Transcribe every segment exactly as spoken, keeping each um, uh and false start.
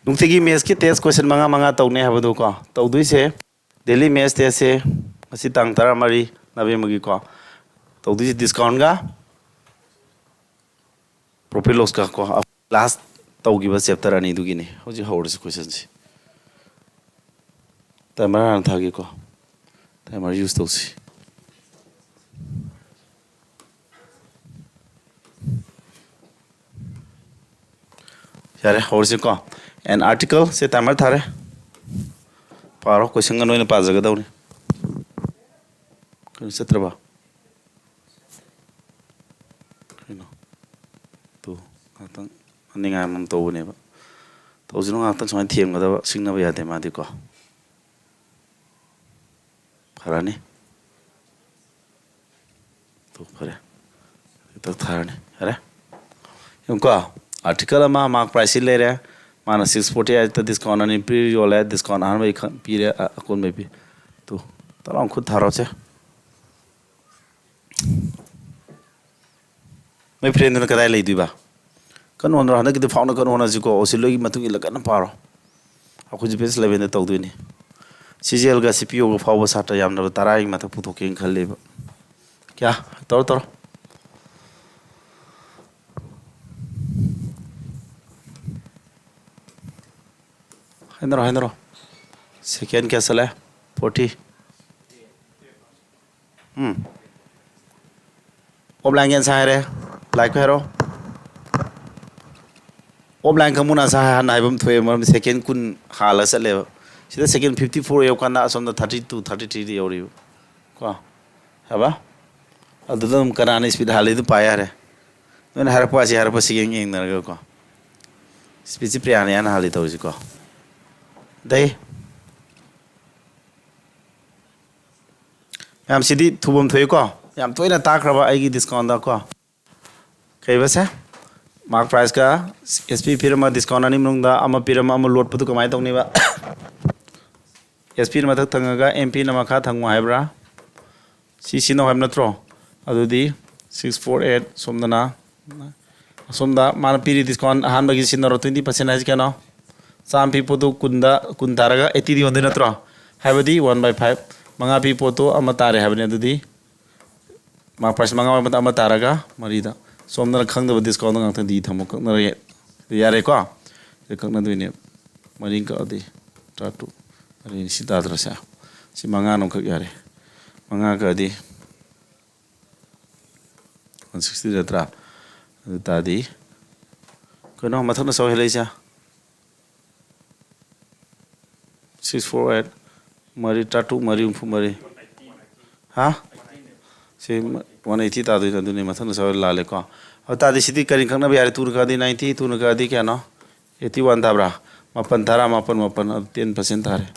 ꯅꯨꯡꯇꯤꯒꯤ ꯃꯦꯠꯁꯀꯤ ꯇꯦꯁ ꯀꯣꯏꯁꯟ ꯃꯉꯥ ꯃꯉꯥ ꯇꯧꯅꯤ ꯍꯥꯏꯕꯗꯨꯀꯣ, ꯇꯧꯗꯣꯏꯁꯦ ꯗꯦꯂꯤ ꯃꯦꯠꯁ ꯇꯦꯁꯁꯦ ꯉꯁꯤ ꯇꯥꯡ ꯇꯔꯥꯃꯔꯤ ꯅꯕꯦꯝꯕꯔꯒꯤꯀꯣ, ꯇꯧꯗꯣꯏꯁꯦ ꯗꯤꯁꯀꯥꯎꯟꯒ ꯄ꯭ꯔꯣꯐꯤꯠ ꯂꯣꯁꯀ ꯀꯣ, ꯂꯥꯁ ꯇꯧꯈꯤꯕ ꯆꯦꯞꯇꯔ ꯑꯅꯤꯗꯨꯒꯤꯅꯤ꯫ ꯍꯧꯖꯤꯛ ꯍꯧꯔꯁꯤ ꯀꯣꯏꯁꯟꯁꯤ꯫ ꯇꯥꯏꯃꯔ ꯍꯥꯟꯅ ꯊꯥꯒꯦꯀꯣ, ꯇꯥꯏꯃꯔ ꯌꯨꯁ ꯇꯧꯁꯤ꯫ ꯌꯥꯔꯦ, ꯍꯧꯔꯁꯤꯀꯣ꯫ An article ꯁꯦ ꯇꯥꯏꯃꯔ ꯊꯥꯔꯦ꯫ ꯄꯥꯔꯣ, ꯀꯣꯏꯁꯟꯒ ꯅꯣꯏꯅ ꯄꯥꯖꯒꯗꯧꯅꯤ꯫ ꯀꯩꯅꯣ ꯆꯠꯇ꯭ꯔꯕ? ꯀꯩꯅꯣ? ꯇꯨ, ꯉꯥꯛꯇꯪ ꯅꯤꯡꯉꯥꯏ ꯑꯃ ꯇꯧꯕꯅꯦꯕ꯫ ꯇꯧꯁꯤꯅꯨ, ꯉꯥꯛꯇꯪ ꯁꯨꯃꯥꯏꯅ ꯊꯦꯝꯒꯗꯕ, ꯁꯤꯡꯅꯕ ꯌꯥꯗꯦ ꯃꯥꯗꯤꯀꯣ꯫ ꯐꯔꯅꯤ꯫ ꯇꯨ, ꯐꯔꯦ꯫ ꯍꯦꯛꯇ ꯊꯥꯔꯅꯤ꯫ ꯌꯥꯔꯦ? ꯌꯦꯡꯉꯨꯀꯣ, ꯑꯥꯔꯇꯤꯀꯜ ꯑꯃ ꯃꯥꯔꯛ ꯄ꯭ꯔꯥꯏꯁꯁꯤ ꯂꯩꯔꯦ꯫ ꯃꯥꯅ ꯁꯤꯛꯁ ꯐꯣꯔꯇꯤ ꯑꯩꯠꯇ ꯗꯤꯁꯀꯥꯎꯟ ꯑꯅꯤ ꯄꯤ ꯌꯣꯜꯂꯦ, ꯗꯤꯁꯀꯥꯎꯟ ꯑꯍꯥꯟꯕꯒꯤ ꯈꯛ ꯄꯤꯔꯦ, ꯑ-, ꯑꯀꯣꯟꯕꯩ ꯄꯤ꯫ ꯇꯨ, ꯇꯔꯥ ꯈꯨꯠ ꯊꯥꯔꯣꯁꯦ꯫ ꯅꯣꯏ ꯐ꯭ꯔꯦꯟꯗꯨꯅ ꯀꯗꯥꯏ ꯂꯩꯗꯣꯏꯕ? ꯀꯟꯅ ꯍꯣꯠꯅꯔꯣ, ꯍꯟꯗꯛꯀꯤꯗꯤ ꯐꯥꯎꯅ ꯀꯟꯅ ꯍꯣꯠꯅꯁꯤꯀꯣ, ꯑꯣꯁꯤꯂꯣꯏꯒꯤ ꯃꯇꯨꯡ ꯏꯜꯂ ꯀꯟꯅ ꯄꯥꯔꯣ꯫ ꯑꯩꯈꯣꯏꯁꯨ ꯕꯦꯁ ꯏꯂꯦꯚꯦꯟꯗ ꯇꯧꯗꯣꯏꯅꯤ꯫ ꯁꯤ ꯖꯤ ꯑꯦꯜꯒ ꯁꯤ ꯄꯤ ꯑꯣꯒ ꯐꯥꯎꯕ ꯁꯥꯇ꯭ꯔ ꯌꯥꯝꯗ꯭ꯔꯕ ꯇꯔꯥꯒꯤ ꯃꯊꯛ ꯄꯨꯊꯣꯛꯀꯦꯅ ꯈꯜꯂꯦꯕ꯫ ꯀꯌꯥ? ꯇꯧꯔꯣ, ꯇꯧꯔꯣ꯫ ꯍꯥꯏꯅꯔꯣ, ꯍꯥꯏꯅꯔꯣ꯫ ꯁꯦꯀꯦꯟ ꯀꯌꯥ ꯆꯠꯂꯦ? ꯐꯣꯔꯇꯤ꯫ ꯎꯝ꯫ ꯑꯣꯐꯂꯥꯏꯟꯒꯤ ꯑꯟꯁꯥꯔ ꯍꯥꯏꯔꯦ꯫ ꯂꯥꯏꯛ ꯍꯥꯏꯔꯣ꯫ ꯑꯣꯐꯂꯥꯏꯟ ꯀꯥꯡꯕꯨꯅ ꯑꯟꯁꯥꯔ ꯍꯥꯟꯅ ꯍꯥꯏꯕ ꯑꯃ ꯊꯣꯛꯑꯦ, ꯃꯔꯝꯗꯤ ꯁꯦꯀꯦꯟ ꯀꯨꯟ ꯍꯥꯜꯂ ꯆꯠꯂꯦꯕ꯫ ꯁꯤꯗ ꯁꯦꯀꯦꯟ ꯐꯤꯐꯇꯤ ꯐꯣꯔ ꯌꯧꯀꯥꯟꯗ ꯑꯁꯣꯝꯗ ꯊꯥꯔꯇꯤ ꯇꯨ, ꯊꯥꯔꯇꯤ ꯊ꯭ꯔꯤꯗ ꯌꯧꯔꯤꯕ꯫ ꯀꯣ? ꯍꯥꯏꯕ? ꯑꯗꯨꯗ ꯑꯗꯨꯝ ꯀꯅꯥꯅ ꯏꯁꯄꯤꯠ ꯍꯥꯜꯂꯤꯗꯨ ꯄꯥ ꯌꯥꯔꯦ꯫ ꯅꯣꯏꯅ ꯍꯥꯏꯔꯛꯄ ꯑꯁꯤ ꯍꯥꯏꯔꯛꯄ ꯁꯤꯒ ꯌꯦꯡꯅꯔꯒꯀꯣ꯫ ꯏꯁꯄꯤꯠꯁꯤ ꯄ꯭ꯔꯤꯌꯥꯅ ꯌꯥꯅ ꯍꯥꯜꯂꯤ ꯇꯧꯔꯤꯁꯤꯀꯣ꯫ ꯑꯗꯩ ꯃꯌꯥꯝ, ꯁꯤꯗꯤ ꯊꯨꯕꯝ ꯊꯣꯛꯏꯀꯣ꯫ ꯌꯥꯝ ꯇꯣꯏꯅ ꯇꯥꯈ꯭ꯔꯕ ꯑꯩꯒꯤ ꯗꯤꯁꯀꯥꯎꯟꯗ ꯀꯣ꯫ ꯀꯩꯕꯁꯦ? ꯃꯥꯔꯛ ꯄ꯭ꯔꯥꯏꯁꯀ ꯑꯦꯁ ꯄꯤ ꯄꯤꯔꯝꯃ ꯗꯤꯁꯀꯥꯎꯟ ꯑꯅꯤ ꯃꯅꯨꯡꯗ ꯑꯃ ꯄꯤꯔꯝꯃ ꯑꯃ ꯂꯣꯠꯄꯗꯨ ꯀꯃꯥꯏꯅ ꯇꯧꯅꯤꯕ? ꯑꯦꯁ ꯄꯤꯅ ꯃꯊꯛ ꯊꯪꯉꯒ ꯑꯦꯝ ꯄꯤꯅ ꯃꯈꯥ ꯊꯪꯉꯨ ꯍꯥꯏꯕ꯭ꯔꯥ? ꯁꯤ ꯁꯤꯖꯤꯟꯅꯧ ꯍꯥꯏꯕ ꯅꯠꯇ꯭ꯔꯣ? ꯑꯗꯨꯗꯤ ꯁꯤꯛꯁ ꯐꯣꯔ ꯑꯩꯠ ꯁꯣꯝꯗꯅ, ꯑꯁꯣꯝꯗ ꯃꯥꯅ ꯄꯤꯔꯤ ꯗꯤꯁꯀꯥꯎꯟ ꯑꯍꯥꯟꯕꯒꯤ ꯁꯤꯖꯤꯟꯅꯔꯣ, ꯇ꯭ꯋꯦꯟꯇꯤ ꯄꯥꯔꯁꯦꯟ ꯍꯥꯏꯁꯤ ꯀꯩꯅꯣ? ꯆꯥꯝꯃ ꯄꯤ ꯄꯣꯠꯇꯨ ꯀꯨꯟꯗ, ꯀꯨꯟ ꯇꯥꯔꯒ eightyꯗ ꯌꯣꯟꯗꯣꯏ ꯅꯠꯇ꯭ꯔꯣ? ꯍꯥꯏꯕꯗꯤ one by five, ꯃꯉꯥ ꯄꯤ ꯄꯣꯠꯇꯨ ꯑꯃ ꯇꯥꯔꯦ ꯍꯥꯏꯕꯅꯤ꯫ ꯑꯗꯨꯗꯤ mark price ꯃꯉꯥ ꯑꯣꯏꯕꯗ ꯑꯃ ꯇꯥꯔꯒ ꯃꯔꯤꯗ꯫ ꯁꯣꯝꯗꯅ ꯈꯪꯗꯕ discountꯗ ꯉꯥꯛꯇ D ꯊꯝꯃꯣ, ꯀꯛꯅꯔꯒꯦ꯫ ꯌꯥꯔꯦꯀꯣ? ꯁꯤ ꯀꯛꯅꯗꯣꯏꯅꯦ꯫ ꯃꯔꯤ ꯀꯛꯑꯗꯤ ꯇꯔꯥꯇꯔꯨꯛ꯫ ꯃꯔꯤꯅꯤ ꯁꯤ ꯇꯥꯗ꯭ꯔꯁꯦ꯫ ꯁꯤ ꯃꯉꯥꯅ ꯑꯃꯈꯛ ꯌꯥꯔꯦ꯫ ꯃꯉꯥ ꯀꯛꯑꯗꯤ one sixty ꯅꯠꯇ꯭ꯔꯥ? ꯑꯗꯨ ꯇꯥꯔꯗꯤ ꯀꯩꯅꯣ ꯃꯊꯛꯅ ꯁꯥꯎ ꯍꯦꯜꯂꯛꯏꯁꯦ? Six four eight, ꯃꯔꯤ ꯇꯔꯥꯇꯔꯨꯛ, ꯃꯔꯤ ꯍꯨꯝꯐꯨ ꯃꯔꯤ꯫ ꯍꯥ? ꯁꯤ one eighty ꯇꯥꯗꯣꯏꯅꯦ, ꯑꯗꯨꯅꯤ ꯃꯊꯪꯗ ꯁꯣꯏ ꯂꯥꯜꯂꯦꯀꯣ꯫ ꯑꯗꯨ ꯇꯥꯔꯗꯤ ꯁꯤꯗꯤ ꯀꯔꯤ ꯀꯛꯅꯕ ꯌꯥꯔꯦ? Twoꯅ ꯀꯛꯑꯗꯤ ninety, twoꯅ ꯀꯛꯑꯗꯤ ꯀꯌꯥꯅꯣ? Eighty one ꯇꯥꯕ꯭ꯔꯥ? ꯃꯥꯄꯟ, ꯇꯔꯥ, ꯃꯥꯄꯟ, ꯃꯥꯄꯟ, ꯑꯗꯨ ten percent ꯇꯥꯔꯦ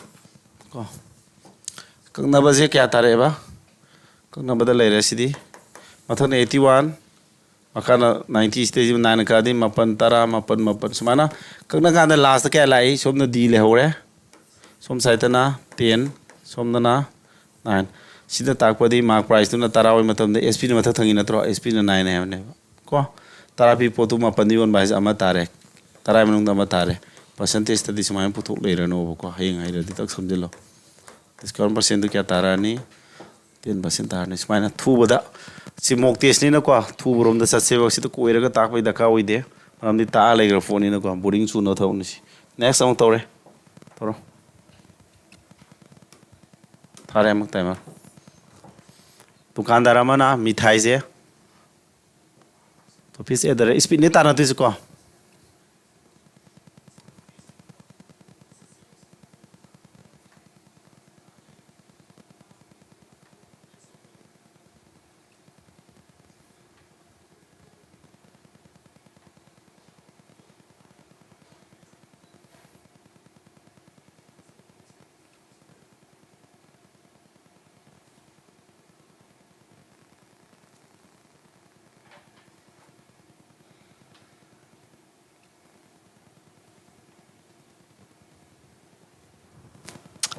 ꯀꯣ꯫ ꯀꯛꯅꯕꯁꯦ ꯀꯌꯥ ꯇꯥꯔꯛꯑꯦꯕ? ꯀꯛꯅꯕꯗ ꯂꯩꯔꯦ ꯁꯤꯗꯤ꯫ ꯃꯊꯪꯅ eighty one, ꯃꯈꯥꯅ ninety, ꯁꯤꯗꯩꯁꯤ nineꯅ ꯀꯛꯑꯗꯤ ꯃꯥꯄꯟ, ꯇꯔꯥ, ꯃꯥꯄꯟ, ꯃꯥꯄꯟ꯫ ꯁꯨꯃꯥꯏꯅ ꯀꯛꯅ ꯀꯥꯟꯗ lastꯇ ꯀꯌꯥ ꯂꯥꯛꯏ? ꯁꯣꯝꯗ D ꯂꯩꯍꯧꯔꯦ, ꯁꯣꯝ sideꯇꯅ ten, ꯁꯣꯝꯗꯅ nine꯫ ꯁꯤꯅ ꯇꯥꯛꯄꯗꯤ mark priceꯇꯨꯅ ꯇꯔꯥ ꯑꯣꯏꯕ ꯃꯇꯝꯗ SPꯅ ꯃꯊꯛ ꯊꯪꯉꯤ ꯅꯠꯇ꯭ꯔꯣ? SPꯅ nine ꯍꯥꯏꯕꯅꯦꯕ ꯀꯣ꯫ ꯇꯔꯥ ꯄꯤ ꯄꯣꯠꯇꯨ ꯃꯥꯄꯟꯗ ꯌꯣꯟꯕ ꯍꯥꯏꯁꯦ ꯑꯃ ꯇꯥꯔꯦ, ꯇꯔꯥ ꯃꯅꯨꯡꯗ ꯑꯃ ꯇꯥꯔꯦ꯫ Percentageꯇꯗꯤ ꯁꯨꯃꯥꯏꯅ ꯄꯨꯊꯣꯛ ꯂꯩꯔꯅꯣꯕꯀꯣ, ꯍꯌꯦꯡ ꯍꯩꯔꯗꯤ ꯇꯛ ꯁꯝꯖꯤꯜꯂꯣ꯫ Discount percentꯗꯨ ꯀꯌꯥ ꯇꯥꯔꯛꯑꯅꯤ? Ten percent ꯇꯥꯔꯅꯤ꯫ ꯁꯨꯃꯥꯏꯅ ꯊꯨꯕꯗ, ꯁꯤ mock testꯅꯤꯅꯀꯣ, ꯊꯨꯕꯔꯣꯝꯗ ꯆꯠꯁꯦꯕ꯫ ꯁꯤꯗ ꯀꯣꯏꯔꯒ ꯇꯥꯛꯄꯒꯤ ꯗꯔꯀꯥꯔ ꯑꯣꯏꯗꯦ, ꯃꯔꯝꯗꯤ ꯇꯥꯛꯑ ꯂꯩꯈ꯭ꯔ ꯄꯣꯠꯅꯤꯅꯀꯣ꯫ Boring ꯆꯨꯅꯕ ꯊꯕꯛꯅꯤ ꯁꯤ꯫ Next ꯑꯃꯨꯛ ꯇꯧꯔꯦ, ꯇꯧꯔꯣ꯫ ꯊꯥꯔꯦ ꯑꯃꯨꯛ timer꯫ ꯗꯨꯀꯥꯟꯗꯥꯔ ꯑꯃꯅ ꯃꯤꯊꯥꯏꯁꯦ, office address, speedꯅꯦ ꯇꯥꯟꯅꯗꯣꯏꯁꯦꯀꯣ꯫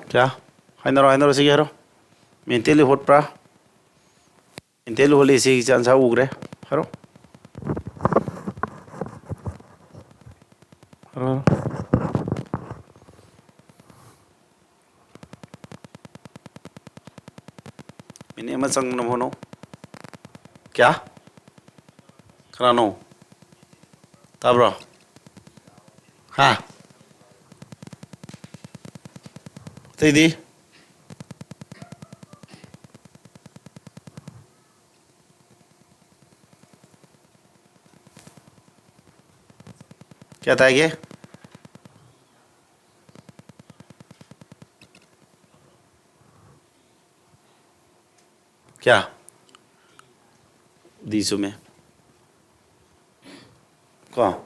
ꯀꯌꯥ? ꯍꯥꯏꯅꯔꯣ, ꯍꯥꯏꯅꯔꯣ, ꯁꯤꯒꯤ ꯍꯥꯏꯔꯣ꯫ Mentally ꯍꯣꯠꯄ꯭ꯔꯥ? Mentally ꯍꯣꯠꯂꯤ, ꯁꯤꯒꯤ ꯆꯥꯟꯁ ꯎꯈ꯭ꯔꯦ꯫ ꯍꯥꯏꯔꯣ꯫ ꯍꯥꯏꯔꯣ꯫ ꯑꯃ ꯆꯪꯅꯕ ꯍꯣꯠꯅꯧ꯫ ꯀꯌꯥ? ꯀꯅꯥꯅꯣ? ꯇꯥꯕ꯭ꯔꯣ? ꯍꯥ? ꯑꯇꯩꯗꯤ? ꯀꯌꯥ ꯇꯥꯏꯒꯦ? ꯀꯌꯥ? ꯗꯤ ꯆꯨꯝꯃꯦ꯫ ꯀꯣ,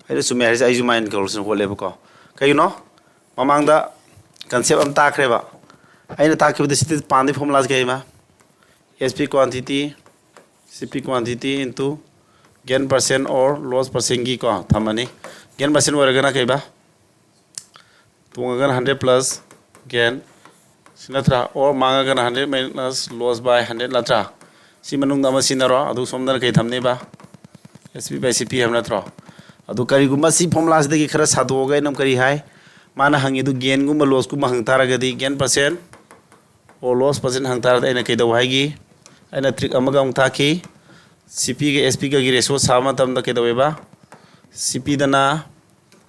ꯑꯩꯅ ꯆꯨꯝꯃꯦ ꯍꯥꯏꯔꯤꯁꯦ, ꯑꯩꯁꯨ ꯃꯥꯏꯟ ꯀꯜꯀꯨꯂꯦꯁꯟ ꯍꯣꯠꯂꯦꯕꯀꯣ꯫ ꯀꯩꯒꯤꯅꯣ? ꯃꯃꯥꯡꯗ ꯀꯟꯁꯦꯞ ꯑꯃ ꯇꯥꯛꯈ꯭ꯔꯦꯕ꯫ ꯑꯩꯅ ꯇꯥꯛꯈꯤꯕꯗ ꯁꯤꯗꯤ ꯄꯥꯟꯗꯣꯏ ꯐꯣꯔꯃꯨꯂꯥꯁꯦ ꯀꯩ ꯍꯥꯏꯕ? S P quantity, C P quantity into gain percent or loss percent ꯒꯤ ꯀꯣ ꯊꯝꯃꯅꯤ꯫ Gain percent ꯑꯣꯏꯔꯒꯅ ꯀꯩꯕ? ꯇꯣꯡꯉꯒꯅ hundred plus gain, ꯁꯤ ꯅꯠꯇ꯭ꯔꯥ? Or ꯃꯥꯡꯉꯒꯅ hundred minus loss by hundred ꯅꯠꯇ꯭ꯔꯥ? ꯁꯤ ꯃꯅꯨꯡꯗ ꯑꯃ ꯁꯤꯖꯤꯟꯅꯔꯣ, ꯑꯗꯨ ꯁꯣꯝꯗꯅ ꯀꯩ ꯊꯝꯅꯦꯕ? S P by C P ꯍꯥꯏꯕ ꯅꯠꯇ꯭ꯔꯣ? ꯑꯗꯨ ꯀꯔꯤꯒꯨꯝꯕ ꯁꯤ ꯐꯣꯔꯃꯨꯂꯥꯁꯤꯗꯒꯤ ꯈꯔ ꯁꯥꯗꯣꯛꯑꯒ ꯑꯩꯅ ꯑꯃꯨꯛ ꯀꯔꯤ ꯍꯥꯏ? ꯃꯥꯅ ꯍꯪꯉꯤꯗꯨ gain ꯒꯨꯝꯕ loss ꯀꯨꯝꯕ ꯍꯪ ꯇꯥꯔꯒꯗꯤ, gain percent or loss percent ꯍꯪ ꯇꯥꯔꯒꯗꯤ ꯑꯩꯅ ꯀꯩꯗꯧ ꯍꯥꯏꯒꯤ? ꯑꯩꯅ trick ꯑꯃꯒ ꯑꯃꯨꯛ ꯇꯥꯛꯈꯤ꯫ C P ꯒ S P ꯒꯒꯤ ratio ꯁꯥꯕ ꯃꯇꯝꯗ ꯀꯩꯗꯧꯋꯦꯕ? C P ꯗꯅ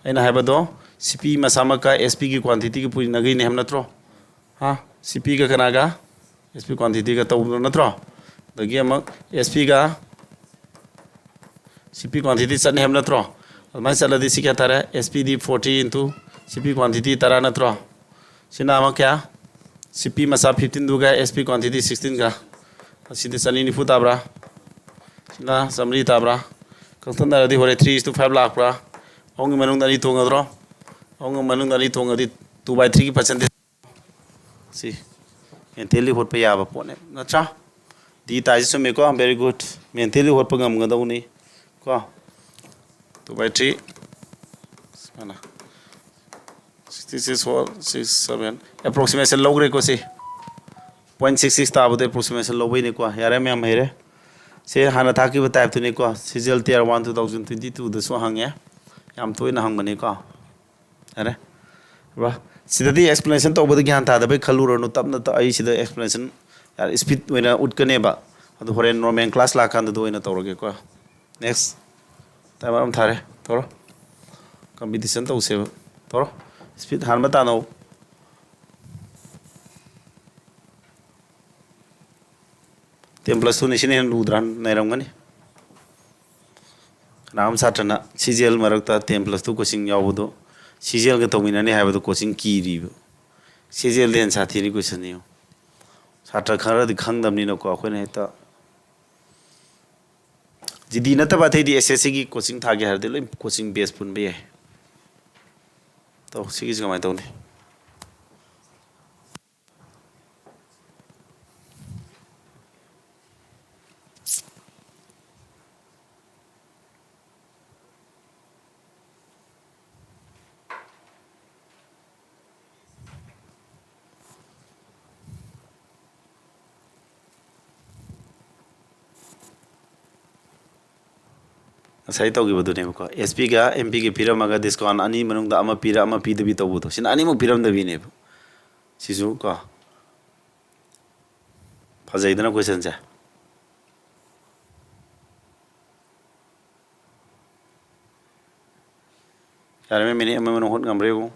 ꯑꯩꯅ ꯍꯥꯏꯕꯗꯣ, C P ꯃꯁꯥꯃꯛꯀ S P ꯒꯤ quantity ꯒ ꯄꯨꯔꯤꯅꯒ꯭ꯔꯤꯅꯦ ꯍꯥꯏꯕ ꯅꯠꯇ꯭ꯔꯣ? ꯍꯥ? C P ꯒ ꯀꯅꯥꯒ? S P quantity ꯒ ꯇꯧꯕꯗꯣ ꯅꯠꯇ꯭ꯔꯣ? ꯑꯗꯒꯤ ꯑꯃꯨꯛ S P ꯒ C P quantity ꯆꯠꯅꯤ ꯍꯥꯏꯕ ꯅꯠꯇ꯭ꯔꯣ? ꯑꯗꯨꯃꯥꯏꯅ ꯆꯠꯂꯗꯤ ꯁꯤ ꯀꯌꯥ ꯇꯥꯔꯦ? S P ꯗꯤ forty into C P quantity ꯇꯔꯥ ꯅꯠꯇ꯭ꯔꯣ? ꯁꯤꯅ ꯑꯃ ꯀꯌꯥ? C P ꯃꯆꯥ fifteen ꯗꯨꯒ S P quantity sixteen ꯒ꯫ ꯑꯁꯤꯗꯤ ꯆꯅꯤ ꯅꯤꯐꯨ ꯇꯥꯕ꯭ꯔꯥ? ꯁꯤꯅ ꯆꯥꯃꯔꯤ ꯇꯥꯕ꯭ꯔꯥ? ꯀꯛꯊꯠꯅꯔꯗꯤ ꯍꯣꯔꯦꯟ three is to five ꯂꯥꯛꯄ꯭ꯔꯥ? ꯑꯍꯨꯝꯒꯤ ꯃꯅꯨꯡꯗ ꯑꯅꯤ ꯇꯣꯡꯉꯗ꯭ꯔꯣ? ꯑꯍꯨꯝꯒꯤ ꯃꯅꯨꯡꯗ ꯑꯅꯤ ꯇꯣꯡꯉꯗꯤ two by three ꯒꯤ percentage꯫ ꯁꯤ mentally ꯍꯣꯠꯄ ꯌꯥꯕ ꯄꯣꯠꯅꯦ, ꯅꯠꯇ꯭ꯔꯥ? D ꯇꯥꯏꯁꯤ ꯆꯨꯝꯃꯤꯀꯣ? Very good. Mentally ꯍꯣꯠꯄ ꯉꯝꯒꯗꯧꯅꯤ ꯀꯣ꯫ Two by three, ꯁꯨꯃꯥꯏꯅ, sixty six whole six seven, approximation ꯂꯧꯈ꯭ꯔꯦꯀꯣ꯫ ꯁꯤ point six six ꯇꯥꯕꯗ approximation ꯂꯧꯕꯩꯅꯤꯀꯣ꯫ ꯌꯥꯔꯦ, ꯃꯌꯥꯝ ꯍꯩꯔꯦ꯫ ꯁꯤ ꯍꯥꯟꯅ ꯇꯥꯛꯈꯤꯕ type ꯇꯨꯅꯤꯀꯣ, C G L T R one two thousand twenty two ꯗꯁꯨ ꯍꯪꯉꯦ, ꯌꯥꯝ ꯇꯣꯏꯅ ꯍꯪꯕꯅꯤꯀꯣ꯫ ꯌꯥꯔꯦ꯫ ꯕ꯭ꯔꯥ, ꯁꯤꯗꯗꯤ explanation ꯇꯧꯕꯗ ꯒ꯭ꯌꯥꯟ ꯇꯥꯗꯕꯩ ꯈꯜꯂꯨꯔꯅꯨ, ꯇꯞꯅ ꯇ-, ꯑꯩ ꯁꯤꯗ explanation ꯌꯥꯔꯦ, ꯏꯁꯄꯤꯠ ꯑꯣꯏꯅ ꯎꯠꯀꯅꯦꯕ꯫ ꯑꯗꯨ ꯍꯣꯔꯦꯟ ꯅꯣꯔꯃꯦꯜ ꯀ꯭ꯂꯥꯁ ꯂꯥꯛꯀꯥꯟꯗ ꯑꯗꯨ ꯑꯣꯏꯅ ꯇꯧꯔꯒꯦꯀꯣ꯫ ꯅꯦꯛꯁ꯫ ꯇꯥꯏꯃꯔ ꯑꯃ ꯊꯥꯔꯦ꯫ ꯇꯧꯔꯣ꯫ ꯀꯝꯄꯤꯇꯤꯁꯟ ꯇꯧꯁꯦꯕ꯫ ꯇꯧꯔꯣ꯫ ꯏꯁꯄꯤꯠ ꯍꯥꯟꯕ ꯇꯥꯟꯅꯧ꯫ ꯇꯦꯟ ꯄ꯭ꯂꯁ ꯇꯨꯅꯤ, ꯁꯤꯅ ꯍꯦꯟꯅ ꯂꯨꯗ꯭ꯔꯥ? ꯅꯩꯔꯝꯒꯅꯤ꯫ ꯀꯅꯥꯒꯨꯝꯕ ꯁꯥꯇ꯭ꯔꯅ ꯁꯤ ꯖꯤ ꯑꯦꯜ ꯃꯔꯛꯇ ꯇꯦꯟ ꯄ꯭ꯂꯁ ꯇꯨ ꯀꯣꯆꯤꯡ ꯌꯥꯎꯕꯗꯣ ꯁꯤ ꯖꯤ ꯑꯦꯜꯒ ꯇꯧꯃꯤꯟꯅꯅꯤ ꯍꯥꯏꯕꯗꯣ ꯀꯣꯆꯤꯡ ꯀꯤꯔꯤꯕ꯫ ꯁꯤ ꯖꯤ ꯑꯦꯜꯗꯤ ꯍꯦꯟꯅ ꯁꯥꯊꯤꯔꯤ ꯀꯣꯏꯁꯟꯅꯤ ꯌꯦꯡꯉꯨ꯫ ꯁꯥꯇ꯭ꯔ ꯈꯔꯗꯤ ꯈꯪꯗꯕꯅꯤꯅꯀꯣ, ꯑꯩꯈꯣꯏꯅ ꯍꯦꯛꯇ ꯖꯤ ꯗꯤ ꯅꯠꯇꯕ ꯑꯇꯩꯗꯤ ꯑꯦꯁ ꯑꯦꯁ ꯁꯤꯒꯤ ꯀꯣꯆꯤꯡ ꯊꯥꯒꯦ ꯍꯥꯏꯔꯗꯤ ꯂꯣꯏ ꯀꯣꯆꯤꯡ ꯕꯦꯁ ꯄꯨꯟꯕ ꯌꯥꯏ꯫ ꯇꯧ, ꯁꯤꯒꯤꯁꯤ ꯀꯃꯥꯏꯅ ꯇꯧꯅꯤ? ꯉꯁꯥꯏ ꯇꯧꯈꯤꯕꯗꯨꯅꯦꯕꯀꯣ, ꯑꯦꯁ ꯄꯤꯒ ꯑꯦꯝ ꯄꯤꯒ ꯄꯤꯔꯝꯃꯒ ꯗꯤꯁꯀꯥꯎꯟ ꯑꯅꯤ ꯃꯅꯨꯡꯗ ꯑꯃ ꯄꯤꯔ ꯑꯃ ꯄꯤꯗꯕꯤ ꯇꯧꯕꯗꯣ, ꯁꯤꯅ ꯑꯅꯤꯃꯛ ꯄꯤꯔꯝꯗꯕꯤꯅꯦꯕ꯫ ꯁꯤꯁꯨ ꯀꯣ, ꯐꯖꯩꯗꯅ ꯀꯣꯏꯁꯟꯁꯦ꯫ ꯌꯥꯔꯦ, ꯃꯤꯅꯤꯠ ꯑꯃ ꯃꯅꯨꯡ ꯍꯣꯠ ꯉꯝꯕ꯭ꯔꯥ ꯌꯦꯡꯉꯨ꯫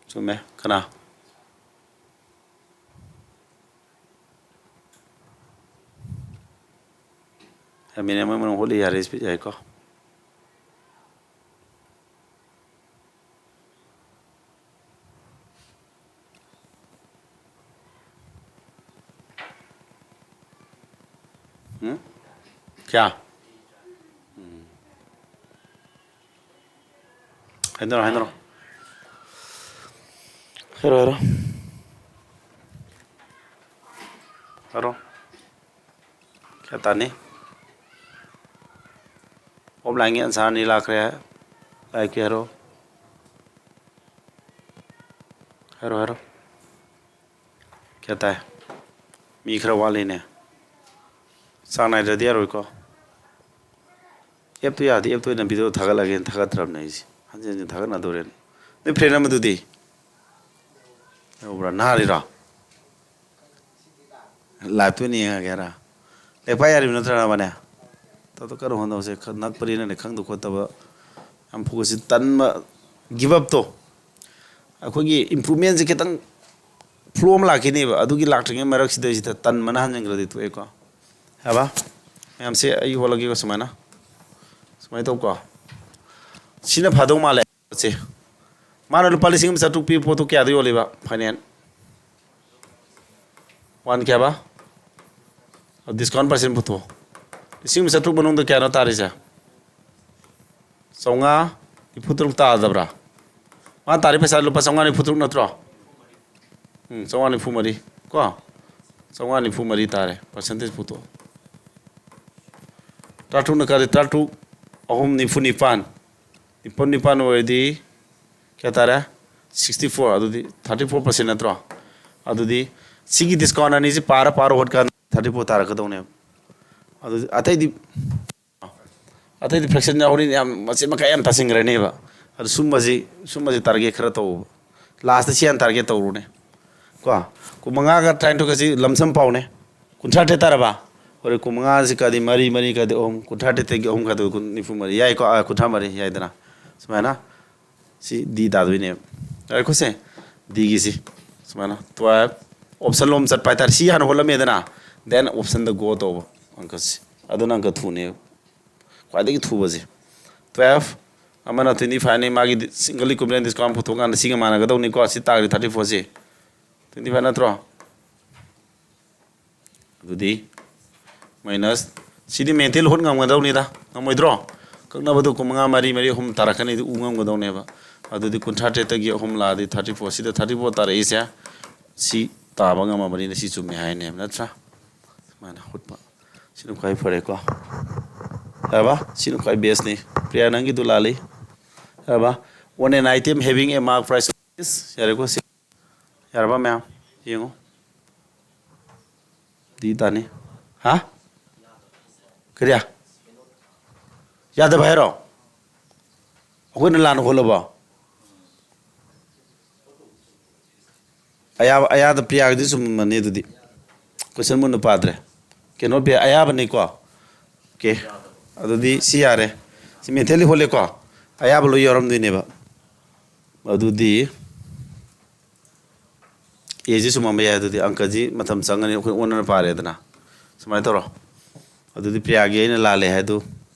ꯆꯨꯝꯃꯦ꯫ ꯀꯅꯥ? ꯃꯤꯅꯤꯠ ꯑꯃ ꯃꯅꯨꯡ ꯍꯣꯠꯂꯤ, ꯌꯥꯔꯦ, ꯏꯁꯄꯤꯠ ꯌꯥꯏꯀꯣ꯫ ꯎꯝ? ꯀꯌꯥ? ꯎꯝ꯫ ꯍꯥꯏꯅꯔꯣ, ꯍꯥꯏꯅꯔꯣ꯫ ꯍꯥꯏꯔꯣ, ꯍꯥꯏꯔꯣ꯫ ꯍꯥꯏꯔꯣ꯫ ꯀꯌꯥ ꯇꯥꯅꯤ? ꯑꯣꯐꯂꯥꯏꯟꯒꯤ ꯑꯟꯁꯥꯔ ꯑꯅꯤ ꯂꯥꯛꯈ꯭ꯔꯦ꯫ ꯂꯥꯏꯔꯤꯛꯀꯤ ꯍꯥꯏꯔꯣ꯫ ꯍꯥꯏꯔꯣ, ꯍꯥꯏꯔꯣ꯫ ꯀꯌꯥ ꯇꯥꯏ? ꯃꯤ ꯈꯔ ꯋꯥꯠꯂꯤꯅꯦ꯫ ꯆꯥꯡ ꯅꯥꯏꯗ꯭ꯔꯗꯤ ꯌꯥꯔꯣꯏꯀꯣ꯫ ꯑꯦꯞꯇꯨ ꯌꯥꯔꯗꯤ ꯑꯦꯞꯇꯨ ꯑꯣꯏꯅ ꯚꯤꯗꯤꯑꯣ ꯊꯥꯒꯠꯂꯒꯦꯅ ꯊꯥꯒꯠꯇ꯭ꯔꯕꯅꯦ ꯑꯩꯁꯦ꯫ ꯍꯟꯖꯤꯟ ꯍꯟꯖꯤꯟ ꯊꯥꯒꯠꯅꯗꯣꯔꯦꯅ꯫ ꯅꯣꯏ friend ꯑꯃꯗꯨꯗꯤ? ꯌꯧꯕ꯭ꯔꯥ? ꯅꯥꯔꯤꯔꯣ? Live ꯇ ꯑꯣꯏꯅ ꯌꯦꯡꯉꯒꯦ ꯍꯥꯏꯔ? ꯂꯦꯛꯄ ꯌꯥꯔꯤꯕ ꯅꯠꯇ꯭ꯔ ꯅꯕꯥꯅꯤ? ꯇꯧꯗꯣ ꯀꯟꯅ ꯍꯣꯠꯅꯧꯁꯦ꯫ ꯈꯔ ꯅꯛꯄꯅꯤꯅꯅꯦ, ꯈꯪꯗ ꯈꯣꯠꯇꯕ ꯌꯥꯝ ꯐꯨꯒꯠꯁꯤ꯫ ꯇꯟꯕ, give up ꯇꯣ꯫ ꯑꯩꯈꯣꯏꯒꯤ improvement ꯁꯦ ꯈꯤꯇꯪ flow ꯑꯃ ꯂꯥꯛꯈꯤꯅꯦꯕ꯫ ꯑꯗꯨꯒꯤ ꯂꯥꯛꯇ꯭ꯔꯤꯉꯩ ꯃꯔꯛꯁꯤꯗꯩꯁꯤꯗ ꯇꯟꯕꯅ ꯍꯟꯖꯤꯟꯈ꯭ꯔꯗꯤ ꯇꯣꯛꯑꯦꯀꯣ꯫ ꯍꯥꯏꯕ? ꯃꯌꯥꯝꯁꯦ ꯑꯩ ꯍꯣꯠꯂꯒꯦꯀꯣ ꯁꯨꯃꯥꯏꯅ꯫ ꯁꯨꯃꯥꯏꯅ ꯇꯧꯀꯣ꯫ ꯁꯤꯅ ꯐꯥꯗꯧ ꯃꯥꯜꯂꯦ꯫ ꯁꯦ꯫ ꯃꯥꯅ ꯂꯨꯄꯥ ꯂꯤꯁꯤꯡ ꯑꯃ ꯆꯥꯇ꯭ꯔꯨꯛ ꯄꯤꯕ ꯄꯣꯠꯇꯨ ꯀꯌꯥꯗ ꯌꯣꯜꯂꯤꯕ? Finance꯫ One ꯀꯌꯥꯕ? Discount percent ꯄꯨꯊꯣꯛꯑꯣ꯫ ꯂꯤꯁꯤꯡ ꯑꯃ ꯆꯥꯇ꯭ꯔꯨꯛ ꯃꯅꯨꯡꯗ ꯀꯌꯥꯅꯣ ꯇꯥꯔꯤꯁꯦ? ꯆꯥꯝꯃꯉꯥ ꯅꯤꯐꯨ ꯇꯔꯨꯛ ꯇꯥꯗꯕ꯭ꯔꯥ? ꯃꯥ ꯇꯥꯔꯤ ꯄꯩꯁꯥ ꯂꯨꯄꯥ ꯆꯥꯝꯃꯉꯥ ꯅꯤꯐꯨ ꯇꯔꯨꯛ ꯅꯠꯇ꯭ꯔꯣ? ꯎꯝ, ꯆꯥꯝꯃꯉꯥ ꯅꯤꯐꯨ ꯃꯔꯤ ꯀꯣ? ꯆꯥꯝꯃꯉꯥ ꯅꯤꯐꯨ ꯃꯔꯤ ꯇꯥꯔꯦ, percentage ꯄꯨꯊꯣꯛꯑꯣ꯫ ꯇꯔꯥꯇꯔꯨꯛꯅ ꯀꯔꯤ? ꯇꯔꯥꯇꯔꯨꯛ, ꯑꯍꯨꯝ, ꯅꯤꯐꯨ ꯅꯤꯄꯥꯟ꯫ ꯅꯤꯐꯨ ꯅꯤꯄꯥꯟ ꯑꯣꯏꯔꯗꯤ ꯀꯌꯥ ꯇꯥꯔꯦ? Sixty four꯫ ꯑꯗꯨꯗꯤ thirty four percent ꯅꯠꯇ꯭ꯔꯣ? ꯑꯗꯨꯗꯤ ꯁꯤꯒꯤ discount ꯑꯅꯤꯁꯤ ꯄꯥꯔ ꯄꯥꯔ ꯍꯣꯠꯀꯥꯟꯗ thirty four ꯇꯥꯔꯛꯀꯗꯧꯅꯦꯕ꯫ ꯑꯗꯨꯗꯤ ꯑꯇꯩꯗꯤ, ꯑꯇꯩꯗꯤ fraction ꯌꯥꯎꯔꯤ, ꯌꯥꯝ ꯃꯆꯦꯠ ꯃꯀꯥꯏ ꯌꯥꯝ ꯇꯥꯁꯤꯟꯈ꯭ꯔꯅꯦꯕ꯫ ꯑꯗꯨ ꯁꯨꯝꯕꯁꯤ, ꯁꯨꯝꯕꯁꯤ target ꯈꯔ ꯇꯧꯕ꯫ Last ꯁꯤ ꯍꯥꯟꯅ target ꯇꯧꯔꯨꯅꯦ꯫ ꯀꯣ? ꯀꯨꯟꯃꯉꯥꯒ ꯇꯔꯥꯅꯤꯊꯣꯏꯒꯁꯤ lump sum ꯄꯥꯎꯅꯦ꯫ ꯀꯨꯟꯊ꯭ꯔꯥ ꯇꯔꯦꯠ ꯇꯥꯔꯕ? ꯍꯣꯔꯦꯟ ꯀꯨꯟꯃꯉꯥꯁꯤ ꯀꯗꯤ ꯃꯔꯤ, ꯃꯔꯤ ꯀꯗꯤ ꯑꯍꯨꯝ, ꯀꯨꯟꯊ꯭ꯔꯥ ꯇꯔꯦꯠꯇꯒꯤ ꯑꯍꯨꯝ ꯈꯥꯏꯗꯣꯛ ꯀꯨꯟ, ꯅꯤꯐꯨ ꯃꯔꯤ꯫ ꯌꯥꯏꯀꯣ? ꯑꯥ, ꯀꯨꯟꯊ꯭ꯔꯥ ꯃꯔꯤ ꯌꯥꯏꯗꯅ꯫ ꯁꯨꯃꯥꯏꯅ꯫ ꯁꯤ D ꯇꯥꯗꯣꯏꯅꯦꯕ꯫ ꯌꯥꯔꯦꯀꯣ ꯁꯦ? D ꯒꯤꯁꯤ꯫ ꯁꯨꯃꯥꯏꯅ twelve, option ꯂꯣꯝ ꯆꯠꯄ ꯍꯥꯏꯇꯥꯔꯦ꯫ ꯁꯤ ꯍꯥꯟꯅ ꯍꯣꯠꯂꯝꯃꯦꯗꯅ, then option ꯗ go ꯇꯧꯕ ꯑꯪꯀꯁꯤ꯫ ꯑꯗꯨꯅ ꯑꯪꯀ two ꯅꯦꯕ꯫ ꯈ꯭ꯋꯥꯏꯗꯒꯤ ꯊꯨꯕꯁꯦ꯫ Twelve, ꯑꯃꯅ twenty five ꯅꯤ, ꯃꯥꯒꯤ single equivalent discount ꯄꯨꯊꯣꯛꯀꯥꯟꯗ ꯁꯤꯒ ꯃꯥꯟꯅꯒꯗꯧꯅꯤꯀꯣ꯫ ꯁꯤ ꯇꯥꯔꯗꯤ thirty four ꯁꯤ꯫ Twenty five ꯅꯠꯇ꯭ꯔꯣ? ꯑꯗꯨꯗꯤ minus, ꯁꯤꯗꯤ mental ꯍꯣꯠ ꯉꯝꯒꯗꯧꯅꯤꯗ, ꯉꯝꯃꯣꯏꯗ꯭ꯔꯣ? ꯀꯛꯅꯕꯗꯣ ꯀꯨꯟꯃꯉꯥ, ꯃꯔꯤ, ꯃꯔꯤ, ꯑꯍꯨꯝ ꯇꯥꯔꯛꯀꯅꯤ, ꯑꯗꯨ ꯎ ꯉꯝꯒꯗꯧꯅꯦꯕ꯫ ꯑꯗꯨꯗꯤ ꯀꯨꯟꯊ꯭ꯔꯥ ꯇꯔꯦꯠꯇꯒꯤ ꯑꯍꯨꯝ ꯂꯥꯛꯑꯗꯤ thirty four, ꯁꯤꯗ thirty four ꯇꯥꯔꯛꯏꯁꯦ, ꯁꯤ ꯇꯥꯕ ꯉꯝꯃꯕꯅꯤꯅ ꯁꯤ ꯆꯨꯝꯃꯦ ꯍꯥꯏꯅꯦꯕ, ꯅꯠꯇ꯭ꯔꯥ? ꯁꯨꯃꯥꯏꯅ ꯍꯨꯠꯄ꯫ ꯁꯤꯅ ꯈ꯭ꯋꯥꯏ ꯐꯔꯦꯀꯣ꯫ ꯌꯥꯔꯕ? ꯁꯤꯅ ꯈ꯭ꯋꯥꯏ best ꯅꯤ꯫ ꯄ꯭ꯔꯤꯌꯥ, ꯅꯪꯒꯤꯗꯨ ꯂꯥꯜꯂꯤ꯫ ꯌꯥꯔꯕ? On an item having a mark price of this, ꯌꯥꯔꯦꯀꯣ ꯁꯤ? ꯌꯥꯔꯕ ꯃꯌꯥꯝ? ꯌꯦꯡꯉꯨ꯫ D ꯇꯥꯅꯤ꯫ ꯍꯥ? ꯀꯔꯤ? ꯌꯥꯗꯕ ꯍꯥꯏꯔꯣ? ꯑꯩꯈꯣꯏꯅ ꯂꯥꯟꯅ ꯍꯣꯠꯂꯕꯣ? ꯑꯌꯥꯕ, ꯑꯌꯥꯗ ꯄ꯭ꯔꯤꯌꯥꯒꯤꯗꯤ ꯆꯨꯝꯃꯅꯤ ꯑꯗꯨꯗꯤ꯫ Question ꯃꯨꯟꯅ ꯄꯥꯗ꯭ꯔꯦ꯫ Cannot be ꯑꯌꯥꯕꯅꯤꯀꯣ꯫ Okay꯫ ꯑꯗꯨꯗꯤ ꯁꯤ ꯌꯥꯔꯦ꯫ ꯁꯤ mentally ꯍꯣꯠꯂꯦꯀꯣ꯫ ꯑꯌꯥꯕ ꯂꯣꯏ ꯌꯥꯎꯔꯝꯗꯣꯏꯅꯦꯕ꯫ ꯑꯗꯨꯗꯤ Aꯁꯤ ꯆꯨꯝꯃꯝꯕ ꯌꯥꯏ꯫ ꯑꯗꯨꯗꯤ ꯑꯪꯀꯁꯤ ꯃꯇꯝ ꯆꯪꯒꯅꯤ, ꯑꯩꯈꯣꯏ ꯑꯣꯟꯅꯅ ꯄꯥꯔꯦꯗꯅ꯫ ꯁꯨꯃꯥꯏꯅ ꯇꯧꯔꯣ꯫ ꯑꯗꯨꯗꯤ ꯄ꯭ꯔꯤꯌꯥꯒꯤ ꯑꯩꯅ ꯂꯥꯜꯂꯦ ꯍꯥꯏꯗꯨ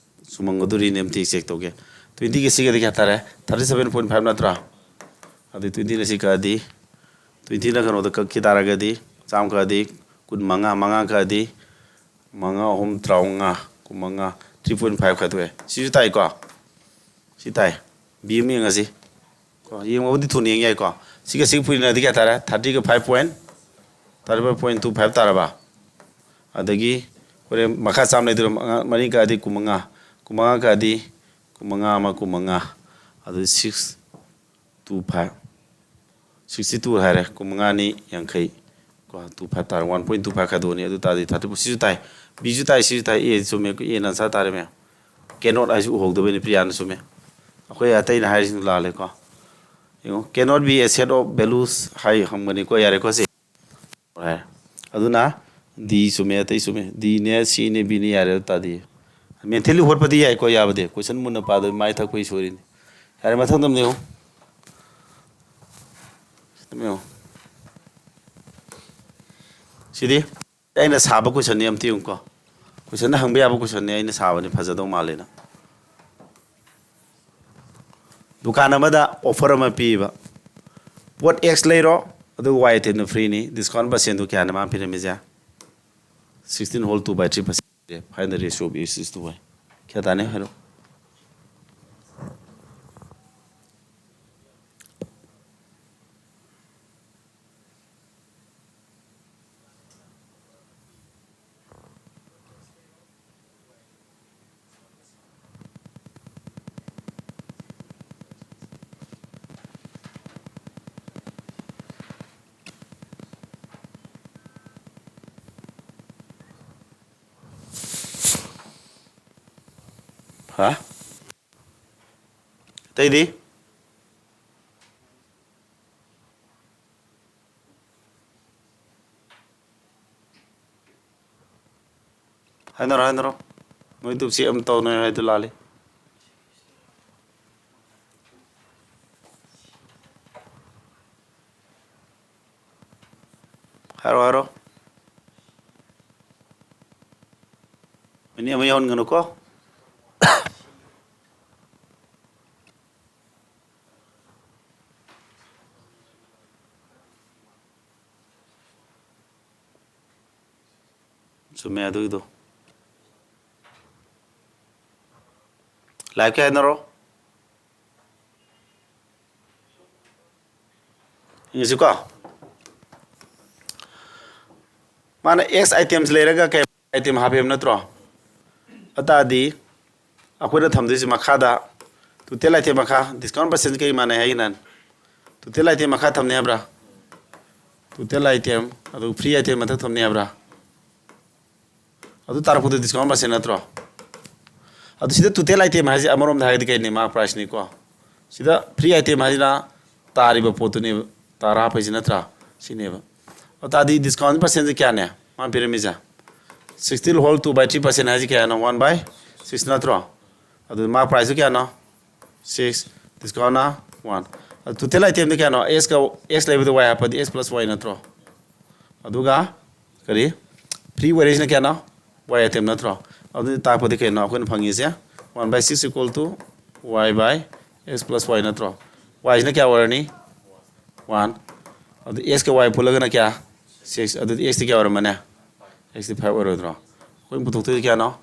ꯆꯨꯝꯃꯝꯒꯗꯣꯔꯤꯅꯦ, ꯑꯝꯇ check ꯇꯧꯒꯦ꯫ Twentyꯒꯤ ꯁꯤꯒꯗꯤ ꯀꯌꯥ ꯇꯥꯔꯦ? Thirty seven point five ꯅꯠꯇ꯭ꯔꯥ? ꯑꯗꯨ twentyꯅ ꯁꯤ ꯀꯛꯑꯗꯤ, twentyꯅ ꯀꯩꯅꯣꯗ ꯀꯛꯈꯤ ꯇꯥꯔꯒꯗꯤ, ꯆꯥꯝꯃ ꯀꯛꯑꯗꯤ ꯀꯨꯟꯃꯉꯥ, ꯃꯉꯥ ꯀꯛꯑꯗꯤ ꯃꯉꯥ ꯑꯍꯨꯝ ꯇꯔꯥꯃꯉꯥ, ꯀꯨꯟꯃꯉꯥ, three point five ꯈꯥꯏꯗꯣꯛꯑꯦ꯫ ꯁꯤꯁꯨ ꯇꯥꯏꯀꯣ? ꯁꯤ ꯇꯥꯏ꯫ B ꯑꯃ ꯌꯦꯡꯉꯁꯤ꯫ ꯀꯣ, ꯌꯦꯡꯕꯕꯨꯗꯤ ꯊꯨꯅ ꯌꯦꯡ ꯌꯥꯏꯀꯣ꯫ ꯁꯤꯒ ꯁꯤꯒ ꯄꯨꯔꯤꯅꯗꯤ ꯀꯌꯥ ꯇꯥꯔꯦ? Thirtyꯒ five point, thirty five point two five ꯇꯥꯔꯕ? ꯑꯗꯒꯤ ꯍꯣꯔꯦꯟ ꯃꯈꯥ ꯆꯥꯝꯃ ꯂꯩꯗꯣꯏꯔꯣ? ꯃꯉꯥ, ꯃꯔꯤ ꯀꯛꯑꯗꯤ ꯀꯨꯟꯃꯉꯥ, ꯀꯨꯟꯃꯉꯥ ꯀꯛꯑꯗꯤ ꯀꯨꯟꯃꯉꯥ ꯑꯃ ꯀꯨꯟꯃꯉꯥ, ꯑꯗꯨ six two five, sixty two ꯍꯥꯏꯔꯦ꯫ ꯀꯨꯟꯃꯉꯥꯅꯤ ꯌꯥꯡꯈꯩ꯫ ꯀꯣ, two five ꯇꯥꯔꯦ꯫ One point two five ꯈꯥꯏꯗꯣꯛꯑꯅꯤ꯫ ꯑꯗꯨ ꯇꯥꯔꯗꯤ thirty four꯫ ꯁꯤꯁꯨ ꯇꯥꯏ꯫ Bꯁꯨ ꯇꯥꯏ, ꯁꯤꯁꯨ ꯇꯥꯏ꯫ Aꯁꯨ ꯆꯨꯝꯃꯦ꯫ A answer ꯇꯥꯔꯦ ꯃꯌꯥꯝ꯫ Cannot ꯍꯥꯏꯁꯤ ꯎꯍꯧꯗꯕꯩꯅꯤ, ꯄ꯭ꯔꯤꯌꯥꯅ ꯆꯨꯝꯃꯦ꯫ ꯑꯩꯈꯣꯏ ꯑꯇꯩꯅ ꯍꯥꯏꯔꯤꯁꯤꯡꯗꯨ ꯂꯥꯜꯂꯦꯀꯣ꯫ ꯌꯦꯡꯉꯣ, cannot be a set of values ꯍꯥꯏ ꯍꯪꯕꯅꯤꯀꯣ꯫ ꯌꯥꯔꯦꯀꯣ ꯁꯤ꯫ ꯍꯥꯏꯔꯦ꯫ ꯑꯗꯨꯅ D ꯆꯨꯝꯃꯦ, ꯑꯇꯩ ꯆꯨꯝꯃꯦ꯫ Dꯅꯦ, Cꯅꯦ, Bꯅꯦ ꯌꯥꯔꯦ꯫ ꯑꯗꯨ ꯇꯥꯔꯗꯤ mentally ꯍꯣꯠꯄꯗꯤ ꯌꯥꯏꯀꯣ, ꯌꯥꯕꯗꯤ꯫ Question ꯃꯨꯟꯅ ꯄꯥꯗꯕ ꯃꯥꯏ ꯊꯛꯄꯒꯤ ꯁꯣꯏꯔꯤꯅꯤ꯫ ꯌꯥꯔꯦ, ꯃꯊꯪꯗ ꯑꯃ ꯌꯦꯡꯉꯣ꯫ ꯁꯤꯗ ꯑꯃ ꯌꯦꯡꯉꯣ꯫ ꯁꯤꯗꯤ ꯑꯩꯅ ꯁꯥꯕ questionꯅꯤ, ꯑꯝꯇ ꯌꯦꯡꯉꯨꯀꯣ꯫ Questionꯗ ꯍꯪꯕ ꯌꯥꯕ questionꯅꯤ, ꯑꯩꯅ ꯁꯥꯕꯅꯤ, ꯐꯖꯗꯧ ꯃꯥꯜꯂꯦꯅ꯫ ꯗꯨꯀꯥꯟ ꯑꯃꯗ offer ꯑꯃ ꯄꯤꯕ꯫ ꯄꯣꯠ X ꯂꯩꯔꯣ, ꯑꯗꯨꯒ Y itemꯅ freeꯅꯤ꯫ Discount percentꯗꯨ ꯀꯌꯥꯅ ꯃꯥꯅ ꯄꯤꯔꯝꯃꯤꯁꯦ? Sixteen whole two by three percent꯫ Find the ratio of X is to Y꯫ ꯀꯌꯥ ꯇꯥꯅꯤ ꯍꯥꯏꯔꯣ? ꯍꯥ? ꯑꯇꯩꯗꯤ? ꯍꯥꯏꯅꯔꯣ, ꯍꯥꯏꯅꯔꯣ꯫ ꯅꯣꯏ ꯇꯨꯞꯁꯤ ꯑꯃ ꯇꯧꯅꯣꯏ ꯍꯥꯏꯗꯨ ꯂꯥꯜꯂꯤ꯫ ꯍꯥꯏꯔꯣ, ꯍꯥꯏꯔꯣ꯫ ꯃꯤꯅꯤꯠ ꯑꯃ ꯌꯧꯍꯟꯒꯅꯨꯀꯣ꯫ ꯆꯨꯝꯃꯦ ꯑꯗꯨꯒꯤꯗꯣ꯫ ꯂꯥꯏꯚꯀꯤ ꯍꯥꯏꯅꯔꯣ꯫ ꯌꯦꯡꯉꯁꯤꯀꯣ꯫ ꯃꯥꯅ X items ꯂꯩꯔꯒ ꯀꯩ item ꯍꯥꯞꯄꯦꯕ ꯅꯠꯇ꯭ꯔꯣ? ꯑꯇꯥꯗꯤ ꯑꯩꯈꯣꯏꯅ ꯊꯝꯗꯣꯏꯁꯦ ꯃꯈꯥꯗ total item ꯃꯈꯥ, discount percent ꯀꯩ ꯃꯥꯟꯅꯩ ꯍꯥꯏꯒꯤꯅ? Total item ꯃꯈꯥ ꯊꯝꯅꯤ ꯍꯥꯏꯕ꯭ꯔꯥ? Total item, ꯑꯗꯨ free item ꯃꯊꯛ ꯊꯝꯅꯤ ꯍꯥꯏꯕ꯭ꯔꯥ? ꯑꯗꯨ ꯇꯥꯔꯛꯄꯗ discount percent ꯅꯠꯇ꯭ꯔꯣ? ꯑꯗꯨ ꯁꯤꯗ total item ꯍꯥꯏꯁꯦ ꯑꯃꯔꯣꯝꯗ ꯍꯥꯏꯔꯒꯗꯤ ꯀꯩꯅꯤ? Mark price ꯅꯤꯀꯣ꯫ ꯁꯤꯗ free item ꯍꯥꯏꯁꯤꯅ ꯇꯥꯔꯤꯕ ꯄꯣꯠꯇꯨꯅꯦꯕ, ꯇꯥꯔ ꯍꯥꯞꯄꯩꯁꯤ ꯅꯠꯇ꯭ꯔꯥ? ꯁꯤꯅꯦꯕ꯫ ꯑꯗꯨ ꯇꯥꯔꯗꯤ discount percent ꯁꯦ ꯀꯌꯥꯅꯦ ꯃꯥꯅ ꯄꯤꯔꯝꯃꯤꯁꯦ? Sixty whole two by three percent ꯍꯥꯏꯁꯦ ꯀꯌꯥꯅꯣ? One by six ꯅꯠꯇ꯭ꯔꯣ? ꯑꯗꯨ mark price ꯁꯨ ꯀꯌꯥꯅꯣ? Six, discount ꯅ one꯫ ꯑꯗꯨ total item ꯗ ꯀꯌꯥꯅꯣ? X ꯀ, X ꯂꯩꯕꯗ Y ꯍꯥꯞꯄꯗꯤ X plus Y ꯅꯠꯇ꯭ꯔꯣ? ꯑꯗꯨꯒ ꯀꯔꯤ? Free variance ꯅ ꯀꯌꯥꯅꯣ? Y item ꯅꯠꯇ꯭ꯔꯣ? ꯑꯗꯨꯗꯤ ꯇꯥꯛꯄꯗꯤ ꯀꯩꯅꯣ ꯑꯩꯈꯣꯏꯅ ꯐꯪꯉꯤꯁꯦ? One by six equal to Y by X plus Y ꯅꯠꯇ꯭ꯔꯣ? Y ꯁꯤꯅ ꯀꯌꯥ ꯑꯣꯏꯔꯅꯤ? One꯫ ꯑꯗꯨ X ꯀ Y ꯄꯨꯜꯂꯒꯅ ꯀꯌꯥ? Six꯫ ꯑꯗꯨꯗꯤ X ꯇꯤ ꯀꯌꯥ ꯑꯣꯏꯔꯝꯃꯅꯤ? X T five ꯑꯣꯏꯔꯣꯏꯗ꯭ꯔꯣ? ꯑꯩꯈꯣꯏꯅ ꯄꯨꯊꯣꯛꯇꯣꯏꯁꯦ ꯀꯌꯥꯅꯣ?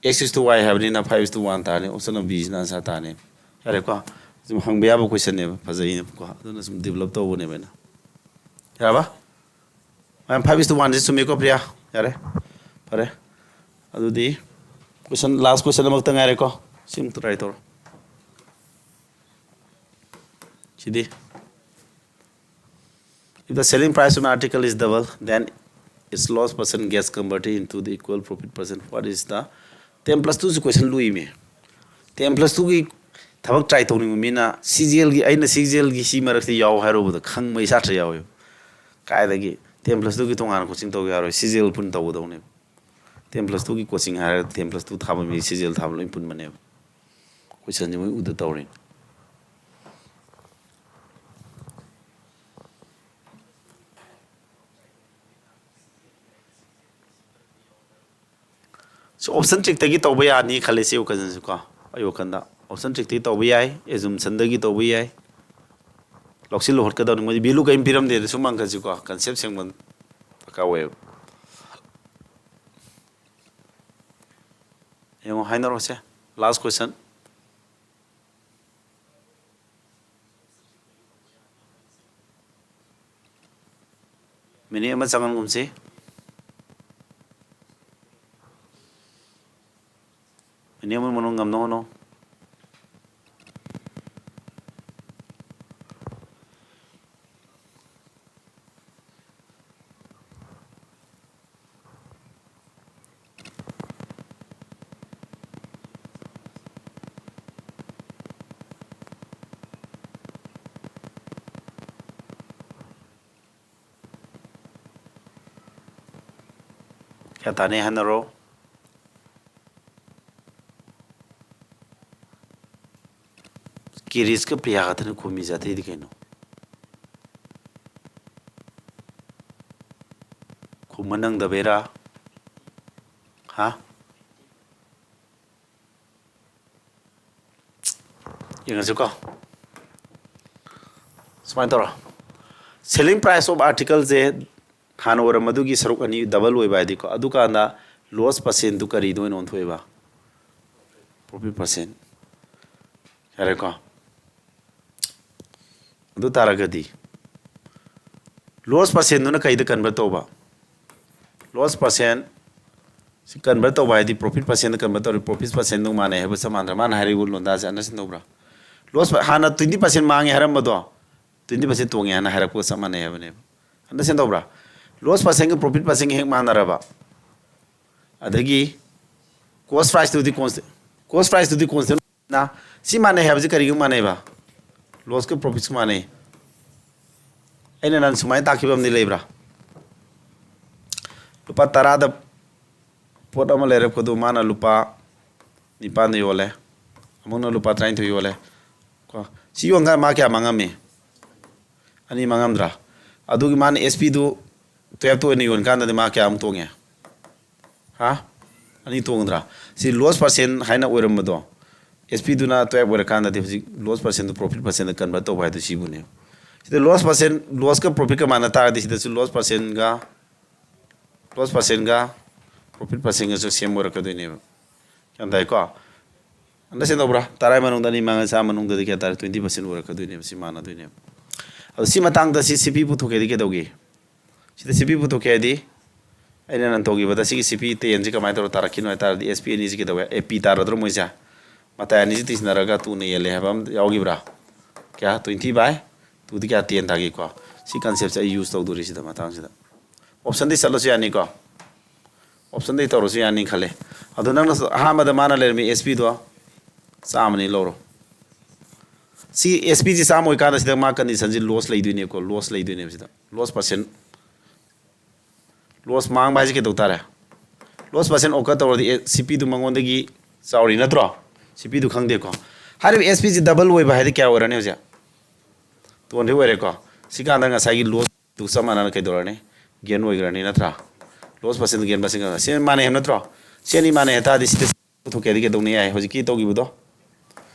X is to Y ꯍꯥꯏꯕꯅꯤꯅ five is to one ꯇꯥꯔꯅꯤ꯫ Option B ꯁꯤꯅ answer ꯇꯥꯔꯅꯤ꯫ ꯌꯥꯔꯦꯀꯣ? ꯁꯨꯝ ꯍꯪꯕ ꯌꯥꯕ question ꯅꯦꯕ, ꯐꯖꯩꯅꯦꯕꯀꯣ꯫ ꯑꯗꯨꯅ ꯁꯨꯝ develop ꯇꯧꯕꯅꯦꯕ ꯑꯩꯅ꯫ ꯌꯥꯔꯕ? ꯃꯌꯥꯝ, five is to one ꯁꯤ ꯆꯨꯝꯃꯤꯀꯣ, ꯄ꯭ꯔꯤꯌꯥ? ꯌꯥꯔꯦ꯫ ꯐꯔꯦ꯫ ꯑꯗꯨꯗꯤ question, last question ꯑꯃꯈꯛꯇ ꯉꯥꯏꯔꯦꯀꯣ꯫ ꯁꯤ ꯑꯃꯨꯛ try ꯇꯧꯔꯣ꯫ ꯁꯤꯗꯤ, if the selling price of an article is double, then its loss percent gets converted into the equal profit percent. What is the ten plus two ꯁꯤ question ꯂꯨꯏꯃꯦ꯫ Ten plus two ꯒꯤ ꯊꯕꯛ try ꯇꯧꯅꯤꯡꯕ ꯃꯤꯅ CGL ꯒꯤ, ꯑꯩꯅ CGL ꯒꯤ ꯁꯤ ꯃꯔꯛꯇ ꯌꯥꯎ ꯍꯥꯏꯔꯨꯕꯗ ꯈꯪꯕ ꯁꯥꯇ꯭ꯔ ꯌꯥꯎꯋꯦꯕ꯫ ꯀꯥꯏꯗꯒꯤ ten plus two ꯒꯤ ꯇꯣꯉꯥꯟꯅ coaching ꯇꯧꯒꯦ ꯌꯥꯔꯣꯏ, CGL ꯄꯨꯟꯅ ꯇꯧꯒꯗꯧꯅꯦꯕ꯫ Ten plus twoꯒꯤ coaching ꯍꯥꯏꯔꯒ ten plus two ꯊꯥꯕ ꯃꯤ, ꯁꯤ ꯖꯤ ꯑꯦꯜ ꯊꯥꯕ ꯂꯣꯏ ꯄꯨꯟꯕꯅꯦꯕ꯫ Questionꯁꯦ ꯃꯣꯏ ꯎꯗ ꯇꯧꯔꯤꯅꯤ꯫ So, option trickꯇꯒꯤ ꯇꯧꯕ ꯌꯥꯅꯤ ꯈꯜꯂꯦ ꯁꯤ ꯋꯥꯈꯜꯁꯤꯀꯣ꯫ ꯑꯩ ꯋꯥꯈꯜꯗ option trickꯇꯒꯤ ꯇꯧꯕ ꯌꯥꯏ, assumptionꯗꯒꯤ ꯇꯧꯕ ꯌꯥꯏ꯫ ꯂꯧꯁꯤꯜ ꯍꯣꯠꯀꯗꯕꯅꯤ꯫ ꯃꯣꯏꯗꯤ value ꯀꯔꯤꯝ ꯄꯤꯔꯝꯗꯦ, ꯑꯗꯨ ꯁꯨꯝ ꯍꯪꯒꯠꯁꯤꯀꯣ, concept ꯁꯦꯡꯕ ꯗꯔꯀꯥꯔ ꯑꯣꯏꯌꯦꯕ꯫ ꯌꯦꯡꯉꯣ, ꯍꯥꯏꯅꯔꯣꯁꯦ꯫ Last question꯫ Minute ꯑꯃ ꯆꯪꯍꯟꯒꯨꯝꯁꯤ꯫ Minute ꯑꯃ ꯃꯅꯨꯡ ꯉꯝꯅ ꯍꯣꯠꯅꯧ꯫ ꯀꯌꯥ ꯇꯥꯅꯤ ꯍꯥꯏꯅꯔꯣ꯫ ꯀꯤꯔꯤꯁꯀ ꯄ꯭ꯔꯤꯌꯥ ꯈꯛꯇꯅ ꯈꯨꯝꯃꯤꯁꯦ, ꯑꯇꯩꯗꯤ ꯀꯩꯅꯣ? ꯈꯨꯝꯕ ꯅꯪꯗꯕꯩꯔꯥ? ꯍꯥ? ꯌꯦꯡꯉꯁꯤꯀꯣ꯫ ꯁꯨꯃꯥꯏꯅ ꯇꯧꯔꯣ꯫ Selling price of articleꯁꯦ ꯍꯥꯟꯅ ꯑꯣꯏꯔꯝꯕꯗꯨꯒꯤ ꯁꯔꯨꯛ ꯑꯅꯤ double ꯑꯣꯏꯕ ꯍꯥꯏꯗꯤꯀꯣ, ꯑꯗꯨꯀꯥꯟꯗ loss percentꯗꯨ ꯀꯔꯤꯗ ꯑꯣꯏꯅ ꯑꯣꯟꯊꯣꯛꯑꯦꯕ? Profit percent꯫ ꯌꯥꯔꯦꯀꯣ? ꯑꯗꯨ ꯇꯥꯔꯒꯗꯤ loss percentꯗꯨꯅ ꯀꯩꯗ convert ꯇꯧꯕ? Loss percent ꯁꯤ convert ꯇꯧꯕ ꯍꯥꯏꯗꯤ profit percentꯗ convert ꯇꯧꯔꯤ, profit percentꯗꯨ ꯃꯥꯟꯅꯩ ꯍꯥꯏꯕ ꯆꯞ ꯃꯥꯟꯅꯗ꯭ꯔꯥ? ꯃꯥꯅ ꯍꯥꯏꯔꯤꯕ ꯂꯣꯟꯗꯥꯁꯦ understand ꯇꯧꯕ꯭ꯔꯥ? Loss per-, ꯍꯥꯟꯅ twenty percent ꯃꯥꯡꯉꯦ ꯍꯥꯏꯔꯝꯕꯗꯣ twenty percent ꯇꯣꯡꯉꯦ ꯍꯥꯏꯅ ꯍꯥꯏꯔꯛꯄꯒ ꯆꯞ ꯃꯥꯟꯅꯩ ꯍꯥꯏꯕꯅꯦꯕ꯫ Understand ꯇꯧꯕ꯭ꯔꯥ? Loss percentꯒ profit percentꯒ ꯍꯦꯛ ꯃꯥꯟꯅꯔꯕ, ꯑꯗꯒꯤ cost priceꯇꯨꯗꯤ constant, cost priceꯇꯨꯗꯤ constant ꯅ ꯁꯤ ꯃꯥꯟꯅꯩ ꯍꯥꯏꯕꯁꯤ ꯀꯔꯤꯒ ꯃꯥꯟꯅꯩꯕ? Lossꯀ profitꯀ ꯃꯥꯟꯅꯩ꯫ ꯑꯩꯅ ꯅꯍꯥꯟ ꯁꯨꯃꯥꯏꯅ ꯇꯥꯛꯈꯤꯕ ꯑꯃꯗꯤ ꯂꯩꯕ꯭ꯔꯥ? ꯂꯨꯄꯥ ꯇꯔꯥꯗ ꯄꯣꯠ ꯑꯃ ꯂꯩꯔꯛꯄꯗꯨ ꯃꯥꯅ ꯂꯨꯄꯥ ꯅꯤꯄꯥꯟꯗ ꯌꯣꯜꯂꯦ, ꯑꯃꯨꯛꯅ ꯂꯨꯄꯥ ꯇꯔꯥꯅꯤꯊꯣꯏ ꯌꯣꯜꯂꯦ꯫ ꯀꯣ, ꯁꯤ ꯌꯣꯟꯀꯥꯟꯗ ꯃꯥ ꯀꯌꯥ ꯃꯥꯡꯉꯝꯃꯤ? ꯑꯅꯤ ꯃꯥꯡꯉꯝꯗ꯭ꯔꯥ? ꯑꯗꯨꯒꯤ ꯃꯥꯅ ꯑꯦꯁ ꯄꯤꯗꯨ ꯇꯨꯌꯦꯜꯞꯇ ꯑꯣꯏꯅ ꯌꯣꯟꯀꯥꯟꯗꯗꯤ ꯃꯥ ꯀꯌꯥꯃꯨꯛ ꯇꯣꯡꯉꯦ? ꯍꯥ? ꯑꯅꯤ ꯇꯣꯡꯗ꯭ꯔꯥ? ꯁꯤ loss percent ꯍꯥꯏꯅ ꯑꯣꯏꯔꯝꯕꯗꯣ, ꯑꯦꯁ ꯄꯤꯗꯨꯅ ꯇꯨꯌꯦꯜꯞ ꯑꯣꯏꯔꯀꯥꯟꯗꯗꯤ ꯍꯧꯖꯤꯛ loss percentꯗꯨ profit percentꯗ convert ꯇꯧꯕ ꯍꯥꯏꯗꯣ ꯁꯤꯕꯨꯅꯦꯕ꯫ ꯁꯤꯗ loss percent, lossꯀ profitꯀ ꯃꯥꯟꯅ ꯇꯥꯔꯗꯤ ꯁꯤꯗꯁꯨ loss percentꯒ, loss percentꯒ profit percentꯒꯁꯨ same ꯑꯣꯏꯔꯛꯀꯗꯣꯏꯅꯦꯕ꯫ ꯒ꯭ꯌꯥꯟ ꯇꯥꯏꯀꯣ? Understand ꯇꯧꯕ꯭ꯔꯥ? ꯇꯔꯥ ꯃꯅꯨꯡꯗ ꯑꯅꯤ ꯃꯥꯡꯉꯦ, ꯆꯥꯝꯃ ꯃꯅꯨꯡꯗꯗꯤ ꯀꯌꯥ ꯇꯥꯔꯦ? Twenty percent ꯑꯣꯏꯔꯛꯀꯗꯣꯏꯅꯦꯕ, ꯁꯤ ꯃꯥꯟꯅꯗꯣꯏꯅꯦꯕ꯫ ꯑꯗꯣ ꯁꯤ ꯃꯇꯥꯡꯗ ꯁꯤ C P ꯄꯨꯊꯣꯛꯀꯦꯗꯤ ꯀꯩꯗꯧꯒꯦ? ꯁꯤꯗ C P ꯄꯨꯊꯣꯛꯀꯦ ꯍꯥꯏꯗꯤ, ꯑꯩꯅ ꯅꯍꯥꯟ ꯇꯧꯈꯤꯕꯗ ꯁꯤꯒꯤ C P tenꯁꯤ ꯀꯃꯥꯏꯅ ꯇꯧꯔ ꯇꯥꯔꯛꯈꯤꯅꯣ ꯍꯥꯏ ꯇꯥꯔꯗꯤ, S P ꯑꯅꯤꯁꯤ ꯀꯩꯗꯧꯋꯦ? A P ꯇꯥꯔꯗ꯭ꯔꯣ ꯃꯣꯏꯁꯦ? ꯃꯇꯥꯏ ꯑꯅꯤꯁꯤ ꯇꯤꯟꯁꯤꯟꯅꯔꯒ twoꯅ ꯍꯦꯜꯂꯦ ꯍꯥꯏꯕ ꯑꯃ ꯌꯥꯎꯈꯤꯕ꯭ꯔꯥ? ꯀꯌꯥ? Twenty by twoꯗꯤ ꯀꯌꯥ? Ten ꯇꯥꯒꯤꯀꯣ꯫ ꯁꯤ conceptꯁꯦ ꯑꯩ use ꯇꯧꯗꯣꯔꯤꯁꯤꯗ ꯃꯇꯥꯡꯁꯤꯗ꯫ Optionꯗꯤ ꯆꯠꯂꯁꯨ ꯌꯥꯅꯤꯀꯣ꯫ Optionꯗꯒꯤ ꯇꯧꯔꯁꯨ ꯌꯥꯅꯤ ꯈꯜꯂꯦ꯫ ꯑꯗꯣ ꯅꯪꯅ ꯑꯍꯥꯟꯕꯗ ꯃꯥꯅ ꯂꯩꯔꯝꯃꯤ S Pꯗꯣ ꯆꯥꯝꯃꯅꯤ ꯂꯧꯔꯣ꯫ ꯁꯤ S Pꯁꯤ ꯆꯥꯝꯃ ꯑꯣꯏꯀꯥꯟꯗ ꯁꯤꯗ ꯃꯥ conditionꯁꯤ loss ꯂꯩꯗꯣꯏꯅꯦꯀꯣ, loss ꯂꯩꯗꯣꯏꯅꯦꯕ ꯁꯤꯗ, loss percent꯫ Loss ꯃꯥꯡꯕ ꯍꯥꯏꯁꯦ ꯀꯩꯗꯧ ꯇꯥꯔꯦ? Loss percent occur ꯇꯧꯔꯗꯤ, ꯑꯦ, C Pꯗꯨ ꯃꯉꯣꯟꯗꯒꯤ ꯆꯥꯎꯔꯤ ꯅꯠꯇ꯭ꯔꯣ? C Pꯗꯨ ꯈꯪꯗꯦꯀꯣ꯫ ꯍꯥꯏꯔꯤꯕ S Pꯁꯤ double ꯑꯣꯏꯕ ꯍꯥꯏꯗꯤ ꯀꯌꯥ ꯑꯣꯏꯔꯅꯤ ꯍꯧꯖꯤꯛ? Two hundred ꯑꯣꯏꯔꯦꯀꯣ꯫ ꯁꯤ ꯀꯥꯟꯗ ꯉꯁꯥꯏꯒꯤ lossꯗꯨ ꯆꯞ ꯃꯥꯟꯅꯅ ꯀꯩꯗꯧꯔꯅꯤ? Gain ꯑꯣꯏꯈ꯭ꯔꯅꯤ ꯅꯠꯇ꯭ꯔꯥ? Loss percent gain ꯃꯁꯤꯡ ꯁꯤ ꯃꯥꯟꯅꯩ ꯍꯥꯏꯕ ꯅꯠꯇ꯭ꯔꯣ? ꯁꯤ ꯑꯅꯤ ꯃꯥꯟꯅꯩ ꯍꯥꯏ ꯇꯥꯔꯗꯤ ꯁꯤꯗ ꯄꯨꯊꯣꯛꯀꯦ ꯍꯥꯏꯗꯤ ꯀꯩꯗꯧꯅꯤ ꯌꯥꯏ? ꯍꯧꯖꯤꯛꯀꯤ ꯇꯧꯈꯤꯕꯗꯣ꯫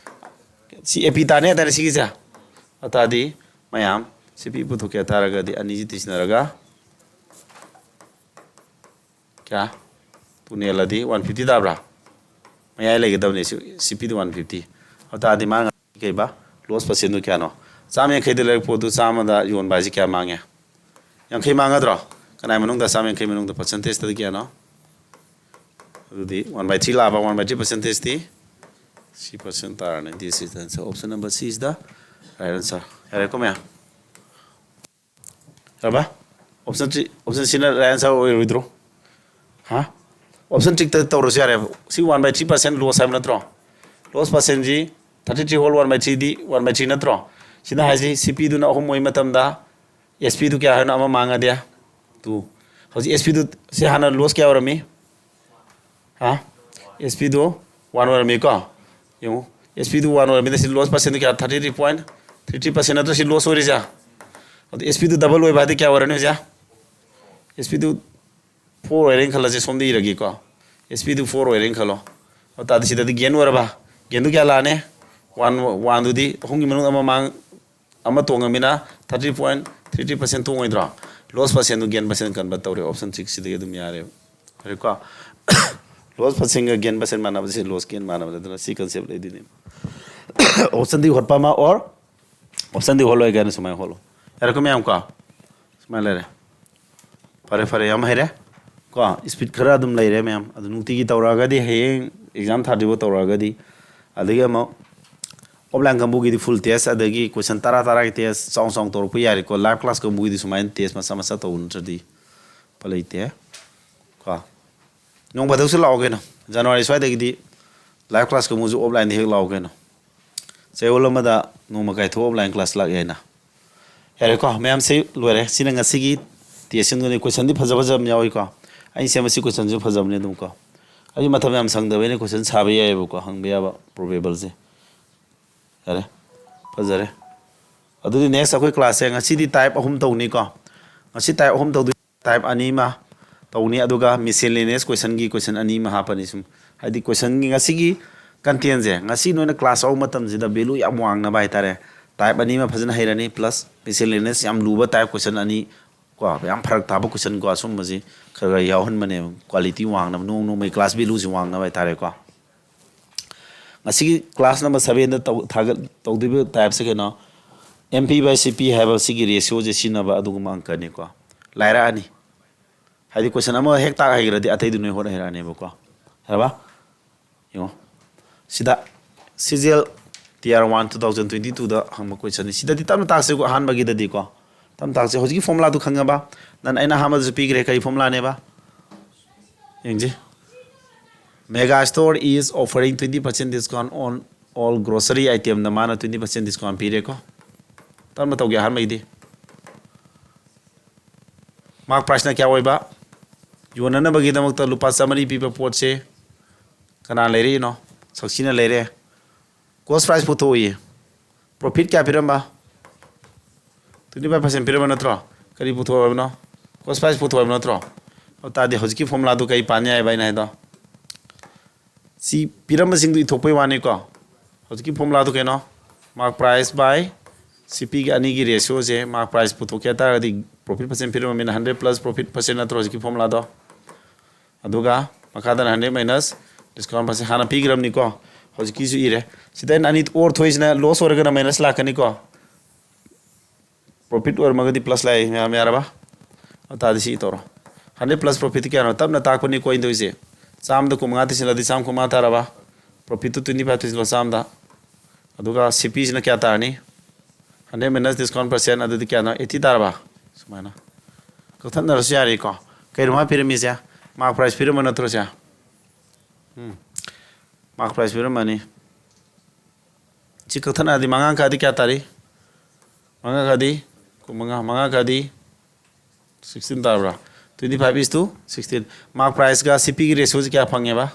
ꯁꯤ A P ꯇꯥꯅꯤ ꯍꯥꯏ ꯇꯥꯔꯦ ꯁꯤꯒꯤꯁꯦ꯫ ꯑꯗꯨ ꯇꯥꯔꯗꯤ ꯃꯌꯥꯝ C P ꯄꯨꯊꯣꯛꯀꯦ ꯍꯥꯏ ꯇꯥꯔꯒꯗꯤ ꯑꯅꯤꯁꯤ ꯇꯤꯟꯁꯤꯟꯅꯔꯒ ꯀꯌꯥ? Two ꯅꯦꯜꯂꯗꯤ one fifty ꯇꯥꯕ꯭ꯔꯥ? ꯃꯌꯥꯏ ꯂꯩꯒꯗꯕꯅꯤ ꯁꯤ, C Pꯗꯨ one fifty꯫ ꯑꯗꯨ ꯇꯥꯔꯗꯤ ꯃꯥꯅ ꯀꯩꯕ? Loss percentꯗꯨ ꯀꯌꯥꯅꯣ? ꯆꯥꯝꯃ ꯌꯥꯡꯈꯩꯗ ꯂꯩꯔꯛ ꯄꯣꯠꯇꯨ ꯆꯥꯝꯃꯗ ꯌꯣꯟꯕ ꯍꯥꯏꯁꯤ ꯀꯌꯥ ꯃꯥꯡꯉꯦ? ꯌꯥꯡꯈꯩ ꯃꯥꯡꯒꯗ꯭ꯔꯣ? ꯀꯅꯥꯏ ꯃꯅꯨꯡꯗ? ꯆꯥꯝꯃ ꯌꯥꯡꯈꯩ ꯃꯅꯨꯡꯗ percentageꯇꯗꯤ ꯀꯌꯥꯅꯣ? ꯑꯗꯨꯗꯤ one by three ꯂꯥꯛꯑꯕ, one by three percentageꯇꯤ? C percent ꯇꯥꯔꯅꯤ꯫ This is the answer. Option number C is the right answer. ꯌꯥꯔꯦꯀꯣ ꯃꯌꯥꯝ? ꯌꯥꯔꯕ? Option three, option Cꯅ right answer ꯑꯣꯏꯔꯣꯏꯗ꯭ꯔꯣ? ꯍꯥ? Option threeꯗ ꯇꯧꯔꯁꯨ ꯌꯥꯔꯦꯕ꯫ ꯁꯤ one by three percent loss ꯍꯥꯏꯕ ꯅꯠꯇ꯭ꯔꯣ? Loss percentꯁꯤ thirty three whole one by threeꯗꯤ one by three ꯅꯠꯇ꯭ꯔꯣ? ꯁꯤꯅ ꯍꯥꯏꯁꯤ C Pꯗꯨꯅ ꯑꯍꯨꯝ ꯑꯣꯏ ꯃꯇꯝꯗ S Pꯗꯨ ꯀꯌꯥ ꯍꯥꯏꯅꯣ? ꯑꯃ ꯃꯥꯡꯉꯗꯤ? Two꯫ ꯍꯧꯖꯤꯛ S Pꯗꯨ ꯁꯤ ꯍꯥꯟꯅ loss ꯀꯌꯥ ꯑꯣꯏꯔꯝꯃꯤ? ꯍꯥ? ꯑꯦꯁ ꯄꯤꯗꯨ ꯋꯥꯟ ꯑꯣꯏꯔꯝꯃꯤꯀꯣ? ꯌꯦꯡꯉꯨ, ꯑꯦꯁ ꯄꯤꯗꯨ ꯋꯥꯟ ꯑꯣꯏꯔꯝꯃꯤꯅ ꯁꯤ ꯂꯣꯁ ꯄꯥꯔꯁꯦꯟꯗꯨ ꯀꯌꯥ? Thirty three point three three percent ꯅꯠꯇ꯭ꯔ ꯁꯤ ꯂꯣꯁ ꯑꯣꯏꯔꯤꯁꯦ? ꯑꯗꯨ ꯑꯦꯁ ꯄꯤꯗꯨ ꯗꯕꯜ ꯑꯣꯏꯕ ꯍꯥꯏꯗꯤ ꯀꯌꯥ ꯑꯣꯏꯔꯅꯤ ꯍꯧꯖꯤꯛ? ꯑꯦꯁ ꯄꯤꯗꯨ ꯐꯣꯔ ꯑꯣꯏꯔꯦꯅ ꯈꯜꯂꯁꯦ, ꯁꯣꯝꯗ ꯏꯔꯒꯦꯀꯣ꯫ ꯑꯦꯁ ꯄꯤꯗꯨ ꯐꯣꯔ ꯑꯣꯏꯔꯦꯅ ꯈꯜꯂꯣ꯫ ꯑꯗꯨ ꯇꯥꯔꯗꯤ ꯁꯤꯗꯗꯤ ꯒꯦꯟ ꯑꯣꯏꯔꯕ? ꯒꯦꯟꯗꯨ ꯀꯌꯥ ꯂꯥꯛꯑꯅꯤ? ꯋꯥꯟ, ꯋꯥꯟꯗꯨꯗꯤ ꯑꯍꯨꯝꯒꯤ ꯃꯅꯨꯡꯗ ꯑꯃ ꯃꯥꯡ ꯑꯃ ꯇꯣꯡꯉꯃꯤꯅ thirty point three three percent ꯇꯣꯡꯉꯣꯏꯗ꯭ꯔꯣ? ꯂꯣꯁ ꯄꯥꯔꯁꯦꯟꯗꯨ ꯒꯦꯟ ꯄꯥꯔꯁꯦꯟ ꯀꯟꯚꯔꯠ ꯇꯧꯔꯦ, ꯑꯣꯞꯁꯟ ꯁꯤꯛꯁꯁꯤꯗꯒꯤ ꯑꯗꯨꯝ ꯌꯥꯔꯦꯕ꯫ ꯌꯥꯔꯦꯀꯣ? ꯂꯣꯁ ꯄꯥꯔꯁꯦꯟꯒ ꯒꯦꯟ ꯄꯥꯔꯁꯦꯟ ꯃꯥꯟꯅꯕꯁꯦ ꯂꯣꯁ ꯒꯦꯟ ꯃꯥꯟꯅꯕꯗ, ꯑꯗꯨꯅ ꯁꯤ ꯀꯟꯁꯦꯞ ꯂꯩꯗꯣꯏꯅꯦ꯫ ꯑꯣꯞꯁꯟꯗꯤ ꯍꯣꯠꯄ ꯑꯃ ꯑꯣꯔ ꯑꯣꯞꯁꯟꯗꯤ ꯍꯣꯠꯂꯣꯏ ꯀꯥꯏꯅ ꯁꯨꯃꯥꯏꯅ ꯍꯣꯠꯂꯣ꯫ ꯌꯥꯔꯦꯀꯣ ꯃꯌꯥꯝ ꯀꯣ? ꯁꯨꯃꯥꯏꯅ ꯂꯩꯔꯦ꯫ ꯐꯔꯦ, ꯐꯔꯦ, ꯌꯥꯝ ꯍꯩꯔꯦ ꯀꯣ꯫ ꯏꯁꯄꯤꯠ ꯈꯔ ꯑꯗꯨꯝ ꯂꯩꯔꯦ ꯃꯌꯥꯝ꯫ ꯑꯗꯨ ꯅꯨꯡꯇꯤꯒꯤ ꯇꯧꯔꯛꯑꯒꯗꯤ, ꯍꯌꯦꯡ ꯑꯦꯛꯖꯥꯝ ꯊꯥꯗ꯭ꯔꯤꯕꯧ ꯇꯧꯔꯛꯑꯒꯗꯤ, ꯑꯗꯒꯤ ꯑꯃꯨꯛ ꯑꯣꯐꯂꯥꯏꯟ ꯀꯥꯡꯕꯨꯒꯤꯗꯤ ꯐꯨꯜ ꯇꯦꯁ, ꯑꯗꯒꯤ ꯀꯣꯏꯁꯟ ꯇꯔꯥ ꯇꯔꯥꯒꯤ ꯇꯦꯁ ꯆꯥꯎ ꯆꯥꯎꯅ ꯇꯧꯔꯛꯄ ꯌꯥꯔꯦꯀꯣ꯫ ꯂꯥꯏꯚ ꯀ꯭ꯂꯥꯁ ꯀꯥꯡꯕꯨꯒꯤꯗꯤ ꯁꯨꯃꯥꯏꯅ ꯇꯦꯁ ꯃꯆꯥ ꯃꯆꯥ ꯇꯧꯕ ꯅꯠꯇ꯭ꯔꯗꯤ ꯎꯄꯥꯏ ꯂꯩꯇꯦ ꯀꯣ꯫ ꯅꯣꯡ ꯐꯥꯗꯣꯛꯁꯨ ꯂꯥꯛꯑꯣ ꯀꯩꯅꯣ꯫ ꯖꯅꯋꯥꯔꯤ ꯁ꯭ꯋꯥꯏꯗꯒꯤꯗꯤ ꯂꯥꯏꯚ ꯀ꯭ꯂꯥꯁ ꯀꯥꯡꯕꯨꯁꯨ ꯑꯣꯐꯂꯥꯏꯟꯗ ꯍꯦꯛ ꯂꯥꯛꯑꯣ ꯀꯩꯅꯣ꯫ ꯆꯌꯣꯜ ꯑꯃꯗ ꯅꯣꯡꯃ ꯀꯥꯏꯊꯣꯛꯑ ꯑꯣꯐꯂꯥꯏꯟ ꯀ꯭ꯂꯥꯁ ꯂꯥꯛ ꯌꯥꯏꯅ꯫ ꯌꯥꯔꯦꯀꯣ, ꯃꯌꯥꯝꯁꯤ ꯂꯣꯏꯔꯦ꯫ ꯁꯤꯅ ꯉꯁꯤꯒꯤ ꯇꯦꯁꯁꯤꯡꯗꯨꯅꯤ꯫ ꯀꯣꯏꯁꯟꯗꯤ ꯐꯖ ꯐꯖꯕ ꯌꯥꯎꯏꯀꯣ꯫ ꯑꯩꯅ ꯁꯦꯝꯕꯁꯤ ꯀꯣꯏꯁꯟꯁꯨ ꯐꯖꯕꯅꯤ ꯑꯗꯨꯝꯀꯣ꯫ ꯑꯩ ꯃꯇꯝ ꯌꯥꯝ ꯁꯪꯗꯕꯅꯤꯅ ꯀꯣꯏꯁꯟ ꯁꯥꯕ ꯌꯥꯏꯑꯕꯀꯣ, ꯍꯪꯕ ꯌꯥꯕ ꯄ꯭ꯔꯣꯕꯦꯕꯜꯁꯦ꯫ ꯌꯥꯔꯦ, ꯐꯖꯔꯦ꯫ ꯑꯗꯨꯗꯤ ꯅꯦꯛꯁ ꯑꯩꯈꯣꯏ ꯀ꯭ꯂꯥꯁꯁꯦ ꯉꯁꯤꯗꯤ ꯇꯥꯏꯞ ꯑꯍꯨꯝ ꯇꯧꯅꯤꯀꯣ꯫ ꯉꯁꯤ ꯇꯥꯏꯞ ꯑꯍꯨꯝ ꯇꯧꯗꯣꯏ, ꯇꯥꯏꯞ ꯑꯅꯤ ꯑꯃ ꯇꯧꯅꯤ, ꯑꯗꯨꯒ ꯃꯤꯁꯦꯂꯦꯅꯤꯌꯁ ꯀꯣꯏꯁꯟꯒꯤ ꯀꯣꯏꯁꯟ ꯑꯅꯤ ꯑꯃ ꯍꯥꯞꯄꯅꯤ꯫ ꯁꯨꯝ ꯍꯥꯏꯗꯤ ꯀꯣꯏꯁꯟꯒꯤ ꯉꯁꯤꯒꯤ ꯀꯟꯇꯦꯟꯁꯦ, ꯉꯁꯤ ꯅꯣꯏꯅ ꯀ꯭ꯂꯥꯁ ꯌꯥꯎꯕ ꯃꯇꯝꯁꯤꯗ ꯚꯦꯂꯨ ꯌꯥꯝ ꯋꯥꯡꯅꯕ ꯍꯥꯏꯇꯥꯔꯦ꯫ ꯇꯥꯏꯞ ꯑꯅꯤ ꯑꯃ ꯐꯖꯅ ꯍꯩꯔꯅꯤ, ꯄ꯭ꯂꯁ ꯃꯤꯁꯦꯂꯦꯅꯤꯌꯁ ꯌꯥꯝ ꯂꯨꯕ ꯇꯥꯏꯞ ꯀꯣꯏꯁꯟ ꯑꯅꯤ ꯀꯣ, ꯌꯥꯝ ꯐꯔꯛ ꯇꯥꯕ ꯀꯣꯏꯁꯟ ꯀꯣ, ꯑꯁꯨꯝꯕꯁꯤ ꯈꯔ ꯈꯔ ꯌꯥꯎꯍꯟꯕꯅꯦꯕ, ꯀ꯭ꯋꯥꯂꯤꯇꯤ ꯋꯥꯡꯅꯕ, ꯅꯣꯡ ꯅꯣꯡꯃꯒꯤ ꯀ꯭ꯂꯥꯁ ꯚꯦꯂꯨꯁꯤ ꯋꯥꯡꯅꯕ ꯍꯥꯏꯇꯥꯔꯦꯀꯣ꯫ ꯉꯁꯤꯒꯤ ꯀ꯭ꯂꯥꯁ ꯅꯝꯕꯔ ꯁꯚꯦꯟꯗ ꯇꯧ-, ꯊꯥꯒꯠ-, ꯇꯧꯗꯣꯏꯕ ꯇꯥꯏꯞꯁꯦ ꯀꯩꯅꯣ? ꯑꯦꯝ ꯄꯤ ꯕꯥꯏ ꯁꯤ ꯄꯤ ꯍꯥꯏꯕ ꯁꯤꯒꯤ ꯔꯦꯁꯤꯌꯣꯁꯦ ꯁꯤꯖꯤꯟꯅꯕ ꯑꯗꯨꯒꯨꯝꯕ ꯑꯪꯀꯅꯤꯀꯣ꯫ ꯂꯥꯏꯔꯛꯑꯅꯤ꯫ ꯍꯥꯏꯗꯤ ꯀꯣꯏꯁꯟ ꯑꯃ ꯍꯦꯛ ꯇꯥꯛ ꯍꯩꯈ꯭ꯔꯗꯤ ꯑꯇꯩꯗꯨ ꯅꯣꯏ ꯍꯣꯠ ꯍꯩꯔꯛꯑꯅꯦꯕꯀꯣ꯫ ꯍꯥꯏꯔꯕ? ꯌꯦꯡꯉꯣ꯫ ꯁꯤꯗ C G L T R one two thousand twenty twoꯗ ꯍꯪꯕ ꯀꯣꯏꯁꯟꯅꯤ꯫ ꯁꯤꯗꯗꯤ ꯇꯞꯅ ꯇꯥꯛꯁꯦꯀꯣ, ꯑꯍꯥꯟꯕꯒꯤꯗꯗꯤꯀꯣ꯫ ꯇꯞꯅ ꯇꯥꯛꯁꯦ꯫ ꯍꯧꯖꯤꯛꯀꯤ ꯐꯣꯔꯃꯨꯂꯥꯗꯨ ꯈꯪꯉꯕ? ꯅꯪ ꯑꯩꯅ ꯑꯍꯥꯟꯕꯗꯁꯨ ꯄꯤꯈ꯭ꯔꯦ꯫ ꯀꯔꯤ ꯐꯣꯔꯃꯨꯂꯥꯅꯦꯕ? ꯌꯦꯡꯁꯤ꯫ Mega Store is offering twenty percent discount on all grocery itemꯗ ꯃꯥꯅ twenty percent discount ꯄꯤꯔꯦꯀꯣ꯫ ꯇꯞꯅ ꯇꯧꯒꯦ ꯑꯍꯥꯟꯕꯒꯤꯗꯤ꯫ ꯃꯥꯔꯛ ꯄ꯭ꯔꯥꯏꯁꯅ ꯀꯌꯥ ꯑꯣꯏꯕ? ꯌꯣꯟꯅꯅꯕꯒꯤꯗꯃꯛꯇ ꯂꯨꯄꯥ ꯆꯥꯃꯔꯤ ꯄꯤꯕ ꯄꯣꯠꯁꯦ ꯀꯅꯥ ꯂꯩꯔꯛꯏꯅꯣ? ꯁꯛꯁꯤꯅ ꯂꯩꯔꯦ꯫ Cost price ꯄꯨꯊꯣꯛꯏ꯫ Profit ꯀꯌꯥ ꯄꯤꯔꯝꯕ? Twenty five percent ꯄꯤꯔꯝꯕ ꯅꯠꯇ꯭ꯔꯣ? ꯀꯔꯤ ꯄꯨꯊꯣꯛꯑꯕꯅꯣ? Cost price ꯄꯨꯊꯣꯛꯑꯕ ꯅꯠꯇ꯭ꯔꯣ? ꯑꯗꯨ ꯇꯥꯔꯗꯤ ꯍꯧꯖꯤꯛꯀꯤ formula ꯗꯨ ꯀꯔꯤ ꯄꯥꯟ ꯌꯥꯏꯕ ꯑꯩꯅ ꯍꯥꯏꯗꯣ? ꯁꯤ ꯄꯤꯔꯝꯕꯁꯤꯡꯗꯨ ꯏꯊꯣꯛꯄꯩ ꯋꯥꯅꯤꯀꯣ꯫ ꯍꯧꯖꯤꯛꯀꯤ formula ꯗꯨ ꯀꯩꯅꯣ? Mark price by C P ꯒꯤ ꯑꯅꯤꯒꯤ ratio ꯁꯦ, mark price ꯄꯨꯊꯣꯛꯀꯦ ꯍꯥꯏ ꯇꯥꯔꯒꯗꯤ profit percent ꯄꯤꯔꯝꯃꯕꯅꯤꯅ hundred plus profit percent ꯅꯠꯇ꯭ꯔꯣ ꯍꯧꯖꯤꯛꯀꯤ formula ꯗꯣ? ꯑꯗꯨꯒ ꯃꯈꯥꯗꯅ hundred minus discount percent ꯍꯥꯟꯅ ꯄꯤꯈ꯭ꯔꯕꯅꯤꯀꯣ꯫ ꯍꯧꯖꯤꯛꯀꯤꯁꯨ ꯏꯔꯦ꯫ ꯁꯤꯗ ꯑꯩꯅ ꯑꯅꯤ ꯑꯣꯔ ꯊꯣꯛꯏꯁꯤꯅ loss ꯑꯣꯏꯔꯒꯅ minus ꯂꯥꯛꯀꯅꯤꯀꯣ꯫ Profit ꯑꯣꯏꯔꯝꯃꯒꯗꯤ plus ꯂꯥꯛꯑꯦ ꯃꯌꯥꯝ, ꯌꯥꯔꯕ? ꯑꯗꯨ ꯇꯥꯔꯗꯤ ꯁꯤ ꯇꯧꯔꯣ꯫ Hundred plus profit ꯀꯌꯥꯅꯣ? ꯇꯞꯅ ꯇꯥꯛꯄꯅꯤꯀꯣ ꯑꯩꯅ ꯇꯧꯔꯤꯁꯦ꯫ ꯆꯥꯝꯃꯗ ꯀꯨꯟꯃꯉꯥ ꯇꯩꯁꯤꯜꯂꯗꯤ ꯆꯥꯝꯃ ꯀꯨꯟꯃꯉꯥ ꯇꯥꯔꯕ? Profit ꯇꯨ twenty five ꯇꯩꯁꯤꯜꯂꯣ ꯆꯥꯝꯃꯗ꯫ ꯑꯗꯨꯒ C P ꯁꯤꯅ ꯀꯌꯥ ꯇꯥꯔꯅꯤ? Hundred minus discount percent, ꯑꯗꯨꯗꯤ ꯀꯌꯥꯅꯣ? Eighty ꯇꯥꯔꯕ? ꯁꯨꯃꯥꯏꯅ ꯀꯛꯊꯠꯅꯔꯁꯨ ꯌꯥꯔꯦꯀꯣ꯫ ꯀꯩꯅꯣ ꯃꯥ ꯄꯤꯔꯝꯃꯤꯁꯦ? Mark price ꯄꯤꯔꯝꯕ ꯅꯠꯇ꯭ꯔꯣ ꯁꯦ? ꯎꯝ꯫ Mark price ꯄꯤꯔꯝꯃꯅꯤ꯫ ꯁꯤ ꯀꯛꯊꯠꯅꯔꯗꯤ ꯃꯉꯥ ꯀꯥꯗꯤ ꯀꯌꯥ ꯇꯥꯔꯤ? ꯃꯉꯥ ꯀꯥꯗꯤ ꯀꯨꯟꯃꯉꯥ, ꯃꯉꯥ ꯀꯥꯗꯤ sixteen ꯇꯥꯕ꯭ꯔꯥ? Twenty five is to sixteen꯫ Mark price ꯀ C P ꯒꯤ ratio ꯁꯦ ꯀꯌꯥ ꯐꯪꯉꯦꯕ?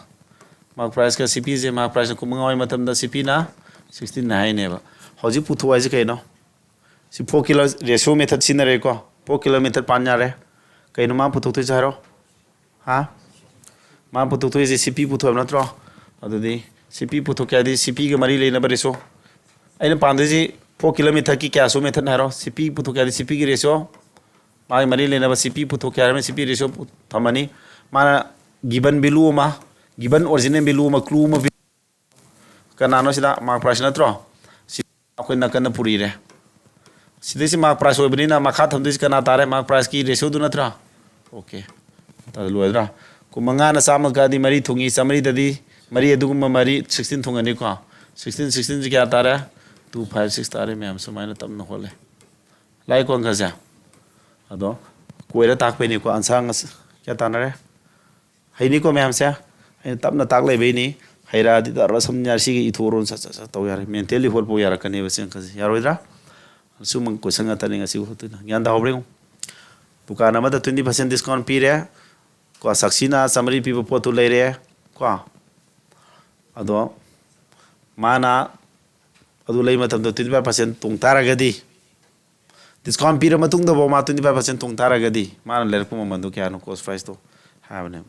Mark price ꯀ C P ꯁꯦ, mark price ꯅ ꯀꯨꯟꯃꯉꯥ ꯑꯣꯏꯕ ꯃꯇꯝꯗ C P ꯅ sixteen ꯅ ꯍꯥꯏꯅꯦꯕ꯫ ꯍꯧꯖꯤꯛ ꯄꯨꯊꯣꯛ ꯍꯥꯏꯁꯦ ꯀꯩꯅꯣ? ꯁꯤ four column ratio method ꯁꯤꯖꯤꯟꯅꯔꯦꯀꯣ꯫ Four column method ꯄꯥꯟ ꯌꯥꯔꯦ꯫ ꯀꯩꯅꯣ ꯃꯥ ꯄꯨꯊꯣꯛꯇꯣꯏꯁꯦ ꯍꯥꯏꯔꯣ? ꯍꯥ? ꯃꯥ ꯄꯨꯊꯣꯛꯇꯣꯏꯁꯦ C P ꯄꯨꯊꯣꯛꯑꯕ ꯅꯠꯇ꯭ꯔꯣ? ꯑꯗꯨꯗꯤ C P ꯄꯨꯊꯣꯛꯀꯦ ꯍꯥꯏꯗꯤ C P ꯒ ꯃꯔꯤ ꯂꯩꯅꯕ ratio꯫ ꯑꯩꯅ ꯄꯥꯟꯗꯣꯏꯁꯤ four column method ꯀꯤ ꯀꯌꯥꯁꯨ method ꯅ ꯍꯥꯏꯔꯣ? C P ꯄꯨꯊꯣꯛꯀꯦ ꯍꯥꯏꯗꯤ C P ꯒꯤ ratio꯫ ꯃꯥꯒꯤ ꯃꯔꯤ ꯂꯩꯅꯕ C P ꯄꯨꯊꯣꯛꯀꯦ ꯍꯥꯏꯔꯕꯅꯤꯅ C P ratio ꯊꯝꯃꯅꯤ꯫ ꯃꯥꯅ given value ꯑꯃ, given original value ꯑꯃ, clue ꯑꯃ ꯄꯤ-, ꯀꯅꯥꯅꯣ ꯁꯤꯗ? Mark price ꯅꯠꯇ꯭ꯔꯣ? ꯁꯤ ꯑꯩꯈꯣꯏ ꯅꯥꯀꯟꯗ ꯄꯨꯔꯤꯔꯦ꯫ ꯁꯤꯗꯩꯁꯤ mark price ꯑꯣꯏꯕꯅꯤꯅ ꯃꯈꯥ ꯊꯝꯗꯣꯏꯁꯤ ꯀꯅꯥ ꯇꯥꯔꯦ? Mark price ꯀꯤ ratio ꯗꯨ ꯅꯠꯇ꯭ꯔꯥ? Okay꯫ ꯑꯗꯨ ꯂꯣꯏꯗ꯭ꯔꯥ? ꯀꯨꯟꯃꯉꯥꯅ ꯆꯥꯝꯃ ꯀꯛꯑꯗꯤ ꯃꯔꯤ ꯊꯨꯡꯉꯤ, ꯆꯥꯃꯔꯤꯗꯗꯤ ꯃꯔꯤ ꯑꯗꯨꯒꯨꯝꯕ ꯃꯔꯤ sixteen ꯊꯨꯡꯉꯅꯤꯀꯣ꯫ Sixteen, sixteen ꯁꯤ ꯀꯌꯥ ꯇꯥꯔꯦ? Two five six ꯇꯥꯔꯦ ꯃꯌꯥꯝ, ꯁꯨꯃꯥꯏꯅ ꯇꯞꯅ ꯍꯣꯠꯂꯦ꯫ ꯂꯥꯏ ꯀꯣꯟꯈꯁꯦ꯫ ꯑꯗꯣ ꯀꯣꯏꯔ ꯇꯥꯛꯄꯩꯅꯤꯀꯣ꯫ Answer ꯉꯁꯤ ꯀꯌꯥ ꯇꯥꯅꯔꯦ? ꯍꯩꯅꯤꯀꯣ ꯃꯌꯥꯝꯁꯦ꯫ ꯑꯩꯅ ꯇꯞꯅ ꯇꯥꯛ ꯂꯩꯕꯩꯅꯤ꯫ ꯍꯩꯔꯛꯑꯗꯤ ꯇꯧꯔ ꯁꯝ ꯌꯥꯔꯦ, ꯁꯤꯒ ꯏꯊꯣꯛꯑꯔꯣꯏ, ꯁꯠ ꯁꯠ ꯁꯠ ꯇꯧ ꯌꯥꯔꯦ꯫ Mentally ꯍꯣꯠꯄ ꯌꯥꯔꯛꯀꯅꯦꯕ ꯁꯤ ꯑꯪꯀꯁꯦ꯫ ꯌꯥꯔꯣꯏꯗ꯭ꯔꯥ? ꯑꯁꯤꯒꯨꯝꯕ question ꯉꯥꯛꯇꯅꯤ ꯉꯁꯤ ꯍꯣꯠꯇꯣꯏꯅ꯫ ꯒ꯭ꯌꯥꯟ ꯇꯥꯍꯧꯕ꯭ꯔꯥ ꯌꯦꯡꯉꯨ꯫ ꯗꯨꯀꯥꯟ ꯑꯃꯗ twenty percent discount ꯄꯤꯔꯦ꯫ ꯀꯣ, ꯁꯛꯁꯤꯅ ꯆꯥꯃꯔꯤ ꯄꯤꯕ ꯄꯣꯠꯇꯨ ꯂꯩꯔꯦ꯫ ꯀꯣ, ꯑꯗꯣ ꯃꯥꯅ ꯑꯗꯨ ꯂꯩ ꯃꯇꯝꯗ twenty five percent ꯇꯣꯡ ꯇꯥꯔꯒꯗꯤ, discount ꯄꯤꯔ ꯃꯇꯨꯡꯗꯐꯥꯎ ꯃꯥ twenty five percent ꯇꯣꯡ ꯇꯥꯔꯒꯗꯤ, ꯃꯥꯅ ꯂꯩꯔꯛꯄ ꯃꯃꯜꯗꯣ ꯀꯌꯥꯅꯣ, cost priceꯇꯣ ꯍꯥꯏꯕꯅꯦꯕ꯫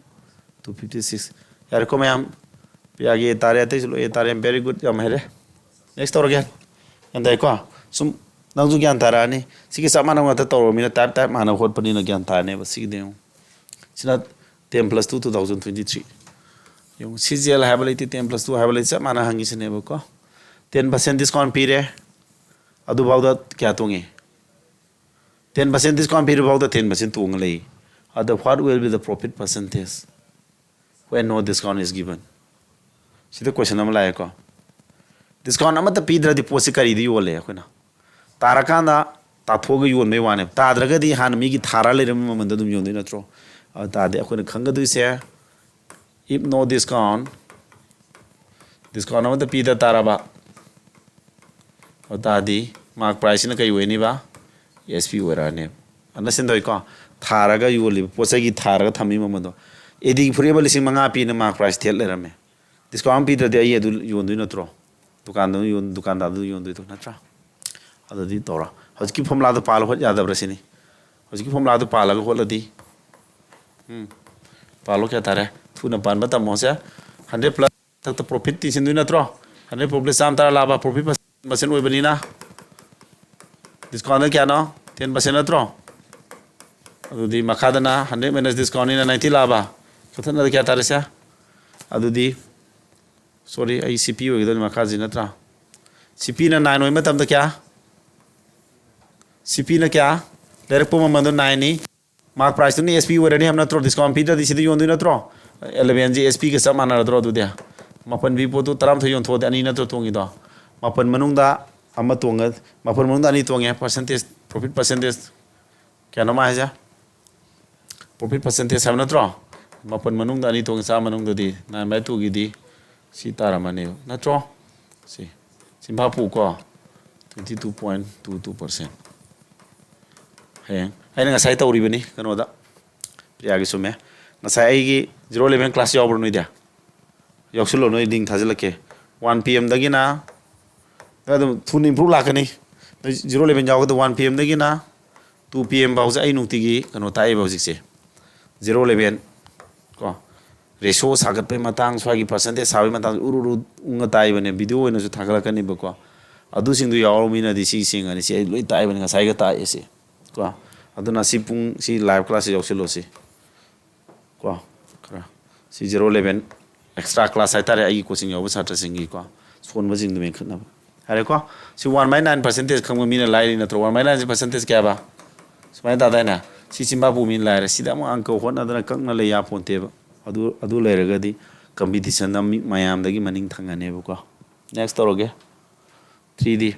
Two fifty six꯫ ꯌꯥꯔꯦꯀꯣ ꯃꯌꯥꯝ? ꯄ꯭ꯔꯤꯌꯥꯒꯤ ꯑꯦ ꯇꯥꯔꯦ, ꯑꯇꯩꯁꯨ ꯂꯣꯏ ꯑꯦ ꯇꯥꯔꯦ꯫ Very good, ꯌꯥꯝ ꯍꯩꯔꯦ꯫ Next ꯇꯧꯔꯒꯦ꯫ ꯒ꯭ꯌꯥꯟ ꯇꯥꯏꯀꯣ? ꯁꯨꯝ ꯅꯪꯁꯨ ꯒ꯭ꯌꯥꯟ ꯇꯥꯔꯛꯑꯅꯤ꯫ ꯁꯤꯒꯤ ꯆꯞ ꯃꯥꯟꯅꯕ ꯉꯥꯛꯇ ꯇꯧꯔꯕꯅꯤꯅ, type type ꯃꯥꯟꯅꯕ ꯍꯣꯠꯄꯅꯤꯅ ꯒ꯭ꯌꯥꯟ ꯇꯥꯔꯅꯦꯕ꯫ ꯁꯤꯒꯤꯗꯤ ꯌꯦꯡꯉꯨ꯫ ꯁꯤꯅ ten plus two, two thousand twenty three꯫ ꯌꯦꯡꯉꯨ, C G L ꯍꯥꯏꯕ ꯂꯩꯇꯦ, ten plus two ꯍꯥꯏꯕ ꯂꯩꯇꯦ, ꯆꯞ ꯃꯥꯟꯅ ꯍꯪꯉꯤꯁꯤꯅꯦꯕꯀꯣ꯫ Ten percent discount ꯄꯤꯔꯦ, ꯑꯗꯨꯐꯥꯎꯗ ꯀꯌꯥ ꯇꯣꯡꯉꯤ? Ten percent discount ꯄꯤꯔꯤꯐꯥꯎꯗ ten percent ꯇꯣꯡꯉ ꯂꯩ꯫ ꯑꯗ what will be the profit percentage when no discount is given? ꯁꯤꯗ question ꯑꯃ ꯂꯥꯛꯑꯦꯀꯣ꯫ Discount ꯑꯃꯠꯇ ꯄꯤꯗ꯭ꯔꯗꯤ ꯄꯣꯠꯁꯤ ꯀꯔꯤꯗ ꯌꯣꯜꯂꯦ ꯑꯩꯈꯣꯏꯅ? ꯇꯥꯔꯀꯥꯟꯗ ꯇꯥꯊꯣꯛꯑꯒ ꯌꯣꯟꯕꯩ ꯋꯥꯅꯦꯕ꯫ ꯇꯥꯗ꯭ꯔꯒꯗꯤ ꯍꯥꯟꯅ ꯃꯤꯒꯤ ꯊꯥꯔ ꯂꯩꯔꯝꯕ ꯃꯃꯜꯗ ꯑꯗꯨꯝ ꯌꯣꯟꯗꯣꯏ ꯅꯠꯇ꯭ꯔꯣ? ꯑꯗꯨ ꯇꯥꯔꯗꯤ ꯑꯩꯈꯣꯏꯅ ꯈꯪꯒꯗꯣꯏꯁꯦ, if no discount, discount ꯑꯃꯠꯇ ꯄꯤꯗ ꯇꯥꯔꯕ, ꯑꯗꯨ ꯇꯥꯔꯗꯤ mark priceꯁꯤꯅ ꯀꯩ ꯑꯣꯏꯅꯤꯕ? S P ꯑꯣꯏꯔꯛꯑꯅꯦꯕ꯫ ꯑꯟꯗꯔꯁ꯭ꯇꯦꯟ ꯇꯧꯏꯀꯣ? ꯊꯥꯔꯒ ꯌꯣꯜꯂꯤꯕ ꯄꯣꯠ ꯆꯩꯒꯤ ꯊꯥꯔꯒ ꯊꯝꯃꯤ ꯃꯃꯜꯗꯣ꯫ ADꯒꯤ ꯐꯨꯔꯤꯠ ꯑꯃ ꯂꯤꯁꯤꯡ ꯃꯉꯥ ꯄꯤꯅ mark price ꯊꯦꯠ ꯂꯩꯔꯝꯃꯦ꯫ Discount ꯄꯤꯗ꯭ꯔꯗꯤ ꯑꯩ ꯑꯗꯨ ꯌꯣꯟꯗꯣꯏ ꯅꯠꯇ꯭ꯔꯣ? ꯗꯨꯀꯥꯟꯗ ꯌꯣꯟ-, ꯗꯨꯀꯥꯟꯗꯥꯔꯗꯨ ꯌꯣꯟꯗꯣꯏꯗꯣ ꯅꯠꯇ꯭ꯔꯥ? ꯑꯗꯨꯗꯤ ꯇꯧꯔꯣ꯫ ꯍꯧꯖꯤꯛꯀꯤ formulaꯗꯨ ꯄꯥꯜꯂ ꯍꯣꯠ ꯌꯥꯗꯕ꯭ꯔꯥ ꯁꯤꯅꯤ꯫ ꯍꯧꯖꯤꯛꯀꯤ formulaꯗꯨ ꯄꯥꯜꯂꯒ ꯍꯣꯠꯂꯗꯤ, ꯎꯝ, ꯄꯥꯜꯂꯣ, ꯀꯌꯥ ꯇꯥꯔꯦ? ꯊꯨꯅ ꯄꯥꯟꯕ ꯇꯝꯃꯣꯁꯦ꯫ Hundred plus ꯃꯊꯛꯇ profit ꯇꯤꯟꯁꯤꯟꯗꯣꯏ ꯅꯠꯇ꯭ꯔꯣ? Hundred plus ꯆꯥꯝꯃ ꯇꯔꯥ ꯂꯥꯛꯄ, profit percent ꯑꯣꯏꯕꯅꯤꯅ꯫ Discountꯅ ꯀꯌꯥꯅꯣ? Ten percent ꯅꯠꯇ꯭ꯔꯣ? ꯑꯗꯨꯗꯤ ꯃꯈꯥꯗꯅ hundred minus discountꯅꯤꯅ ninety ꯂꯥꯛꯑꯕ? ꯀꯛꯊꯠꯅꯗ ꯀꯌꯥ ꯇꯥꯔꯦꯁꯦ? ꯑꯗꯨꯗꯤ, sorry, ꯑꯩ C P ꯑꯣꯏꯒꯗꯕꯅꯤ ꯃꯈꯥꯁꯤ ꯅꯠꯇ꯭ꯔꯥ? C Pꯅ nine ꯑꯣꯏꯕ ꯃꯇꯝꯗ ꯀꯌꯥ? C Pꯅ ꯀꯌꯥ? ꯂꯩꯔꯛꯄ ꯃꯃꯜꯗꯣ nineꯅꯤ꯫ Mark priceꯇꯨꯅ S P ꯑꯣꯏꯔꯅꯤ ꯍꯥꯏꯕ ꯅꯠꯇ꯭ꯔꯣ? Discount ꯄꯤꯗ꯭ꯔꯗꯤ ꯁꯤꯗ ꯌꯣꯟꯗꯣꯏ ꯅꯠꯇ꯭ꯔꯣ? Elevenꯁꯤ S Pꯒ ꯆꯞ ꯃꯥꯟꯅꯔꯗ꯭ꯔꯣ ꯑꯗꯨꯗꯤ? ꯃꯥꯄꯟ ꯄꯤ ꯄꯣꯠꯇꯨ ꯇꯔꯥꯃꯥꯊꯣꯏ ꯌꯣꯟꯊꯣꯛꯑꯗꯤ ꯑꯅꯤ ꯅꯠꯇ꯭ꯔꯣ ꯇꯣꯡꯉꯤꯗꯣ? ꯃꯥꯄꯟ ꯃꯅꯨꯡꯗ ꯑꯃ ꯇꯣꯡꯉ-, ꯃꯥꯄꯟ ꯃꯅꯨꯡꯗ ꯑꯅꯤ ꯇꯣꯡꯉꯦ, percentage, profit percentage ꯀꯌꯥꯅꯣ ꯃꯥ ꯍꯥꯏꯁꯦ? Profit percentage ꯍꯥꯏꯕ ꯅꯠꯇ꯭ꯔꯣ? ꯃꯥꯄꯟ ꯃꯅꯨꯡꯗ ꯑꯅꯤ ꯇꯣꯡꯉꯦ, ꯆꯥꯝꯃ ꯃꯅꯨꯡꯗꯗꯤ nine by twoꯒꯤꯗꯤ ꯁꯤ ꯇꯥꯔꯝꯃꯅꯦꯕ, ꯅꯠꯇ꯭ꯔꯣ? ꯁꯤ ꯁꯤꯝꯐꯥ ꯄꯨꯀꯣ, twenty two point two two percent꯫ ꯍꯌꯦꯡ ꯑꯩꯅ ꯉꯁꯥꯏ ꯇꯧꯔꯤꯕꯅꯤ ꯀꯩꯅꯣꯗ, ꯄ꯭ꯔꯤꯌꯥꯒꯤ ꯆꯨꯝꯃꯦ꯫ ꯉꯁꯥꯏ ꯑꯩꯒꯤ zero eleven class ꯌꯥꯎꯕ꯭ꯔꯣ ꯅꯣꯏꯗꯤ? ꯌꯥꯎꯁꯤꯜꯂꯣ, ꯅꯣꯏ link ꯊꯥꯖꯤꯜꯂꯛꯀꯦ꯫ One P M ꯗꯒꯤꯅ ꯑꯗꯨꯝ ꯊꯨꯅ improve ꯂꯥꯛꯀꯅꯤ꯫ ꯅꯣꯏ zero eleven ꯌꯥꯎꯒꯗꯕ one P M ꯗꯒꯤꯅ two P M ꯐꯥꯎꯁꯦ ꯑꯩ ꯅꯨꯡꯇꯤꯒꯤ ꯀꯩꯅꯣ ꯇꯥꯛꯏꯕ ꯍꯧꯖꯤꯛꯁꯦ꯫ Zero eleven ꯀꯣ, ratio ꯁꯥꯒꯠꯄꯩ ꯃꯇꯥꯡ, ꯁ꯭ꯋꯥꯏꯒꯤ percentage ꯁꯥꯕꯒꯤ ꯃꯇꯥꯡ ꯎꯔꯨ ꯎꯔꯨ ꯎꯪꯉ ꯇꯥꯛꯏꯕꯅꯦ, video ꯑꯣꯏꯅꯁꯨ ꯊꯥꯒꯠꯂꯛꯀꯅꯤꯕꯀꯣ꯫ ꯑꯗꯨꯁꯤꯡꯗꯨ ꯌꯥꯎꯔꯕ ꯃꯤꯅꯗꯤ ꯁꯤ ꯁꯦꯡꯉꯅꯤ꯫ ꯁꯤ ꯑꯩ ꯂꯣꯏ ꯇꯥꯛꯏꯕꯅꯤ ꯉꯁꯥꯏꯒ ꯇꯥꯛꯏꯁꯦ ꯀꯣ꯫ ꯑꯗꯨꯅ ꯁꯤ ꯄꯨꯡ, ꯁꯤ live class ꯁꯤ ꯌꯥꯎꯁꯤꯜꯂꯣ ꯁꯤ ꯀꯣ꯫ ꯈꯔ ꯁꯤ zero eleven extra class ꯍꯥꯏꯇꯥꯔꯦ, ꯑꯩꯒꯤ coaching ꯌꯥꯎꯕ ꯁꯥꯇ꯭ꯔꯁꯤꯡꯒꯤꯀꯣ, ꯁꯣꯟꯕꯁꯤꯡꯗꯨ ꯃꯦꯟꯈꯠꯅꯕ꯫ ꯌꯥꯔꯦꯀꯣ? ꯁꯤ one by nine percentage ꯈꯪꯕ ꯃꯤꯅ ꯂꯥꯏꯔꯤ ꯅꯠꯇ꯭ꯔꯣ? One by nine ꯁꯤ percentage ꯀꯌꯥꯕ? ꯁꯨꯃꯥꯏꯅ ꯇꯥꯗꯥꯏꯅꯦ? ꯁꯤ ꯆꯤꯟꯕꯥ ꯄꯨ ꯃꯤꯅ ꯂꯥꯏꯔꯦ꯫ ꯁꯤꯗ ꯑꯃꯨꯛ ꯑꯪꯀ ꯍꯣꯠꯅꯗꯅ ꯀꯛꯅ ꯂꯩ ꯌꯥꯄꯣꯟꯇꯦꯕ꯫ ꯑꯗꯨ, ꯑꯗꯨ ꯂꯩꯔꯒꯗꯤ competition ꯗ ꯃꯤ ꯃꯌꯥꯝꯗꯒꯤ ꯃꯅꯤꯡ ꯊꯪꯉꯅꯦꯕꯀꯣ꯫ Next ꯇꯧꯔꯒꯦ꯫ Three D꯫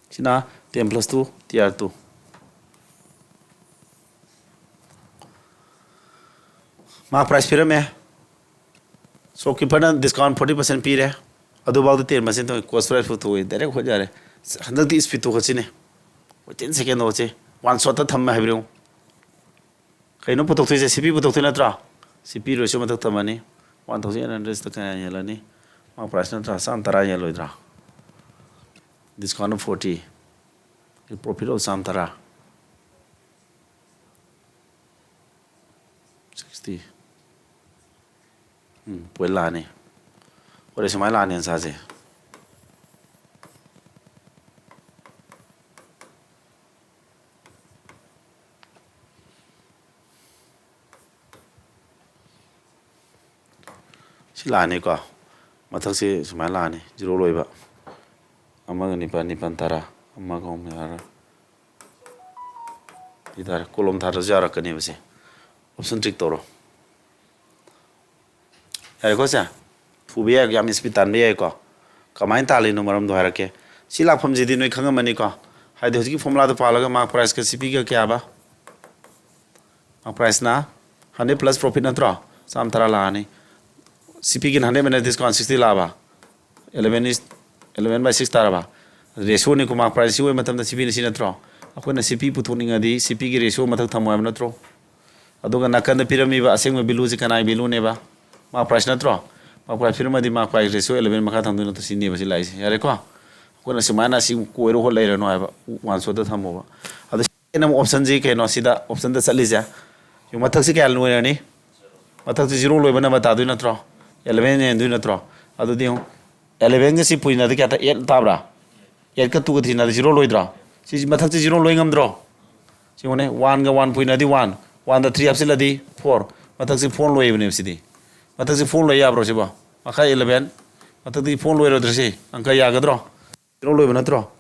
ꯁꯤꯅ ten plus two, T R two꯫ Mark price ꯄꯤꯔꯝꯃꯦ꯫ Shopkeeper ꯅ discount forty percent ꯄꯤꯔꯦ꯫ ꯑꯗꯨꯐꯥꯎꯗ ten percent ꯇꯧꯏ꯫ Cost price ꯄꯨꯊꯣꯛꯏ꯫ Direct ꯍꯣꯠ ꯌꯥꯔꯦ꯫ ꯍꯟꯗꯛꯇꯤ speed ꯇꯣ ꯈꯠꯁꯤꯅꯦ꯫ Within second ꯗ ꯍꯣꯠꯁꯤ꯫ One shot ꯇ ꯊꯝꯃꯦ ꯍꯥꯏꯕꯤꯔꯛꯎ꯫ ꯀꯩꯅꯣ ꯄꯨꯊꯣꯛꯇꯣꯏꯁꯦ? C P ꯄꯨꯊꯣꯛꯇꯣꯏ ꯅꯠꯇ꯭ꯔꯣ? C P ratio ꯃꯊꯛ ꯊꯝꯃꯅꯤ꯫ One thousand eight hundred ꯗ ꯀꯌꯥ ꯌꯦꯜꯂꯅꯤ? Mark price ꯅꯠꯇ꯭ꯔꯥ? ꯆꯥꯝ ꯇꯔꯥ ꯌꯦꯜꯂꯣꯏꯗ꯭ꯔꯥ? Discount forty. Profit of ꯆꯥꯝ ꯇꯔꯥ꯫ Sixty꯫ ꯎꯝ, point ꯂꯥꯛꯑꯅꯤ꯫ ꯍꯣꯔꯦꯟ ꯁꯨꯃꯥꯏꯅ ꯂꯥꯛꯑꯅꯤ answer ꯁꯦ꯫ ꯁꯤ ꯂꯥꯛꯑꯅꯤꯀꯣ꯫ ꯃꯊꯛꯁꯤ ꯁꯨꯃꯥꯏꯅ ꯂꯥꯛꯑꯅꯤ, zero ꯂꯣꯏꯕ꯫ ꯑꯃꯒ ꯅꯤꯄꯥꯜ, ꯅꯤꯄꯥꯜ ꯇꯔꯥ, ꯑꯃꯒ ꯑꯍꯨꯝ ꯌꯥꯔꯣꯏ꯫ ꯁꯤ ꯇꯥꯔꯦ, column ꯊꯥꯗ꯭ꯔꯁꯨ ꯌꯥꯔꯛꯀꯅꯦꯕ ꯁꯦ꯫ Option trick ꯇꯧꯔꯣ꯫ ꯌꯥꯔꯦꯀꯣ ꯁꯦ? ꯊꯨꯕ ꯌꯥꯏ, ꯌꯥꯝ speed ꯇꯥꯟꯕ ꯌꯥꯏꯀꯣ꯫ ꯀꯃꯥꯏꯅ ꯇꯥꯜꯂꯤꯅꯣ ꯃꯔꯝꯗꯣ ꯍꯥꯏꯔꯛꯀꯦ꯫ ꯁꯤ ꯂꯥꯛꯐꯝꯁꯤꯗꯤ ꯅꯣꯏ ꯈꯪꯉꯝꯃꯅꯤꯀꯣ꯫ ꯍꯥꯏꯗꯤ ꯍꯧꯖꯤꯛꯀꯤ formula ꯗꯣ ꯄꯥꯜꯂꯒ mark price ꯀ C P ꯒ ꯀꯌꯥꯕ? Mark price ꯅ hundred plus profit ꯅꯠꯇ꯭ꯔꯣ? ꯆꯥꯝ ꯇꯔꯥ ꯂꯥꯛꯑꯅꯤ꯫ C P ꯒꯤꯅ hundred minus discount sixty ꯂꯥꯛꯑꯕ? Eleven is, eleven by six ꯇꯥꯔꯕ? Ratio ꯅꯤꯀꯣ, mark price ꯁꯤ ꯑꯣꯏꯕ ꯃꯇꯝꯗ C P ꯅ ꯁꯤ ꯅꯠꯇ꯭ꯔꯣ? ꯑꯩꯈꯣꯏꯅ C P ꯄꯨꯊꯣꯛꯅꯤꯡꯉꯗꯤ C P ꯒꯤ ratio ꯃꯊꯛ ꯊꯝꯃꯣ ꯍꯥꯏꯕ ꯅꯠꯇ꯭ꯔꯣ? ꯑꯗꯨꯒ ꯅꯥꯀꯟꯗ ꯄꯤꯔꯝꯃꯤꯕ ꯑꯁꯦꯡꯕ value ꯁꯤ ꯀꯅꯥꯒꯤ value ꯅꯦꯕ? Mark price ꯅꯠꯇ꯭ꯔꯣ? Mark price ꯄꯤꯔꯝꯃꯗꯤ mark price ratio eleven ꯃꯈꯥ ꯊꯝꯗꯣꯏ ꯅꯠꯇ꯭ꯔꯣ? ꯁꯤꯅꯦꯕ ꯁꯤ ꯂꯥꯛꯏꯁꯦ꯫ ꯌꯥꯔꯦꯀꯣ? ꯑꯩꯈꯣꯏꯅ ꯁꯨꯃꯥꯏꯅ ꯁꯤ ꯀꯣꯏꯔ ꯍꯣꯠ ꯂꯩꯔꯅꯨ ꯍꯥꯏꯕ꯫ One shot ꯊꯝꯃꯣꯕ꯫ ꯑꯗꯣ ꯁꯤꯅ ꯑꯃꯨꯛ option ꯁꯤ ꯀꯩꯅꯣ? ꯁꯤꯗ option ꯗ ꯆꯠꯂꯤꯁꯦ꯫ ꯁꯤ ꯃꯊꯛꯁꯤ ꯀꯌꯥ ꯂꯣꯏꯔꯅꯤ? ꯃꯊꯛꯁꯤ zero ꯂꯣꯏꯕ number ꯇꯥꯗꯣꯏ ꯅꯠꯇ꯭ꯔꯣ? Eleven ꯍꯦꯟꯗꯣꯏ ꯅꯠꯇ꯭ꯔꯣ? ꯑꯗꯨꯗꯤ ꯌꯦꯡꯉꯨ, eleven ꯒ ꯁꯤ ꯄꯨꯏꯅꯗꯤ ꯀꯌꯥ ꯇꯥ? Eight ꯇꯥꯕ꯭ꯔꯥ? Eight ꯀ two ꯒ ꯊꯤꯅꯗꯤ zero ꯂꯣꯏꯗ꯭ꯔꯣ? ꯁꯤ ꯃꯊꯛꯁꯤ zero ꯂꯣꯏ ꯉꯝꯗ꯭ꯔꯣ? ꯁꯤ ꯌꯦꯡꯉꯨꯅꯦ, one ꯒ one ꯄꯨꯏꯅꯗꯤ one, one ꯗ three ꯍꯥꯞꯆꯤꯜꯂꯗꯤ four, ꯃꯊꯛꯁꯤ four ꯂꯣꯏꯕꯅꯦꯕ ꯁꯤꯗꯤ꯫ ꯃꯊꯛꯁꯤ four ꯂꯣꯏ ꯌꯥꯕ꯭ꯔꯣ ꯁꯤꯕꯣ? ꯃꯈꯥ eleven, ꯃꯊꯛꯇꯤ four ꯂꯣꯏꯔꯣꯏꯗ꯭ꯔꯣ ꯁꯤ? ꯑꯪꯀ ꯌꯥꯒꯗ꯭ꯔꯣ? Zero ꯂꯣꯏꯕ ꯅꯠꯇ꯭ꯔꯣ?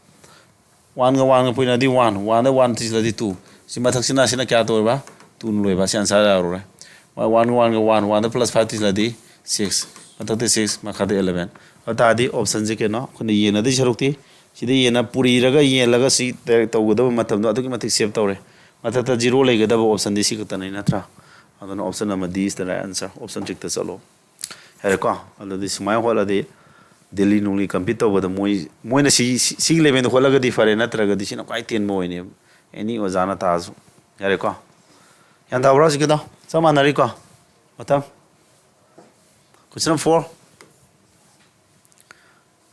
One ꯒ one ꯒ ꯄꯨꯏꯅꯗꯤ one, one ꯗ one ꯊꯤꯖꯤꯜꯂꯗꯤ two꯫ ꯁꯤ ꯃꯊꯛꯁꯤꯅ, ꯁꯤꯅ ꯀꯌꯥ ꯇꯧꯔꯤꯕ? Two ꯅ ꯂꯣꯏꯕ꯫ ꯁꯤ answer ꯌꯥꯔꯔꯣꯏ꯫ One ꯒ one ꯒ one, one ꯗ plus five ꯊꯤꯖꯤꯜꯂꯗꯤ six꯫ ꯃꯊꯛꯇ six, ꯃꯈꯥꯗ eleven꯫ ꯑꯗꯨ ꯇꯥꯔꯗꯤ option ꯁꯦ ꯀꯩꯅꯣ? ꯑꯩꯈꯣꯏꯅ ꯌꯦꯟꯅꯗꯣꯏ ꯁꯔꯨꯛꯇꯤ ꯁꯤꯗ ꯌꯦꯟꯅ ꯄꯨꯔꯤꯔꯒ ꯌꯦꯜꯂꯒ ꯁꯤ direct ꯇꯧꯒꯗꯕ ꯃꯇꯝꯗꯣ ꯑꯗꯨꯛꯀꯤ ꯃꯇꯤꯛ save ꯇꯧꯔꯦ꯫ ꯃꯊꯛꯇ zero ꯂꯩꯒꯗꯕ option ꯗꯤ ꯁꯤ ꯈꯛꯇꯅꯤ ꯅꯠꯇ꯭ꯔꯥ? ꯑꯗꯨꯅ option ꯑꯃ D is the right answer꯫ Option six ꯇ ꯆꯠꯂꯣ꯫ ꯌꯥꯔꯦꯀꯣ? ꯑꯗꯨꯗꯤ ꯁꯨꯃꯥꯏꯅ ꯍꯣꯠꯂꯗꯤ ꯗꯦꯜꯂꯤ ꯅꯨꯡꯂꯤ compete ꯇꯧꯕꯗ ꯃꯣꯏ, ꯃꯣꯏꯅ ꯁꯤ, ꯁꯤ, ꯁꯤꯒꯤ level ꯗ ꯍꯣꯠꯂꯒꯗꯤ ꯐꯔꯦ, ꯅꯠꯇ꯭ꯔꯒꯗꯤ ꯁꯤꯅ ꯈ꯭ꯋꯥꯏ ꯇꯦꯟꯕ ꯑꯣꯏꯅꯦꯕ꯫ Any ꯑꯣꯖꯥꯅ ꯇꯥꯔꯁꯨ꯫ ꯌꯥꯔꯦꯀꯣ? ꯒ꯭ꯌꯥꯟ ꯇꯥꯕ꯭ꯔꯣ ꯍꯧꯖꯤꯛꯀꯤꯗꯣ? ꯆꯞ ꯃꯥꯟꯅꯔꯤꯀꯣ? ꯃꯊꯪ꯫ Question number four꯫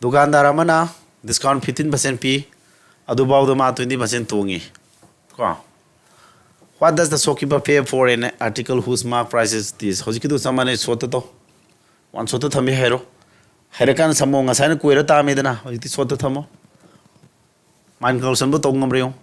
ꯗꯨꯀꯥꯟꯗꯥꯔ ꯑꯃꯅ discount fifteen percent ꯄꯤ, ꯑꯗꯨꯐꯥꯎꯗ ꯃꯥ twenty percent ꯇꯣꯡꯉꯤ꯫ ꯀꯣ? What does the shopkeeper pay for an article whose mark price is this? ꯍꯧꯖꯤꯛꯀꯤꯗꯨ ꯆꯞ ꯃꯥꯟꯅꯩ, short ꯇ ꯇꯧ꯫ One shot ꯊꯝꯃꯤ ꯍꯥꯏꯔꯣ꯫ ꯍꯥꯏꯔꯀꯥꯟꯗ ꯁꯝꯃꯣ, ꯉꯁꯥꯏꯅ ꯀꯣꯏꯔ ꯇꯥꯝꯃꯤꯗꯅ, ꯍꯧꯖꯤꯛꯇꯤ short ꯊꯝꯃꯣ꯫ Mind control ꯕꯨ ꯇꯧ ꯉꯝꯕ꯭ꯔꯥ ꯌꯦꯡꯉꯨ꯫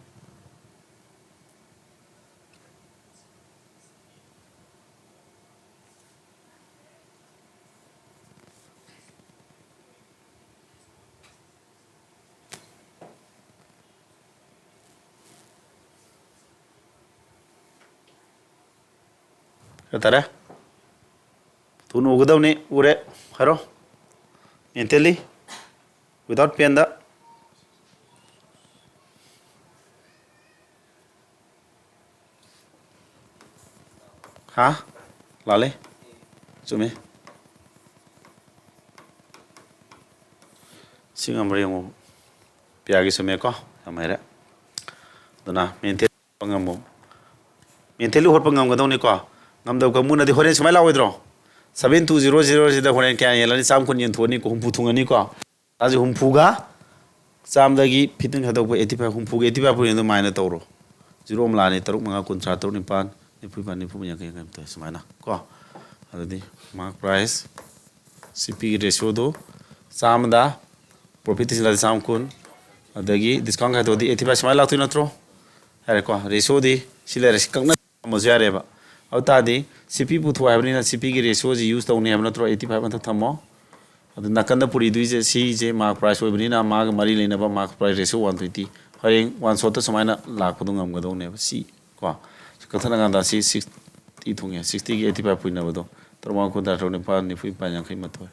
ꯀꯩ ꯇꯥꯔꯦ? ꯊꯨꯅ ꯎꯒꯗꯕꯅꯤ꯫ ꯎꯔꯦ꯫ ꯍꯥꯏꯔꯣ꯫ Mentally, without pen ꯗ꯫ ꯍꯥ? ꯂꯥꯜꯂꯦ꯫ ꯆꯨꯝꯃꯦ꯫ ꯁꯤ ꯉꯝꯕ꯭ꯔꯥ ꯌꯦꯡꯉꯨ꯫ ꯄꯤꯌꯥꯒꯤ ꯆꯨꯝꯃꯦꯀꯣ꯫ ꯌꯥꯝ ꯍꯩꯔꯦ꯫ ꯑꯗꯨꯅ ꯃꯦꯟꯇꯦꯟ ꯇꯧꯕ ꯉꯝꯃꯨ꯫ ꯃꯦꯟꯇꯦꯜꯂꯤ ꯍꯣꯠꯄ ꯉꯝꯒꯗꯧꯅꯤꯀꯣ꯫ ꯉꯝꯗꯕ ꯀꯥꯡꯕꯨꯅꯗꯤ ꯍꯣꯔꯦꯟ ꯁꯨꯃꯥꯏꯅ ꯂꯥꯛꯑꯣꯏꯗ꯭ꯔꯣ? ꯁꯚꯦꯟ ꯇꯨ ꯖꯤꯔꯣ ꯖꯤꯔꯣꯁꯤꯗ ꯍꯣꯔꯦꯟ ꯀꯌꯥ ꯌꯦꯜꯂꯅꯤ? ꯆꯥꯝ ꯀꯨꯟ ꯌꯦꯟꯊꯣꯛꯑꯅꯤꯀꯣ, ꯍꯨꯝꯐꯨ ꯊꯨꯡꯉꯅꯤꯀꯣ꯫ ꯇꯥꯁꯤ ꯍꯨꯝꯐꯨꯒ ꯆꯥꯝꯗꯒꯤ ꯐꯤꯐꯇꯤꯟ ꯈꯥꯏꯗꯣꯛꯄ ꯑꯩꯠꯇꯤ ꯐꯥꯏꯚ, ꯍꯨꯝꯐꯨꯒ ꯑꯩꯠꯇꯤ ꯐꯥꯏꯚ ꯄꯨꯔꯤ ꯑꯗꯨꯃꯥꯏꯅ ꯇꯧꯔꯣ꯫ ꯖꯤꯔꯣ ꯑꯃ ꯂꯥꯛꯑꯅꯤ, ꯇꯔꯨꯛ, ꯃꯉꯥ, ꯀꯨꯟꯊ꯭ꯔꯥ, ꯇꯔꯨꯛ, ꯅꯤꯄꯥꯟ, ꯅꯤꯐꯨ, ꯅꯤꯄꯥꯟ, ꯅꯤꯐꯨ, ꯌꯥꯡꯈꯩ, ꯌꯥꯡꯈꯩ ꯃꯥꯊꯣꯏ ꯁꯨꯃꯥꯏꯅ ꯀꯣ꯫ ꯑꯗꯨꯗꯤ ꯃꯥꯔꯛ ꯄ꯭ꯔꯥꯏꯁ ꯁꯤ ꯄꯤꯒꯤ ꯔꯦꯁꯤꯌꯣꯗꯨ ꯆꯥꯝꯃꯗ ꯄ꯭ꯔꯣꯐꯤꯠ ꯊꯤꯖꯤꯜꯂꯗꯤ ꯆꯥꯝ ꯀꯨꯟ, ꯑꯗꯒꯤ ꯗꯤꯁꯀꯥꯎꯟ ꯈꯥꯏꯗꯣꯛꯑꯗꯤ ꯑꯩꯠꯇꯤ ꯐꯥꯏꯚ ꯁꯨꯃꯥꯏꯅ ꯂꯥꯛꯇꯣꯏ ꯅꯠꯇ꯭ꯔꯣ? ꯌꯥꯔꯦꯀꯣ, ꯔꯦꯁꯤꯌꯣꯗꯤ ꯁꯤ ꯂꯩꯔꯦ, ꯁꯤ ꯀꯛꯅ ꯊꯝꯃꯁꯨ ꯌꯥꯔꯦꯕ꯫ ꯑꯗꯨ ꯇꯥꯔꯗꯤ ꯁꯤ ꯄꯤ ꯄꯨꯊꯣꯛ ꯍꯥꯏꯕꯅꯤꯅ ꯁꯤ ꯄꯤꯒꯤ ꯔꯦꯁꯤꯌꯣꯁꯤ ꯌꯨꯁ ꯇꯧꯅꯤ ꯍꯥꯏꯕ ꯅꯠꯇ꯭ꯔꯣ? ꯑꯩꯠꯇꯤ ꯐꯥꯏꯚ ꯃꯊꯛ ꯊꯝꯃꯣ꯫ ꯑꯗꯨ ꯅꯥꯀꯟꯗ ꯄꯨꯔꯤꯗꯣꯏꯁꯦ ꯁꯤꯁꯦ ꯃꯥꯔꯛ ꯄ꯭ꯔꯥꯏꯁ ꯑꯣꯏꯕꯅꯤꯅ ꯃꯥꯒ ꯃꯔꯤ ꯂꯩꯅꯕ mark price ratio one twenty. ꯍꯌꯦꯡ ꯋꯥꯟ ꯁꯣꯠꯇ ꯁꯨꯃꯥꯏꯅ ꯂꯥꯛꯄꯗꯣ ꯉꯝꯒꯗꯧꯅꯦꯕ꯫ ꯁꯤ ꯀꯣ, ꯁꯤ ꯀꯛꯊꯠꯂꯀꯥꯟꯗ ꯁꯤ ꯁꯤꯛꯁꯇꯤ ꯊꯨꯡꯉꯦ, ꯁꯤꯛꯁꯇꯤꯒꯤ ꯑꯩꯠꯇꯤ ꯐꯥꯏꯚ ꯄꯨꯏꯅꯕꯗꯣ, ꯇꯔꯨꯛ ꯃꯉꯥ ꯀꯨꯟ, ꯇꯔꯥ ꯇꯔꯨꯛ ꯅꯤꯄꯥꯜ, ꯅꯤꯐꯨ ꯅꯤꯄꯥꯜ, ꯌꯥꯡꯈꯩ ꯃꯥꯊꯣꯏ꯫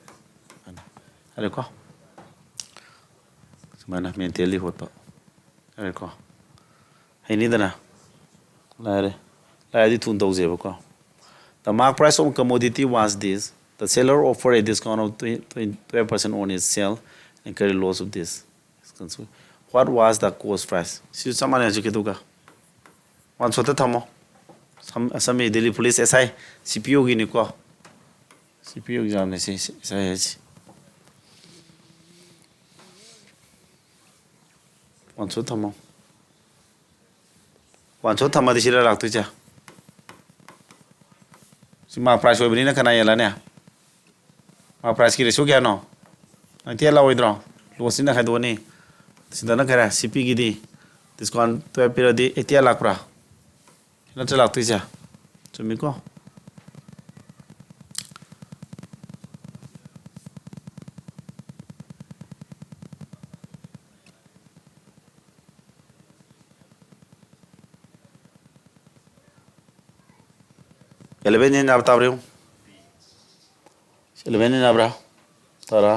ꯌꯥꯔꯦꯀꯣ? ꯁꯨꯃꯥꯏꯅ ꯃꯦꯟꯇꯦꯜꯂꯤ ꯍꯣꯠꯄ꯫ ꯌꯥꯔꯦꯀꯣ? ꯍꯩꯅꯤꯗꯅ? ꯂꯥꯏꯔꯦ꯫ ꯂꯥꯏꯔꯗꯤ ꯊꯨꯅ ꯇꯧꯁꯦꯕꯀꯣ꯫ The mark price of commodity was this. The seller offered a discount of twelve percent on its sale and carry loss of this. What was the cost price? ꯁꯤꯁꯨ ꯆꯞ ꯃꯥꯟꯅꯩ ꯍꯧꯖꯤꯛꯀꯤꯗꯨꯒ꯫ ꯋꯥꯟ ꯁꯣꯠꯇ ꯊꯝꯃꯣ꯫ ꯁꯝ-, ꯑꯁꯝꯕꯤ ꯗꯦꯜꯂꯤ ꯄꯨꯂꯤꯁ ꯑꯦꯁ ꯑꯥꯏ, ꯁꯤ ꯄꯤ ꯑꯣꯒꯤꯅꯤꯀꯣ꯫ ꯁꯤ ꯄꯤ ꯑꯣ ꯑꯦꯛꯖꯥꯝꯅꯦ ꯁꯤ, ꯑꯦꯁ ꯑꯥꯏ ꯍꯥꯏꯁꯤ꯫ ꯋꯥꯟ ꯁꯣꯠ ꯊꯝꯃꯣ꯫ ꯋꯥꯟ ꯁꯣꯠ ꯊꯝꯃꯗꯤ ꯁꯤꯗ ꯂꯥꯛꯇꯣꯏꯁꯦ꯫ ꯁꯤ ꯃꯥꯔꯛ ꯄ꯭ꯔꯥꯏꯁ ꯑꯣꯏꯕꯅꯤꯅ ꯀꯅꯥ ꯌꯦꯜꯂꯅꯤ? ꯃꯥꯔꯛ ꯄ꯭ꯔꯥꯏꯁꯀꯤ ꯔꯦꯁꯤꯌꯣ ꯀꯌꯥꯅꯣ? ꯅꯥꯏꯟꯇꯤ ꯑꯩꯠ ꯂꯥꯛꯑꯣꯏꯗ꯭ꯔꯣ? ꯂꯣꯁꯁꯤꯅ ꯈꯥꯏꯗꯣꯛꯑꯅꯤ꯫ ꯁꯤꯗꯅ ꯀꯌꯥ? ꯁꯤ ꯄꯤꯒꯤꯗꯤ ꯗꯤꯁꯀꯥꯎꯟ ꯇꯨꯌꯦꯜꯞ ꯄꯤꯔꯗꯤ ꯑꯩꯠꯇꯤ ꯑꯩꯠ ꯂꯥꯛꯄ꯭ꯔꯥ? ꯁꯤ ꯅꯠꯇ꯭ꯔ ꯂꯥꯛꯇꯣꯏꯁꯦ? ꯆꯨꯝꯃꯤꯀꯣ? ꯑꯦꯂꯚꯦꯟ ꯌꯦꯟ ꯌꯥꯕ ꯇꯥꯕ꯭ꯔꯥ ꯌꯦꯡꯉꯨ꯫ ꯑꯦꯂꯚꯦꯟ ꯌꯦꯟ ꯌꯥꯕ꯭ꯔꯥ? ꯇꯔꯥ꯫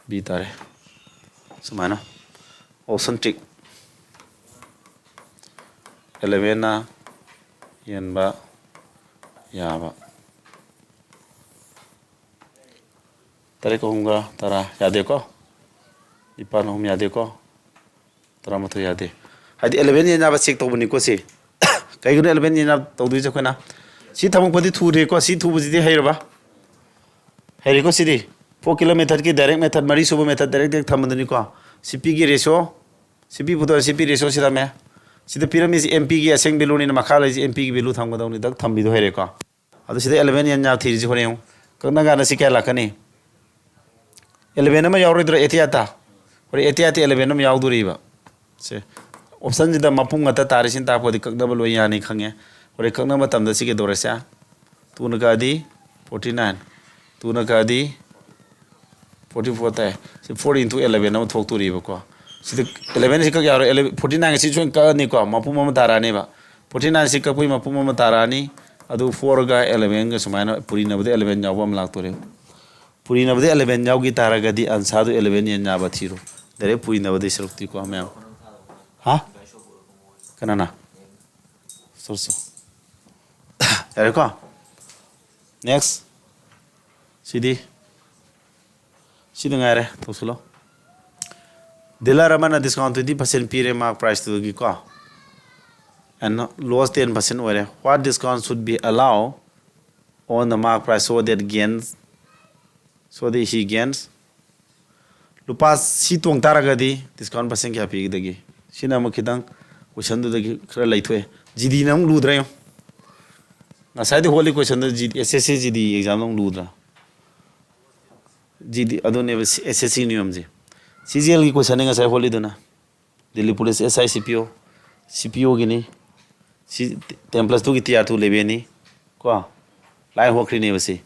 ꯕꯤ ꯇꯥꯔꯦ꯫ ꯁꯨꯃꯥꯏꯅ ꯑꯣꯞꯁꯟ ꯇꯤꯛ꯫ ꯑꯦꯂꯚꯦꯟꯅ ꯌꯦꯟꯕ ꯌꯥꯕ꯫ ꯇꯔꯦꯠ ꯑꯍꯨꯝꯒ ꯇꯔꯥ ꯌꯥꯗꯦꯀꯣ? ꯅꯤꯄꯥꯟ ꯑꯍꯨꯝ ꯌꯥꯗꯦꯀꯣ? ꯇꯔꯥꯃꯥꯊꯣꯏ ꯌꯥꯗꯦ꯫ ꯍꯥꯏꯗꯤ eleven ꯌꯦꯟ ꯌꯥꯕ check ꯇꯧꯕꯅꯤꯀꯣ ꯁꯤ꯫ ꯀꯩꯒꯤꯅꯣ eleven ꯌꯦꯟ ꯌꯥꯕ ꯇꯧꯗꯣꯏꯁꯦ ꯑꯩꯈꯣꯏꯅ? ꯁꯤ ꯊꯕꯛꯄꯨꯗꯤ ꯊꯨꯔꯦꯀꯣ, ꯁꯤ ꯊꯨꯕꯁꯤꯗꯤ ꯍꯩꯔꯕ? ꯍꯩꯔꯦꯀꯣ ꯁꯤꯗꯤ꯫ Four kilometer ꯀꯤ direct method, ꯃꯔꯤꯁꯨꯕ method direct direct ꯊꯝꯕꯗꯨꯅꯤꯀꯣ꯫ C P ꯒꯤ ratio, C P ꯄꯨꯊꯣꯛꯑ C P ratio ꯁꯤ ꯊꯝꯃꯦ꯫ ꯁꯤꯗ ꯄꯤꯔꯝꯃꯤꯁꯤ M P ꯒꯤ ascending value ꯅꯤꯅ ꯃꯈꯥ ꯂꯩꯁꯤ M P ꯒꯤ value ꯊꯝꯒꯗꯧꯅꯤ, ꯗꯛ ꯊꯝꯕꯤꯗꯣ ꯍꯩꯔꯦꯀꯣ꯫ ꯑꯗꯨ ꯁꯤꯗ eleven ꯌꯦꯟ ꯌꯥꯕ ꯊꯤꯔꯤꯁꯤ ꯍꯣꯔꯦꯟ ꯌꯦꯡꯉꯨ꯫ ꯀꯛꯅ ꯀꯥꯟꯗ ꯁꯤ ꯀꯌꯥ ꯂꯥꯛꯀꯅꯤ? Eleven ꯑꯃ ꯌꯥꯎꯔꯣꯏꯗ꯭ꯔꯣ ꯑꯦꯇꯤꯌꯥꯠꯇ? ꯍꯣꯔꯦꯟ ꯑꯦꯇꯤꯌꯥꯠꯇ eleven ꯑꯃ ꯌꯥꯎꯗꯣꯔꯤꯕ꯫ ꯁꯦ, option ꯁꯤꯗ ꯃꯄꯨꯝ ꯉꯥꯛꯇ ꯇꯥꯔꯤꯁꯤꯅ ꯇꯥꯛꯄꯗꯤ ꯀꯛꯅꯕ ꯂꯣꯏ ꯌꯥꯅꯤ ꯈꯪꯉꯦ꯫ ꯍꯣꯔꯦꯟ ꯀꯛꯅꯕ ꯃꯇꯝꯗ ꯁꯤ ꯀꯩꯗꯧꯔꯁꯦ? Two ꯅ ꯀꯛꯑꯗꯤ forty nine, two ꯅ ꯀꯛꯑꯗꯤ forty four ꯇꯥꯏ꯫ ꯁꯤ four into eleven ꯑꯃ ꯊꯣꯛꯇꯣꯔꯤꯕꯀꯣ꯫ ꯁꯤꯗ eleven ꯁꯤ ꯀꯛ ꯌꯥꯔꯣꯏ, forty nine ꯁꯤ ꯁꯣꯏꯅ ꯀꯛꯑꯅꯤꯀꯣ, ꯃꯄꯨꯝ ꯑꯃ ꯇꯥꯔꯛꯑꯅꯤꯕ꯫ Forty nine ꯁꯤ ꯀꯛꯄꯒꯤ ꯃꯄꯨꯝ ꯑꯃ ꯇꯥꯔꯛꯑꯅꯤ, ꯑꯗꯨ four ꯒ eleven ꯒ ꯁꯨꯃꯥꯏꯅ ꯄꯨꯔꯤꯅꯕꯗ eleven ꯌꯥꯎꯕ ꯑꯃ ꯂꯥꯛꯇꯣꯔꯦ꯫ ꯄꯨꯔꯤꯅꯕꯗ eleven ꯌꯥꯎꯈꯤ ꯇꯥꯔꯒꯗꯤ answer ꯗꯨ eleven ꯌꯦꯟ ꯌꯥꯕ ꯊꯤꯔꯣ꯫ Direct ꯄꯨꯔꯤꯅꯕꯗꯤ ꯁꯔꯨꯛꯇꯤꯀꯣ ꯃꯌꯥꯝ꯫ ꯍꯥ? ꯀꯅꯥꯅ? ꯁꯣ, ꯁꯣ꯫ ꯌꯥꯔꯦꯀꯣ? Next꯫ ꯁꯤꯗꯤ? ꯁꯤꯗ ꯉꯥꯏꯔꯦ꯫ ꯇꯧꯁꯤꯜꯂꯣ꯫ Dealer ꯑꯃꯅ discount twenty percent ꯄꯤꯔꯦ mark price ꯇꯨꯗꯒꯤꯀꯣ꯫ And loss ten percent ꯑꯣꯏꯔꯦ꯫ What discount should be allowed on the mark price so that gains, so that he gains? ꯂꯨꯄꯥ ꯁꯤ ꯇꯣꯡ ꯇꯥꯔꯒꯗꯤ discount percent ꯀꯌꯥ ꯄꯤꯒꯗꯒꯦ? ꯁꯤꯅ ꯑꯃꯨꯛ ꯈꯤꯇꯪ question ꯗꯨꯗꯒꯤ ꯈꯔ ꯂꯩꯊꯣꯛꯑꯦ꯫ G D ꯅ ꯑꯃꯨꯛ ꯂꯨꯗ꯭ꯔꯥ ꯌꯦꯡꯉꯨ꯫ ꯉꯁꯥꯏꯗꯤ ꯍꯣꯠꯂꯤ question ꯗꯨ G D, S S C G D exam ꯗ ꯑꯃꯨꯛ ꯂꯨꯗ꯭ꯔꯥ? G D ꯑꯗꯨꯅꯦꯕ ꯁꯤ S S C ꯅꯤꯌꯣꯝꯁꯦ꯫ C G L ꯒꯤ question ꯅꯦ ꯉꯁꯥꯏ ꯍꯣꯠꯂꯤꯗꯨꯅ꯫ Delhi Police S I C P O, C P O Guinea. ꯁꯤ ten plus two ꯒꯤ T R two level ꯅꯤ꯫ ꯀꯣ? ꯂꯥꯏ ꯍꯣꯠꯈ꯭ꯔꯤꯅꯦꯕ ꯁꯤ꯫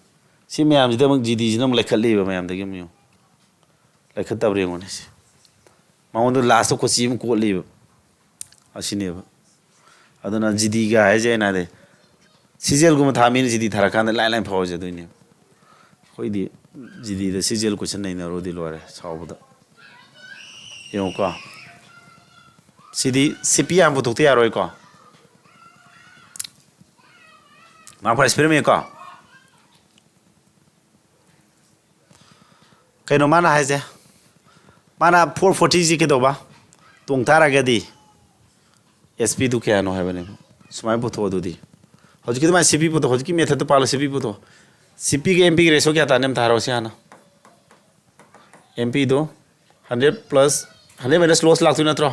ꯁꯤ ꯃꯌꯥꯝꯁꯤꯗ ꯑꯃꯨꯛ G D ꯁꯤꯅ ꯑꯃꯨꯛ ꯂꯩꯈꯠꯂꯤꯕ ꯃꯌꯥꯝꯗꯒꯤ ꯑꯃꯨꯛ ꯌꯦꯡꯉꯨ꯫ ꯂꯩꯈꯠꯇꯕ꯭ꯔꯥ ꯌꯦꯡꯉꯨꯅꯦ ꯁꯤ꯫ ꯃꯉꯣꯟꯗ last ꯇ ꯀꯣꯆꯤ ꯑꯃ ꯀꯣꯠꯂꯤꯕ꯫ ꯑꯁꯤꯅꯦꯕ꯫ ꯑꯗꯨꯅ G D ꯒ ꯍꯥꯏꯁꯦ ꯑꯩꯅ ꯍꯥꯏꯗꯤ, C G L ꯒꯨꯝꯕ ꯊꯥ ꯃꯤꯅ G D ꯊꯥꯔꯀꯥꯟꯗ ꯂꯥꯏ ꯂꯥꯏ ꯐꯥꯎꯖꯗꯣꯏꯅꯦꯕ꯫ ꯑꯩꯈꯣꯏꯗꯤ G D ꯗ C G L question ꯅꯩꯅꯔꯨꯔꯗꯤ ꯂꯣꯏꯔꯦ ꯁꯥꯎꯕꯗ꯫ ꯌꯦꯡꯉꯨꯀꯣ꯫ ꯁꯤꯗꯤ C P ꯌꯥꯝ ꯄꯨꯊꯣꯛꯇ ꯌꯥꯔꯣꯏꯀꯣ꯫ Mark price ꯄꯤꯔꯝꯃꯦꯀꯣ꯫ ꯀꯩꯅꯣ ꯃꯥꯅ ꯍꯥꯏꯁꯦ? ꯃꯥꯅ four forty ꯁꯤ ꯀꯩꯗꯧꯕ? ꯇꯣꯡ ꯇꯥꯔꯒꯗꯤ ꯑꯦꯁ ꯄꯤꯗꯨ ꯀꯌꯥꯅꯣ ꯍꯥꯏꯕꯅꯦꯕ꯫ ꯁꯨꯃꯥꯏꯅ ꯄꯨꯊꯣꯛꯑꯣ꯫ ꯑꯗꯨꯗꯤ ꯍꯧꯖꯤꯛꯀꯤ ꯑꯗꯨꯃꯥꯏꯅ ꯁꯤ ꯄꯤ ꯄꯨꯊꯣꯛ, ꯍꯧꯖꯤꯛꯀꯤ ꯃꯦꯊꯠꯇꯨ ꯄꯥꯜꯂꯣ꯫ ꯁꯤ ꯄꯤ ꯄꯨꯊꯣꯛ, ꯁꯤ ꯄꯤꯒ ꯑꯦꯝ ꯄꯤꯒꯤ ꯔꯦꯁꯤꯌꯣ ꯀꯌꯥ ꯇꯥꯅꯤ ꯑꯝꯇ ꯍꯥꯏꯔꯛꯑꯣ꯫ ꯁꯤ ꯍꯥꯟꯅ ꯑꯦꯝ ꯄꯤꯗꯨ hundred plus hundred minus loss ꯂꯥꯛꯇꯣꯏ ꯅꯠꯇ꯭ꯔꯣ?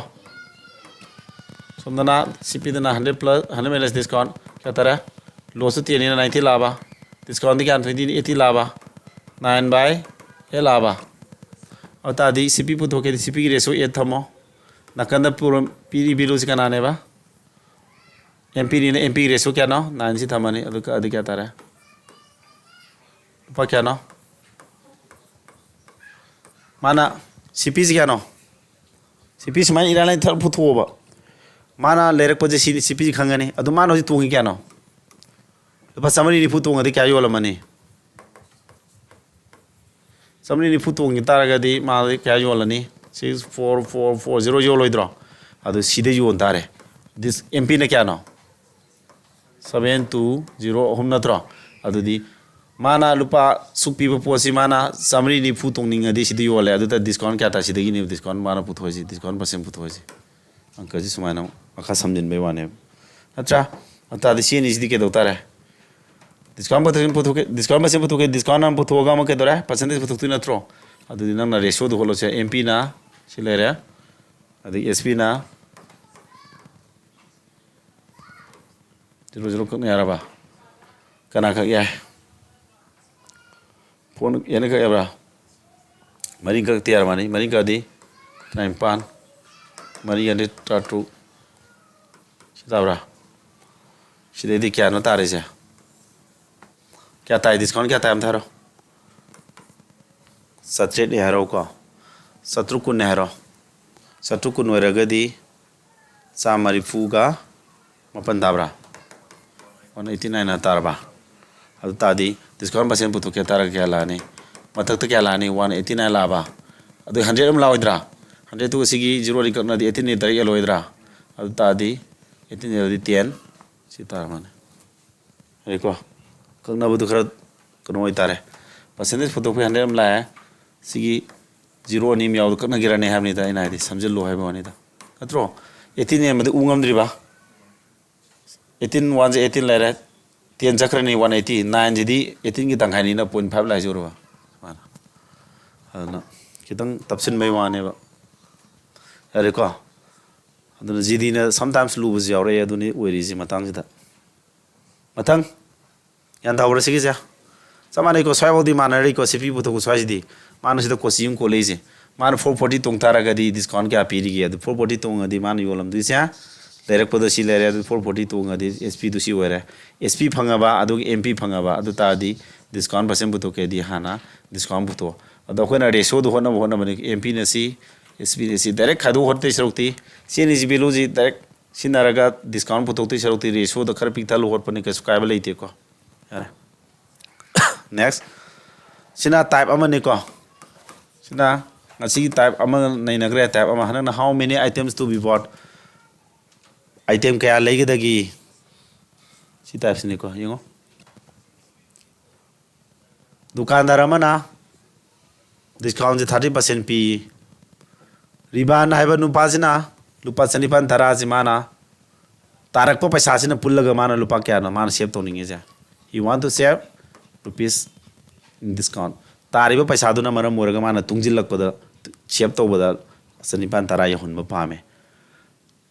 ꯁꯣꯝꯗꯅ ꯁꯤ ꯄꯤꯗꯅ hundred plus hundred minus discount ꯀꯌꯥ ꯇꯥꯔꯦ? ꯂꯣꯁꯇꯨ ꯇꯦꯟꯅꯤꯅ ꯅꯥꯏꯟꯇꯤ ꯂꯥꯛꯑꯕ, ꯗꯤꯁꯀꯥꯎꯟꯗꯤ ꯀꯌꯥ? ꯇ꯭ꯋꯦꯟꯇꯤ ꯑꯩꯠꯇꯤ ꯂꯥꯛꯑꯕ, ꯅꯥꯏꯟ ꯕꯥꯏ ꯑꯦꯠ ꯂꯥꯛꯑꯕ꯫ ꯑꯗꯨ ꯇꯥꯔꯗꯤ ꯁꯤ ꯄꯤ ꯄꯨꯊꯣꯛꯀꯦꯗꯤ ꯁꯤ ꯄꯤꯒꯤ ꯔꯦꯁꯤꯌꯣ ꯑꯦꯠ ꯊꯝꯃꯣ꯫ ꯅꯥꯀꯟꯗ ꯄꯨꯔ-, ꯄꯤꯔꯤ ꯚꯦꯂꯨꯁꯤ ꯀꯅꯥꯅꯦꯕ? ꯑꯦꯝ ꯄꯤꯅꯤꯅ ꯑꯦꯝ ꯄꯤꯒꯤ ꯔꯦꯁꯤꯌꯣ ꯀꯌꯥꯅꯣ? ꯅꯥꯏꯟꯁꯤ ꯊꯝꯃꯅꯤ꯫ ꯑꯗꯨ ꯀꯛꯑꯗꯤ ꯀꯌꯥ ꯇꯥꯔꯦ? ꯂꯨꯄꯥ ꯀꯌꯥꯅꯣ? ꯃꯥꯅ ꯁꯤ ꯄꯤꯁꯤ ꯀꯌꯥꯅꯣ? ꯁꯤ ꯄꯤ ꯁꯨꯃꯥꯏꯅ ꯏꯔꯥꯏ ꯂꯥꯏꯅ ꯊꯛ ꯄꯨꯊꯣꯛꯑꯣꯕ꯫ ꯃꯥꯅ ꯂꯩꯔꯛꯄꯁꯦ ꯁꯤ, ꯁꯤ ꯄꯤꯁꯤ ꯈꯪꯒꯅꯤ꯫ ꯑꯗꯨ ꯃꯥꯅ ꯍꯧꯖꯤꯛ ꯇꯣꯡꯉꯤ ꯀꯌꯥꯅꯣ? ꯂꯨꯄꯥ ꯆꯥꯃꯔꯤ ꯅꯤꯐꯨ ꯇꯣꯡꯉꯗꯤ ꯀꯌꯥ ꯌꯣꯜꯂꯝꯃꯅꯤ? ꯆꯥꯃꯔꯤ ꯅꯤꯐꯨ ꯇꯣꯡꯈꯤ ꯇꯥꯔꯒꯗꯤ ꯃꯥꯗꯤ ꯀꯌꯥ ꯌꯣꯜꯂꯅꯤ? Six four four four zero ꯌꯣꯜꯂꯣꯏꯗ꯭ꯔꯣ? ꯑꯗꯨ ꯁꯤꯗ ꯌꯣꯟ ꯇꯥꯔꯦ꯫ ꯗꯤꯁ ꯑꯦꯝ ꯄꯤꯅ ꯀꯌꯥꯅꯣ? ꯁꯕꯦꯟ ꯇꯨ ꯖꯤꯔꯣ ꯑꯍꯨꯝ ꯅꯠꯇ꯭ꯔꯣ? ꯑꯗꯨꯗꯤ ꯃꯥꯅ ꯂꯨꯄꯥ ꯁꯨꯛ ꯄꯤꯕ ꯄꯣꯠꯁꯤ ꯃꯥꯅ ꯆꯥꯃꯔꯤ ꯅꯤꯐꯨ ꯇꯣꯡꯅꯤꯡꯉꯗꯤ ꯁꯤꯗ ꯌꯣꯜꯂꯦ꯫ ꯑꯗꯨꯗ ꯗꯤꯁꯀꯥꯎꯟ ꯀꯌꯥ ꯇꯥꯏ? ꯁꯤꯗꯒꯤꯅꯦꯕ ꯗꯤꯁꯀꯥꯎꯟ ꯃꯥꯅ ꯄꯨꯊꯣꯛꯏꯁꯤ, ꯗꯤꯁꯀꯥꯎꯟ ꯄꯥꯔꯁꯦꯟ ꯄꯨꯊꯣꯛꯏꯁꯤ꯫ ꯑꯪꯀꯁꯤ ꯁꯨꯃꯥꯏꯅ ꯑꯃꯨꯛ ꯃꯈꯥ ꯁꯝꯖꯤꯟꯕꯩ ꯋꯥꯅꯦꯕ, ꯅꯠꯇ꯭ꯔꯥ? ꯑꯗꯨ ꯇꯥꯔꯗꯤ ꯁꯤ ꯑꯅꯤꯁꯤꯗꯤ ꯀꯩꯗꯧ ꯇꯥꯔꯦ? ꯗꯤꯁꯀꯥꯎꯟ ꯄꯥꯔꯁꯦꯟ ꯄꯨꯊꯣꯛꯀꯦ, ꯗꯤꯁꯀꯥꯎꯟ ꯄꯥꯔꯁꯦꯟ ꯄꯨꯊꯣꯛꯀꯦ, ꯗꯤꯁꯀꯥꯎꯟ ꯑꯃ ꯄꯨꯊꯣꯛꯑꯒ ꯑꯃ ꯀꯩꯗꯧꯔꯦ? ꯄꯥꯔꯁꯦꯟꯇꯦꯖ ꯄꯨꯊꯣꯛꯇꯣꯏ ꯅꯠꯇ꯭ꯔꯣ? ꯑꯗꯨꯗꯤ ꯅꯪꯅ ꯔꯦꯁꯤꯌꯣꯗꯨ ꯍꯣꯠꯂꯣꯁꯦ꯫ ꯑꯦꯝ ꯄꯤꯅ ꯁꯤ ꯂꯩꯔꯦ, ꯑꯗꯒꯤ ꯑꯦꯁ ꯄꯤꯅ ꯖꯤꯔꯣ ꯖꯤꯔꯣ ꯀꯛꯅ ꯌꯥꯔꯕ? ꯀꯅꯥ ꯀꯛ ꯌꯥꯏ? ꯐꯣꯟ ꯑꯦꯟꯅ ꯀꯛꯑꯕ꯭ꯔꯥ? ꯃꯔꯤ ꯀꯛꯇꯤ ꯌꯥꯔꯝꯃꯅꯤ꯫ ꯃꯔꯤ ꯀꯛꯑꯗꯤ ꯇꯔꯥꯅꯤꯄꯥꯟ, ꯃꯔꯤ ꯌꯥꯡꯈꯩ ꯇꯔꯥꯇꯔꯨꯛ꯫ ꯁꯤ ꯇꯥꯕ꯭ꯔꯥ? ꯁꯤꯗꯩꯗꯤ ꯀꯌꯥꯅꯣ ꯇꯥꯔꯤꯁꯦ? ꯀꯌꯥ ꯇꯥꯏ? ꯗꯤꯁꯀꯥꯎꯟ ꯀꯌꯥ ꯇꯥꯏ ꯑꯝꯇ ꯍꯥꯏꯔꯣ꯫ ꯆꯥꯇ꯭ꯔꯦꯠꯅꯦ ꯍꯥꯏꯔꯣꯀꯣ꯫ ꯆꯥꯇ꯭ꯔꯨꯛ ꯀꯨꯟꯅꯦ ꯍꯥꯏꯔꯣ꯫ ꯆꯥꯇ꯭ꯔꯨꯛ ꯀꯨꯟ ꯑꯣꯏꯔꯒꯗꯤ ꯆꯥꯝꯃ ꯃꯔꯤꯐꯨꯒ ꯃꯥꯄꯟ ꯇꯥꯕ꯭ꯔꯥ? ꯋꯥꯟ ꯑꯩꯠꯇꯤ ꯅꯥꯏꯟ ꯇꯥꯔꯕ? ꯑꯗꯨ ꯇꯥꯔꯗꯤ ꯗꯤꯁꯀꯥꯎꯟ ꯄꯥꯔꯁꯦꯟ ꯄꯨꯊꯣꯛꯀꯦ ꯇꯥꯔꯒ ꯀꯌꯥ ꯂꯥꯛꯑꯅꯤ? ꯃꯊꯛꯇ ꯀꯌꯥ ꯂꯥꯛꯑꯅꯤ? ꯋꯥꯟ ꯑꯩꯠꯇꯤ ꯅꯥꯏꯟ ꯂꯥꯛꯑꯕ? ꯑꯗꯨ ꯍꯟꯗ꯭ꯔꯦꯠ ꯑꯃ ꯂꯥꯛꯑꯣꯏꯗ꯭ꯔꯥ? ꯍꯟꯗ꯭ꯔꯦꯠꯇꯨꯒ ꯁꯤꯒꯤ ꯖꯤꯔꯣꯗꯤ ꯀꯛꯅꯗꯤ ꯑꯩꯠꯇꯤꯟꯗꯤ ꯗꯥꯏꯔꯦꯛ ꯌꯦꯜꯂꯣꯏꯗ꯭ꯔꯥ? ꯑꯗꯨ ꯇꯥꯔꯗꯤ ꯑꯩꯠꯇꯤꯟ ꯌꯦꯜꯂꯗꯤ ꯇꯦꯟ, ꯁꯤ ꯇꯥꯔꯝꯃꯅꯤ꯫ ꯍꯥꯏꯀꯣ, ꯀꯛꯅꯕꯗꯨ ꯈꯔ ꯀꯩꯅꯣ ꯑꯣꯏꯇꯥꯔꯦ꯫ ꯄꯥꯔꯁꯦꯟꯇꯦꯖ ꯄꯨꯊꯣꯛꯄꯩ ꯍꯟꯗ꯭ꯔꯦꯠ ꯑꯃ ꯂꯥꯛꯑꯦ꯫ ꯁꯤꯒꯤ ꯖꯤꯔꯣ ꯑꯅꯤ ꯑꯃ ꯌꯥꯎꯕꯗꯣ ꯀꯛꯅꯒꯦꯔꯅꯦ ꯍꯥꯏꯕꯅꯤꯗ ꯑꯩꯅ ꯍꯥꯏꯗꯤ, ꯁꯝꯖꯤꯜꯂꯣ ꯍꯥꯏꯕ ꯋꯥꯅꯤꯗ, ꯅꯠꯇ꯭ꯔꯣ? ꯑꯩꯠꯇꯤꯟ ꯍꯦꯟꯕꯗꯤ ꯎ ꯉꯝꯗ꯭ꯔꯤꯕ? ꯑꯩꯠꯇꯤꯟ, ꯋꯥꯟꯁꯦ ꯑꯩꯠꯇꯤꯟ ꯂꯩꯔꯦ, ꯇꯦꯟ ꯆꯠꯈ꯭ꯔꯅꯤ, ꯋꯥꯟ ꯑꯩꯠꯇꯤ, ꯅꯥꯏꯟꯁꯤꯗꯤ ꯑꯩꯠꯇꯤꯟꯒꯤ ꯇꯪꯈꯥꯏꯅꯤꯅ, ꯄꯣꯏꯟ ꯐꯥꯏꯚ ꯂꯥꯏꯁ ꯑꯣꯏꯔꯕ ꯁꯨꯃꯥꯏꯅ꯫ ꯑꯗꯨꯅ ꯈꯤꯇꯪ ꯇꯞꯁꯤꯟꯕꯩ ꯋꯥꯅꯦꯕ꯫ ꯌꯥꯔꯦꯀꯣ? ꯑꯗꯨꯅ ꯖꯤ ꯗꯤꯅ sometimes ꯂꯨꯕꯁꯨ ꯌꯥꯎꯔꯛꯑꯦ, ꯑꯗꯨꯅꯤ ꯑꯣꯏꯔꯤꯁꯤ ꯃꯇꯥꯡꯁꯤꯗ꯫ ꯃꯊꯪ꯫ ꯒ꯭ꯌꯥꯟ ꯇꯥꯍꯧꯔ ꯁꯤꯒꯤꯁꯦ? ꯆꯞ ꯃꯥꯟꯅꯩꯀꯣ, ꯁ꯭ꯋꯥꯏꯐꯥꯎꯗꯤ ꯃꯥꯟꯅꯔꯤꯀꯣ, ꯁꯤ ꯄꯤ ꯄꯨꯊꯣꯛꯄ ꯁ꯭ꯋꯥꯏꯁꯤꯗꯤ꯫ ꯃꯥꯅ ꯁꯤꯗ ꯀꯣꯆꯤ ꯑꯃ ꯀꯣꯜꯂꯛꯏꯁꯦ꯫ ꯃꯥꯅ ꯐꯣꯔ ꯐꯣꯔꯇꯤ ꯇꯣꯡ ꯇꯥꯔꯒꯗꯤ ꯗꯤꯁꯀꯥꯎꯟ ꯀꯌꯥ ꯄꯤꯔꯤꯒꯦ? ꯑꯗꯨ ꯐꯣꯔ ꯐꯣꯔꯇꯤ ꯇꯣꯡꯉꯗꯤ ꯃꯥꯅ ꯌꯣꯜꯂꯝꯗꯣꯏꯁꯦ, ꯂꯩꯔꯛꯄꯗ ꯁꯤ ꯂꯩꯔꯦ, ꯑꯗꯨ ꯐꯣꯔ ꯐꯣꯔꯇꯤ ꯇꯣꯡꯉꯗꯤ ꯑꯦꯁ ꯄꯤꯗꯨ ꯁꯤ ꯑꯣꯏꯔꯦ꯫ ꯑꯦꯁ ꯄꯤ ꯐꯪꯉꯕ, ꯑꯗꯨꯒ ꯑꯦꯝ ꯄꯤ ꯐꯪꯉꯕ, ꯑꯗꯨ ꯇꯥꯔꯗꯤ ꯗꯤꯁꯀꯥꯎꯟ ꯄꯥꯔꯁꯦꯟ ꯄꯨꯊꯣꯛꯀꯦꯗꯤ ꯍꯥꯟꯅ ꯗꯤꯁꯀꯥꯎꯟ ꯄꯨꯊꯣꯛꯑꯣ꯫ ꯑꯗꯣ ꯑꯩꯈꯣꯏꯅ ꯔꯦꯁꯤꯌꯣꯗꯣ ꯍꯣꯠꯅꯕ ꯍꯣꯠꯅꯕꯅꯤ, ꯑꯦꯝ ꯄꯤꯅ ꯁꯤ, ꯑꯦꯁ ꯄꯤꯅ ꯁꯤ, ꯗꯥꯏꯔꯦꯛ ꯈꯥꯏꯗꯣꯛ ꯍꯣꯠꯇꯣꯏ ꯁꯔꯨꯛꯇꯤ, ꯁꯤ ꯑꯅꯤꯁꯤ ꯚꯦꯂꯨꯁꯤ ꯗꯥꯏꯔꯦꯛ ꯁꯤꯟꯅꯔꯒ ꯗꯤꯁꯀꯥꯎꯟ ꯄꯨꯊꯣꯛꯇꯣꯏ ꯁꯔꯨꯛꯇꯤ ꯔꯦꯁꯤꯌꯣꯗ ꯈꯔ ꯄꯤꯛꯊꯜꯂꯨ ꯍꯣꯠꯄꯅꯤ, ꯀꯩꯁꯨ ꯀꯥꯏꯕ ꯂꯩꯇꯦꯀꯣ꯫ ꯌꯥꯔꯦ꯫ Next꯫ ꯁꯤꯅ ꯇꯥꯏꯞ ꯑꯃꯅꯤꯀꯣ꯫ ꯁꯤꯅ ꯉꯁꯤꯒꯤ ꯇꯥꯏꯞ ꯑꯃ ꯅꯩꯅꯈ꯭ꯔꯦ, ꯇꯥꯏꯞ ꯑꯃ꯫ ꯍꯟꯗꯛꯅ how many items to be bought? Item ꯀꯌꯥ ꯂꯩꯒꯗꯒꯦ? ꯁꯤ ꯇꯥꯏꯞꯁꯤꯅꯤꯀꯣ, ꯌꯦꯡꯉꯣ꯫ ꯗꯨꯀꯥꯟꯗꯥꯔ ꯑꯃꯅ ꯗꯤꯁꯀꯥꯎꯟꯁꯦ ꯊꯥꯔꯇꯤ ꯄꯥꯔꯁꯦꯟ ꯄꯤ꯫ ꯔꯤꯕꯥꯟ ꯍꯥꯏꯕ ꯅꯨꯄꯥꯁꯤꯅ ꯂꯨꯄꯥ ꯆꯅꯤꯄꯥꯟ ꯇꯔꯥꯁꯤ ꯃꯥꯅ ꯇꯥꯔꯛꯄ ꯄꯩꯁꯥꯁꯤꯅ ꯄꯨꯜꯂꯒ ꯃꯥꯅ ꯂꯨꯄꯥ ꯀꯌꯥꯅꯣ ꯃꯥꯅ ꯁꯦꯞ ꯇꯧꯅꯤꯡꯉꯤꯁꯦ? He want to save rupees in discount. ꯇꯥꯔꯤꯕ ꯄꯩꯁꯥꯗꯨꯅ ꯃꯔꯝ ꯑꯣꯏꯔꯒ ꯃꯥꯅ ꯇꯨꯡꯁꯤꯜꯂꯛꯄꯗ, ꯁꯦꯞ ꯇꯧꯕꯗ ꯆꯅꯤꯄꯥꯟ ꯇꯔꯥ ꯌꯧꯍꯟꯕ ꯄꯥꯝꯃꯦ꯫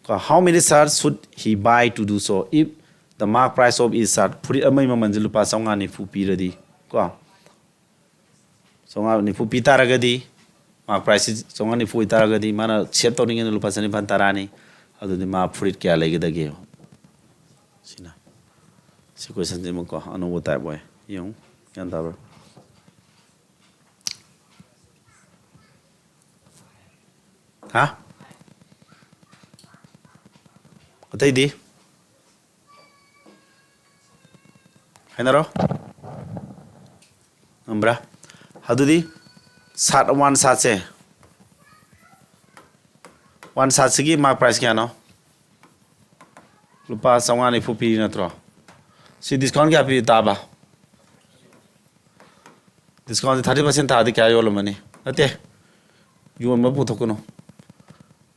ꯀꯣ, how many shirts should he buy to do so? If the mark price of each shirt, ꯐꯨꯔꯤꯠ ꯑꯃꯒꯤ ꯃꯃꯜꯁꯦ ꯂꯨꯄꯥ ꯆꯥꯝꯃꯉꯥ ꯅꯤꯐꯨ ꯄꯤꯔꯗꯤ, ꯀꯣ, ꯆꯥꯝꯃꯉꯥ ꯅꯤꯐꯨ ꯄꯤ ꯇꯥꯔꯒꯗꯤ, ꯃꯥꯔꯛ ꯄ꯭ꯔꯥꯏꯁꯁꯤ ꯆꯥꯝꯃꯉꯥ ꯅꯤꯐꯨ ꯑꯣꯏꯇꯥꯔꯒꯗꯤ, ꯃꯥꯅ ꯁꯦꯞ ꯇꯧꯅꯤꯡꯉꯤꯅ ꯂꯨꯄꯥ ꯆꯅꯤꯄꯥꯟ ꯇꯔꯥꯅꯤ꯫ ꯑꯗꯨꯗꯤ ꯃꯥ ꯐꯨꯔꯤꯠ ꯀꯌꯥ ꯂꯩꯒꯗꯒꯦ? ꯁꯤꯅ, ꯁꯤ ꯀꯣꯏꯁꯟꯁꯤꯃꯀꯣ ꯑꯅꯧꯕ ꯇꯥꯏꯞ ꯑꯣꯏ꯫ ꯌꯦꯡꯉꯨ, ꯒ꯭ꯌꯥꯟ ꯇꯥꯕ꯭ꯔꯥ? ꯍꯥ? ꯑꯇꯩꯗꯤ? ꯍꯥꯏꯅꯔꯣ꯫ ꯉꯝꯕ꯭ꯔꯥ? ꯑꯗꯨꯗꯤ ꯁꯥꯔꯠ, ꯋꯥꯟ ꯁꯥꯔꯠꯁꯦ, ꯋꯥꯟ ꯁꯥꯔꯠꯁꯤꯒꯤ ꯃꯥꯔꯛ ꯄ꯭ꯔꯥꯏꯁ ꯀꯌꯥꯅꯣ? ꯂꯨꯄꯥ ꯆꯥꯝꯃꯉꯥ ꯅꯤꯐꯨ ꯄꯤꯔꯤ ꯅꯠꯇ꯭ꯔꯣ? ꯁꯤ ꯗꯤꯁꯀꯥꯎꯟ ꯀꯌꯥ ꯄꯤ ꯇꯥꯕ? ꯗꯤꯁꯀꯥꯎꯟꯁꯦ ꯊꯥꯔꯇꯤ ꯄꯥꯔꯁꯦꯟ ꯇꯥꯔꯗꯤ ꯀꯌꯥ ꯌꯣꯜꯂꯝꯃꯅꯤ? ꯅꯠꯇꯦ, ꯌꯣꯟꯕ ꯄꯨꯊꯣꯛꯀꯅꯨ꯫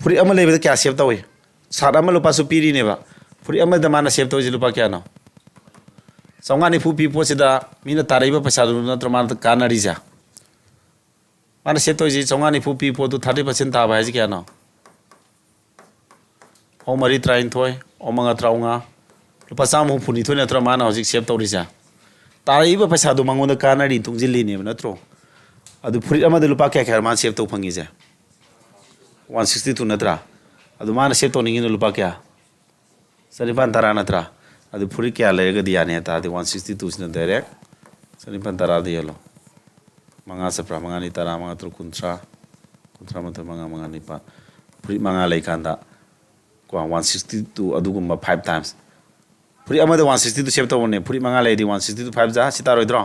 ꯐꯨꯔꯤꯠ ꯑꯃ ꯂꯩꯕꯗ ꯀꯌꯥ ꯁꯦꯞ ꯇꯧꯏ? ꯁꯥꯔꯠ ꯑꯃ ꯂꯨꯄꯥꯁꯨ ꯄꯤꯔꯤꯅꯦꯕ, ꯐꯨꯔꯤꯠ ꯑꯃꯗ ꯃꯥꯅ ꯁꯦꯞ ꯇꯧꯔꯤꯁꯦ ꯂꯨꯄꯥ ꯀꯌꯥꯅꯣ? ꯆꯥꯝꯃꯉꯥ ꯅꯤꯐꯨ ꯄꯤ ꯄꯣꯠꯁꯤꯗ ꯃꯤꯅ ꯇꯥꯔꯛꯏꯕ ꯄꯩꯁꯥꯗꯨ ꯅꯠꯇ꯭ꯔꯣ ꯃꯥꯅ ꯀꯥꯟꯅꯔꯤꯁꯦ? ꯃꯥꯅ ꯁꯦꯞ ꯇꯧꯔꯤꯁꯤ ꯆꯥꯝꯃꯉꯥ ꯅꯤꯐꯨ ꯄꯤ ꯄꯣꯠꯇꯨ ꯊꯥꯔꯇꯤ ꯄꯥꯔꯁꯦꯟ ꯇꯥꯕ ꯍꯥꯏꯁꯤ ꯀꯌꯥꯅꯣ? ꯑꯍꯨꯝ ꯃꯔꯤ ꯇꯔꯥꯅꯤꯊꯣꯏ, ꯑꯍꯨꯝ ꯃꯉꯥ ꯇꯔꯥꯃꯉꯥ, ꯂꯨꯄꯥ ꯆꯥꯝꯃ ꯍꯨꯝꯐꯨꯅꯤꯊꯣꯏ ꯅꯠꯇ꯭ꯔꯣ ꯃꯥꯅ ꯍꯧꯖꯤꯛ ꯁꯦꯞ ꯇꯧꯔꯤꯁꯦ? ꯇꯥꯔꯛꯏꯕ ꯄꯩꯁꯥꯗꯣ ꯃꯉꯣꯟꯗ ꯀꯥꯟꯅꯔꯤ, ꯇꯨꯡꯁꯤꯜꯂꯤꯅꯦꯕ ꯅꯠꯇ꯭ꯔꯣ? ꯑꯗꯨ ꯐꯨꯔꯤꯠ ꯑꯃꯗ ꯂꯨꯄꯥ ꯀꯌꯥ ꯀꯌꯥ ꯃꯥꯅ ꯁꯦꯞ ꯇꯧ ꯐꯪꯉꯤꯁꯦ? ꯋꯥꯟ ꯁꯤꯛꯁꯇꯤ ꯇꯨ ꯅꯠꯇ꯭ꯔꯥ? ꯑꯗꯨ ꯃꯥꯅ ꯁꯦꯞ ꯇꯧꯅꯤꯡꯉꯤꯅ ꯂꯨꯄꯥ ꯀꯌꯥ? ꯆꯅꯤꯄꯥꯟ ꯇꯔꯥ ꯅꯠꯇ꯭ꯔꯥ? ꯑꯗꯨ ꯐꯨꯔꯤꯠ ꯀꯌꯥ ꯂꯩꯔꯒꯗꯤ ꯌꯥꯅꯤ ꯍꯥꯏ ꯇꯥꯔꯗꯤ ꯋꯥꯟ ꯁꯤꯛꯁꯇꯤ ꯇꯨꯁꯤꯅ ꯗꯥꯏꯔꯦꯛ ꯆꯅꯤꯄꯥꯟ ꯇꯔꯥꯗ ꯌꯦꯜꯂꯣ꯫ ꯃꯉꯥ ꯆꯠꯄ꯭ꯔꯥ? ꯃꯉꯥꯅꯤ ꯇꯔꯥ, ꯃꯉꯥ ꯇꯔꯨꯛ ꯀꯨꯟꯊ꯭ꯔꯥ, ꯀꯨꯟꯊ꯭ꯔꯥ ꯃꯥꯊꯣꯏ, ꯃꯉꯥ ꯃꯉꯥ ꯅꯤꯄꯥꯟ, ꯐꯨꯔꯤꯠ ꯃꯉꯥ ꯂꯩꯀꯥꯟꯗ ꯀꯣ ꯋꯥꯟ ꯁꯤꯛꯁꯇꯤ ꯇꯨ ꯑꯗꯨꯒꯨꯝꯕ ꯐꯥꯏꯚ ꯇꯥꯏꯝꯁ꯫ ꯐꯨꯔꯤꯠ ꯑꯃꯗ ꯋꯥꯟ ꯁꯤꯛꯁꯇꯤ ꯇꯨ ꯁꯦꯞ ꯇꯧꯕꯅꯦ꯫ ꯐꯨꯔꯤꯠ ꯃꯉꯥ ꯂꯩꯔꯗꯤ ꯋꯥꯟ ꯁꯤꯛꯁꯇꯤ ꯇꯨ ꯐꯥꯏꯚ ꯖꯥ ꯁꯤ ꯇꯥꯔꯣꯏꯗ꯭ꯔꯣ?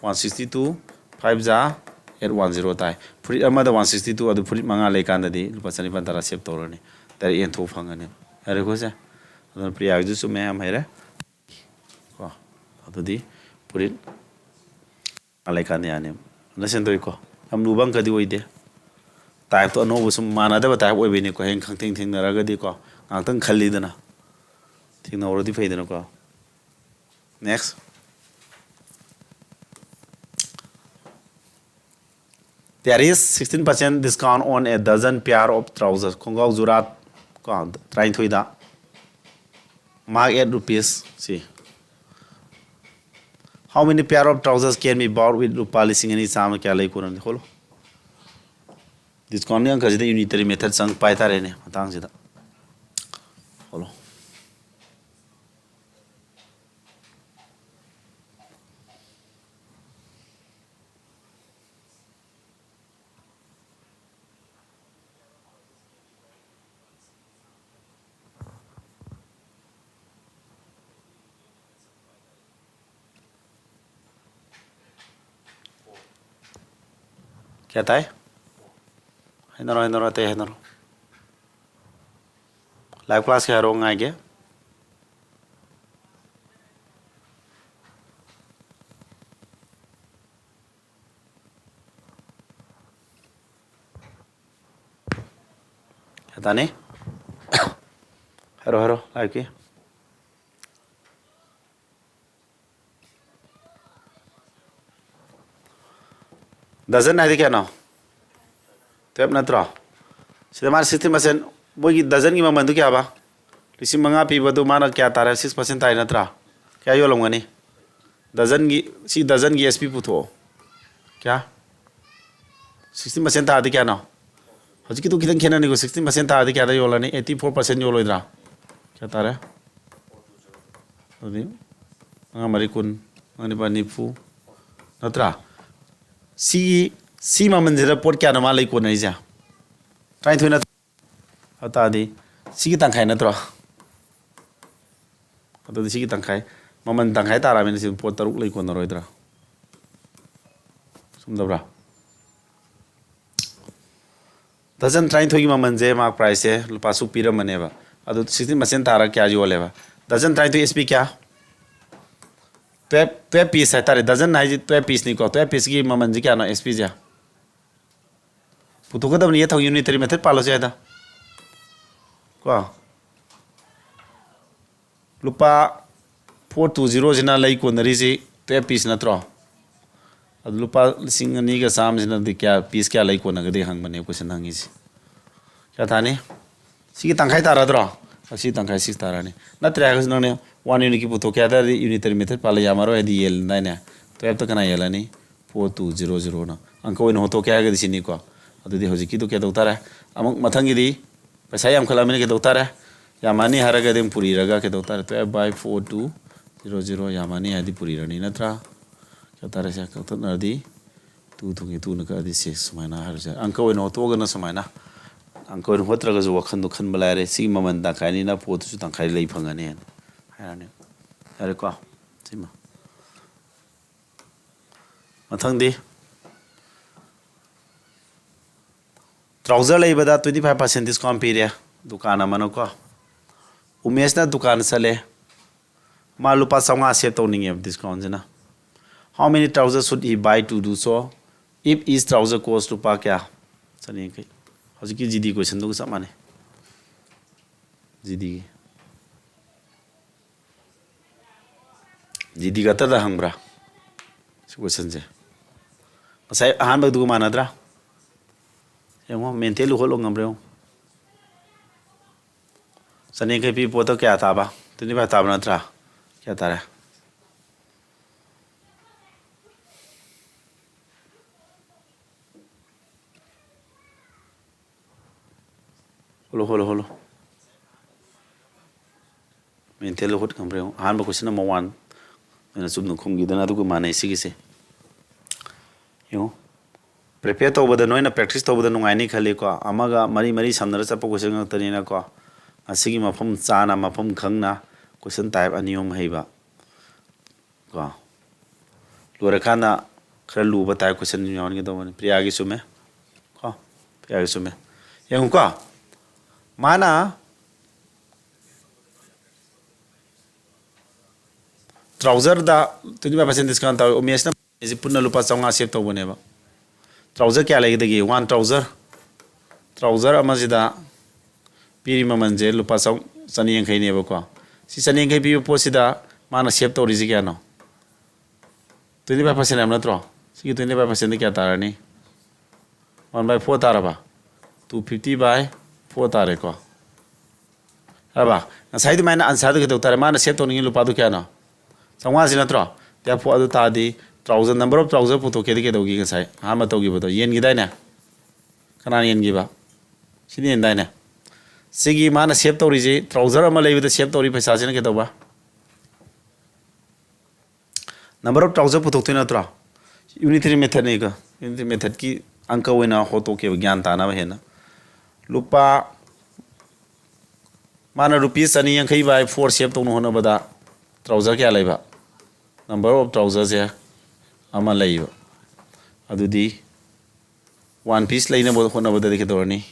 ꯋꯥꯟ ꯁꯤꯛꯁꯇꯤ ꯇꯨ ꯐꯥꯏꯚ ꯖꯥ ꯑꯦꯠ ꯋꯥꯟ ꯖꯤꯔꯣ ꯇꯥꯏ꯫ ꯐꯨꯔꯤꯠ ꯑꯃꯗ ꯋꯥꯟ ꯁꯤꯛꯁꯇꯤ ꯇꯨ ꯑꯗꯨ ꯐꯨꯔꯤꯠ ꯃꯉꯥ ꯂꯩꯀꯥꯟꯗꯗꯤ ꯂꯨꯄꯥ ꯆꯅꯤꯄꯥꯟ ꯇꯔꯥ ꯁꯦꯞ ꯇꯧꯔꯅꯤ꯫ ꯗꯥꯏꯔꯦꯛ ꯌꯦꯟꯊꯣꯛ ꯐꯪꯒꯅꯤ꯫ ꯌꯥꯔꯦꯀꯣ ꯁꯦ? ꯑꯗꯨꯅ ꯄ꯭ꯔꯤꯌꯥꯒꯤꯁꯨ ꯆꯨꯝꯃꯦ ꯌꯥꯝ ꯍꯩꯔꯦ꯫ ꯀꯣ ꯑꯗꯨꯗꯤ ꯐꯨꯔꯤꯠ ꯂꯩꯀꯥꯟꯗ ꯌꯥꯅꯤ꯫ ꯑꯟꯗꯔꯁꯇꯦꯟ ꯇꯧꯏꯀꯣ? ꯌꯥꯝ ꯂꯨꯕ ꯑꯃꯈꯛꯇꯤ ꯑꯣꯏꯗꯦ꯫ ꯇꯥꯏꯞꯇꯣ ꯑꯅꯧꯕ ꯁꯨꯝ ꯃꯥꯟꯅꯗꯕ ꯇꯥꯏꯞ ꯑꯣꯏꯕꯩꯅꯤꯀꯣ꯫ ꯍꯌꯦꯡ ꯈꯪꯊꯦꯡ ꯊꯦꯡꯅꯔꯒꯗꯤꯀꯣ ꯉꯥꯛꯇꯪ ꯈꯜꯂꯤꯗꯅ꯫ ꯊꯦꯡꯅꯍꯧꯔꯗꯤ ꯐꯩꯗꯅꯀꯣ꯫ Next. There is sixteen percent discount on a dozen pair of trousers. ꯈꯣꯡꯒ꯭ꯔꯥꯎ ꯖꯨꯔꯥ ꯀꯣ ꯇꯔꯥꯅꯤꯊꯣꯏꯗ꯫ Mark at rupees, see. How many pair of trousers can be bought with ꯂꯨꯄꯥ ꯂꯤꯁꯤꯡ ꯑꯅꯤ ꯆꯥꯝꯃ ꯀꯌꯥ ꯂꯩ ꯀꯣꯟꯅꯅꯤ? ꯍꯣꯜꯂꯣ꯫ Discount ꯀꯤ ꯑꯪꯀꯁꯤꯗ unitary method ꯆꯪꯉꯛꯄ ꯍꯥꯏꯇꯥꯔꯦꯅꯦ ꯃꯇꯥꯡꯁꯤꯗ꯫ ꯍꯣꯜꯂꯣ꯫ ꯀꯌꯥ ꯇꯥꯏ? ꯍꯥꯏꯅꯔꯣ, ꯍꯥꯏꯅꯔꯣ, ꯑꯇꯩ ꯍꯥꯏꯅꯔꯣ꯫ Live class ꯀꯤ ꯍꯥꯏꯔꯛꯑꯣ, ꯉꯥꯏꯒꯦ꯫ ꯀꯌꯥ ꯇꯥꯅꯤ? ꯍꯥꯏꯔꯣ, ꯍꯥꯏꯔꯣ, ꯂꯥꯏꯛꯀꯤ꯫ ꯗꯖꯟ ꯍꯥꯏꯗꯤ ꯀꯌꯥꯅꯣ? ꯇꯨꯌꯦꯜꯞ ꯅꯠꯇ꯭ꯔꯣ? ꯁꯤꯗ ꯃꯥꯅ ꯁꯤꯛꯁꯇꯤꯟ ꯄꯥꯔꯁꯦꯟ, ꯃꯣꯏꯒꯤ ꯗꯖꯟꯒꯤ ꯃꯃꯜꯗꯨ ꯀꯌꯥꯕ? ꯂꯤꯁꯤꯡ ꯃꯉꯥ ꯄꯤꯕꯗꯨ ꯃꯥꯅ ꯀꯌꯥ ꯇꯥꯔꯦ? ꯁꯤꯛꯁ ꯄꯥꯔꯁꯦꯟ ꯇꯥꯏ ꯅꯠꯇ꯭ꯔꯥ? ꯀꯌꯥ ꯌꯣꯜꯂꯝꯒꯅꯤ? ꯗꯖꯟꯒꯤ, ꯁꯤ ꯗꯖꯟꯒꯤ ꯑꯦꯁ ꯄꯤ ꯄꯨꯊꯣꯛꯑꯣ꯫ ꯀꯌꯥ? ꯁꯤꯛꯁꯇꯤꯟ ꯄꯥꯔꯁꯦꯟ ꯇꯥꯔꯗꯤ ꯀꯌꯥꯅꯣ? ꯍꯧꯖꯤꯛꯀꯤꯗꯨ ꯈꯤꯇꯪ ꯈꯦꯠꯅꯅꯤꯀꯣ꯫ ꯁꯤꯛꯁꯇꯤꯟ ꯄꯥꯔꯁꯦꯟ ꯇꯥꯔꯗꯤ ꯀꯌꯥꯗ ꯌꯣꯜꯂꯅꯤ? ꯑꯩꯠꯇꯤ ꯐꯣꯔ ꯄꯥꯔꯁꯦꯟ ꯌꯣꯜꯂꯣꯏꯗ꯭ꯔꯥ? ꯀꯌꯥ ꯇꯥꯔꯦ? ꯑꯗꯨꯗꯤ ꯃꯉꯥ ꯃꯔꯤ ꯀꯨꯟ, ꯃꯉꯥ ꯅꯤꯄꯥꯜ ꯅꯤꯐꯨ, ꯅꯠꯇ꯭ꯔꯥ? ꯁꯤꯒꯤ, ꯁꯤ ꯃꯃꯜꯁꯤꯗ ꯄꯣꯠ ꯀꯌꯥꯅꯣ ꯃꯥ ꯂꯩ ꯀꯣꯟꯅꯔꯤꯁꯦ? ꯇꯔꯥꯅꯤꯊꯣꯏ ꯅꯠꯇ꯭ꯔꯣ? ꯑꯗꯨ ꯇꯥꯔꯗꯤ ꯁꯤꯒꯤ ꯇꯪꯈꯥꯏ ꯅꯠꯇ꯭ꯔꯣ? ꯑꯗꯨꯗꯤ ꯁꯤꯒꯤ ꯇꯪꯈꯥꯏ, ꯃꯃꯜ ꯇꯪꯈꯥꯏ ꯇꯥꯔꯕꯅꯤꯅ ꯁꯤ ꯄꯣꯠ ꯇꯔꯨꯛ ꯂꯩ ꯀꯣꯟꯅꯔꯣꯏꯗ꯭ꯔꯥ? ꯆꯨꯝꯗꯕ꯭ꯔꯥ? ꯗꯖꯟ ꯇꯔꯥꯅꯤꯊꯣꯏꯒꯤ ꯃꯃꯜꯁꯦ, ꯃꯥꯔꯛ ꯄ꯭ꯔꯥꯏꯁꯁꯦ ꯂꯨꯄꯥ ꯁꯨꯛ ꯄꯤꯔꯝꯕꯅꯦꯕ꯫ ꯑꯗꯨ ꯁꯤꯛꯁꯇꯤꯟ ꯄꯥꯔꯁꯦꯟ ꯇꯥꯔꯒ ꯀꯌꯥ ꯌꯣꯜꯂꯦꯕ? ꯗꯖꯟ ꯇꯔꯥꯅꯤꯊꯣꯏ ꯑꯦꯁ ꯄꯤ ꯀꯌꯥ? ꯇꯨꯌꯦꯜꯞ, ꯇꯨꯌꯦꯜꯞ ꯄꯤꯁ ꯍꯥꯏꯇꯥꯔꯦ꯫ ꯗꯖꯟ ꯍꯥꯏꯁꯦ ꯇꯨꯌꯦꯜꯞ ꯄꯤꯁꯅꯤꯀꯣ꯫ ꯇꯨꯌꯦꯜꯞ ꯄꯤꯁꯀꯤ ꯃꯃꯜꯁꯦ ꯀꯌꯥꯅꯣ ꯑꯦꯁ ꯄꯤꯁꯦ? ꯄꯨꯊꯣꯛꯀꯗꯕꯅꯤ, ꯌꯦꯠ ꯊꯪ ꯌꯨꯅꯤꯇꯔꯤ ꯃꯦꯊꯠ ꯄꯥꯜꯂꯁꯨ ꯌꯥꯏꯗ꯫ ꯀꯣ? ꯂꯨꯄꯥ ꯐꯣꯔ ꯇꯨ ꯖꯤꯔꯣꯁꯤꯅ ꯂꯩ ꯀꯣꯟꯅꯔꯤꯁꯤ ꯇꯨꯌꯦꯜꯞ ꯄꯤꯁ ꯅꯠꯇ꯭ꯔꯣ? ꯑꯗꯨ ꯂꯨꯄꯥ ꯂꯤꯁꯤꯡ ꯑꯅꯤꯒ ꯆꯥꯝꯃꯁꯤꯅꯗꯤ ꯀꯌꯥ, ꯄꯤꯁ ꯀꯌꯥ ꯂꯩ ꯀꯣꯟꯅꯒꯗꯦ ꯍꯪꯕꯅꯦ ꯀꯣꯏꯁꯟ ꯍꯪꯉꯤꯁꯤ꯫ ꯀꯌꯥ ꯇꯥꯅꯤ? ꯁꯤꯒꯤ ꯇꯪꯈꯥꯏ ꯇꯥꯔꯗ꯭ꯔꯣ? ꯑꯁꯤ ꯇꯪꯈꯥꯏ ꯁꯤꯛꯁ ꯇꯥꯔꯅꯤ꯫ ꯅꯠꯇ꯭ꯔꯦ ꯍꯥꯏꯔꯒꯁꯨ ꯅꯪꯅ ꯋꯥꯟ ꯌꯨꯅꯤꯠꯀꯤ ꯄꯨꯊꯣꯛꯀꯦ ꯍꯥꯏ ꯇꯥꯔꯗꯤ ꯌꯨꯅꯤꯇꯔꯤ ꯃꯦꯊꯠ ꯄꯥꯜꯂ ꯌꯥꯝꯃꯔꯣꯏ, ꯍꯥꯏꯗꯤ ꯌꯦꯜꯂꯗꯥꯏꯅꯦ? ꯇꯨꯌꯦꯜꯞꯇ ꯀꯅꯥ ꯌꯦꯜꯂꯅꯤ? ꯐꯣꯔ ꯇꯨ ꯖꯤꯔꯣ ꯖꯤꯔꯣꯅ꯫ ꯑꯪꯀ ꯑꯣꯏꯅ ꯍꯣꯠꯇꯣꯛꯀꯦ ꯍꯥꯏꯔꯒꯗꯤ ꯁꯤꯅꯤꯀꯣ꯫ ꯑꯗꯨꯗꯤ ꯍꯧꯖꯤꯛꯀꯤꯗꯣ ꯀꯩꯗꯧ ꯇꯥꯔꯦ? ꯑꯃꯨꯛ ꯃꯊꯪꯒꯤꯗꯤ ꯄꯩꯁꯥ ꯌꯥꯝꯈꯠꯂꯛꯑꯃꯤꯅ ꯀꯩꯗꯧ ꯇꯥꯔꯦ? ꯌꯥꯝꯃꯅꯤ ꯍꯥꯏꯔꯒꯗꯤ ꯑꯃꯨꯛ ꯄꯨꯔꯤꯔꯒ ꯀꯩꯗꯧ ꯇꯥꯔꯦ? Twelve by four two zero zero ꯌꯥꯝꯃꯅꯤ ꯍꯥꯏꯗꯤ ꯄꯨꯔꯤꯔꯅꯤ ꯅꯠꯇ꯭ꯔꯥ? ꯀꯩꯗꯧ ꯇꯥꯔꯦ? ꯁꯦ ꯀꯛꯊꯠꯅꯔꯗꯤ two ꯊꯣꯡꯉꯤ, two ꯅ ꯀꯛꯑꯗꯤ six ꯁꯨꯃꯥꯏꯅ ꯍꯥꯏꯔꯁꯦ꯫ ꯑꯪꯀ ꯑꯣꯏꯅ ꯍꯣꯠꯇꯣꯛꯑꯒꯅ ꯁꯨꯃꯥꯏꯅ꯫ ꯑꯪꯀ ꯑꯣꯏꯅ ꯍꯣꯠꯇ꯭ꯔꯒꯁꯨ ꯋꯥꯈꯟꯗꯣ ꯈꯟꯕ ꯂꯥꯏꯔꯦ꯫ ꯁꯤꯒꯤ ꯃꯃꯜ ꯇꯪꯈꯥꯏꯅꯤꯅ ꯄꯣꯠꯇꯨꯁꯨ ꯇꯪꯈꯥꯏ ꯂꯩ ꯐꯪꯉꯅꯤ ꯍꯥꯏꯅ ꯍꯥꯏꯔꯅꯤ꯫ ꯌꯥꯔꯦꯀꯣ? ꯁꯤꯃ꯫ ꯃꯊꯪꯗꯤ trouser ꯂꯩꯕꯗ twenty five percent discount ꯄꯤꯔꯦ ꯗꯨꯀꯥꯟ ꯑꯃꯅꯀꯣ꯫ ꯎꯃꯦꯁꯅ ꯗꯨꯀꯥꯟ ꯆꯠꯂꯦ, ꯃꯥ ꯂꯨꯄꯥ ꯆꯥꯝꯃꯉꯥ save ꯇꯧꯅꯤꯡꯉꯦꯕ discountꯁꯤꯅ꯫ How many trousers should he buy to do so? If each trouser cost ꯂꯨꯄꯥ ꯀꯌꯥ? ꯆꯅꯤꯌꯥꯡꯈꯩ꯫ ꯍꯧꯖꯤꯛꯀꯤ ꯖꯤ ꯗꯤ ꯀꯣꯏꯁꯟꯗꯨꯒ ꯆꯞ ꯃꯥꯟꯅꯩ꯫ ꯖꯤ ꯗꯤꯒꯤ꯫ ꯖꯤ ꯗꯤ ꯒꯇꯔꯗ ꯍꯪꯕ꯭ꯔꯥ? ꯁꯤ ꯀꯣꯏꯁꯟꯁꯦ ꯉꯁꯥꯏ ꯑꯍꯥꯟꯕꯗꯨꯒ ꯃꯥꯟꯅꯗ꯭ꯔꯥ? ꯌꯦꯡꯉꯣ, ꯃꯦꯟꯇꯦꯜ ꯍꯣꯠꯂꯣ ꯉꯝꯕ꯭ꯔꯥ ꯌꯦꯡꯉꯣ꯫ ꯆꯅꯤꯌꯥꯡꯈꯩ ꯄꯤꯕ ꯄꯣꯠꯇꯣ ꯀꯌꯥ ꯇꯥꯕ? Twenty five ꯇꯥꯕ ꯅꯠꯇ꯭ꯔꯥ? ꯀꯌꯥ ꯇꯥꯔꯦ? ꯍꯣꯠꯂꯣ, ꯍꯣꯠꯂꯣ, ꯍꯣꯠꯂꯣ꯫ ꯃꯦꯟꯇꯦꯜ ꯍꯣꯠ ꯉꯝꯕ꯭ꯔꯥ ꯌꯦꯡꯉꯣ꯫ ꯑꯍꯥꯟꯕ ꯀꯣꯏꯁꯟ ꯅꯝꯕꯔ ꯋꯥꯟ ꯑꯩꯅ ꯆꯨꯝꯅ ꯈꯨꯝꯈꯤꯗꯅ ꯑꯗꯨꯒ ꯃꯥꯟꯅꯩ ꯁꯤꯒꯤꯁꯦ꯫ ꯌꯦꯡꯉꯣ, ꯄ꯭ꯔꯤꯄꯦꯌꯔ ꯇꯧꯕꯗ ꯅꯣꯏꯅ ꯄ꯭ꯔꯦꯛꯇꯤꯁ ꯇꯧꯕꯗ ꯅꯨꯡꯉꯥꯏꯅꯤ ꯈꯜꯂꯤꯀꯣ꯫ ꯑꯃꯒ ꯃꯔꯤ ꯃꯔꯤ ꯁꯝꯅꯔ ꯆꯠꯄ ꯀꯣꯏꯁꯟ ꯉꯥꯛꯇꯅꯤꯅꯀꯣ꯫ ꯑꯁꯤꯒꯤ ꯃꯐꯝ ꯆꯥꯅ, ꯃꯐꯝ ꯈꯪꯅ ꯀꯣꯏꯁꯟ ꯇꯥꯏꯞ ꯑꯅꯤ ꯑꯍꯨꯝ ꯍꯩꯕ ꯀꯣ꯫ ꯂꯣꯏꯔꯀꯥꯟꯗ ꯈꯔ ꯂꯨꯕ ꯇꯥꯏꯞ ꯀꯣꯏꯁꯟ ꯌꯥꯎꯍꯟꯒꯗꯧꯕꯅꯤ꯫ ꯄ꯭ꯔꯤꯌꯥꯒꯤ ꯆꯨꯝꯃꯦ ꯀꯣ꯫ ꯄ꯭ꯔꯤꯌꯥꯒꯤ ꯆꯨꯝꯃꯦ꯫ ꯌꯦꯡꯉꯨꯀꯣ, ꯃꯥꯅ ꯇ꯭ꯔꯥꯎꯖꯔꯗ twenty five percent discount ꯇꯧꯋꯤ꯫ ꯎꯃꯦꯁꯅ ꯁꯤ ꯄꯨꯟꯅ ꯂꯨꯄꯥ ꯆꯥꯝꯃꯉꯥ ꯁꯦꯞ ꯇꯧꯕꯅꯦꯕ꯫ ꯇ꯭ꯔꯥꯎꯖꯔ ꯀꯌꯥ ꯂꯩꯒꯗꯒꯦ? One trouser. ꯇ꯭ꯔꯥꯎꯖꯔ ꯑꯃꯁꯤꯗ ꯄꯤꯔꯤ ꯃꯃꯜꯁꯦ ꯂꯨꯄꯥ ꯆꯥꯝ-, ꯆꯅꯤ ꯌꯥꯡꯈꯩꯅꯦꯕꯀꯣ꯫ ꯁꯤ ꯆꯅꯤ ꯌꯥꯡꯈꯩ ꯄꯤꯕ ꯄꯣꯠꯁꯤꯗ ꯃꯥꯅ ꯁꯦꯞ ꯇꯧꯔꯤꯁꯤ ꯀꯌꯥꯅꯣ? Twenty five percent ꯍꯥꯏꯕ ꯅꯠꯇ꯭ꯔꯣ? ꯁꯤꯒꯤ twenty five percentꯗꯤ ꯀꯌꯥ ꯇꯥꯔꯅꯤ? One by four ꯇꯥꯔꯕ? Two fifty by four ꯇꯥꯔꯦꯀꯣ꯫ ꯍꯥꯏꯔꯕ? ꯉꯁꯥꯏ ꯑꯗꯨꯃꯥꯏꯅ ꯑꯟꯁꯥꯔꯗꯨ ꯀꯩꯗꯧ ꯇꯥꯔꯦ? ꯃꯥꯅ ꯁꯦꯞ ꯇꯧꯅꯤꯡꯉꯤ ꯂꯨꯄꯥꯗꯨ ꯀꯌꯥꯅꯣ? ꯆꯥꯝꯃꯉꯥꯁꯤ ꯅꯠꯇ꯭ꯔꯣ? Therefore ꯑꯗꯨ ꯇꯥꯔꯗꯤ ꯇ꯭ꯔꯥꯎꯖꯔ, number of ꯇ꯭ꯔꯥꯎꯖꯔ ꯄꯨꯊꯣꯛꯀꯦꯗꯤ ꯀꯩꯗꯧꯈꯤ ꯉꯁꯥꯏ? ꯑꯍꯥꯟꯕ ꯇꯧꯈꯤꯕꯗꯣ ꯌꯦꯟꯈꯤꯗꯥꯏꯅꯦ? ꯀꯅꯥꯅ ꯌꯦꯟꯈꯤꯕ? ꯁꯤꯅ ꯌꯦꯟꯗꯥꯏꯅꯦ? ꯁꯤꯒꯤ ꯃꯥꯅ ꯁꯦꯞ ꯇꯧꯔꯤꯁꯤ, ꯇ꯭ꯔꯥꯎꯖꯔ ꯑꯃ ꯂꯩꯕꯗ ꯁꯦꯞ ꯇꯧꯔꯤ ꯄꯩꯁꯥꯁꯤꯅ ꯀꯩꯗꯧꯕ? Number of ꯇ꯭ꯔꯥꯎꯖꯔ ꯄꯨꯊꯣꯛꯇꯣꯏ ꯅꯠꯇ꯭ꯔꯣ? Unitary methodꯅꯤꯀꯣ꯫ Unitary methodꯀꯤ ꯑꯪꯀ ꯑꯣꯏꯅ ꯍꯣꯠꯇꯣꯛꯀꯦꯕ, ꯒ꯭ꯌꯥꯟ ꯇꯥꯅꯕ ꯍꯦꯟꯅ꯫ ꯂꯨꯄꯥ, ꯃꯥꯅ ꯔꯨꯄꯤꯁ ꯆꯅꯤ ꯌꯥꯡꯈꯩ by four ꯁꯦꯞ ꯇꯧꯅ ꯍꯣꯠꯅꯕꯗ ꯇ꯭ꯔꯥꯎꯖꯔ ꯀꯌꯥ ꯂꯩꯕ? Number of ꯇ꯭ꯔꯥꯎꯖꯔꯁꯦ ꯑꯃ ꯂꯩꯕ꯫ ꯑꯗꯨꯗꯤ one piece ꯂꯩꯅꯕ ꯍꯣꯠꯅꯕꯗꯗꯤ ꯀꯩꯗꯧꯔꯅꯤ?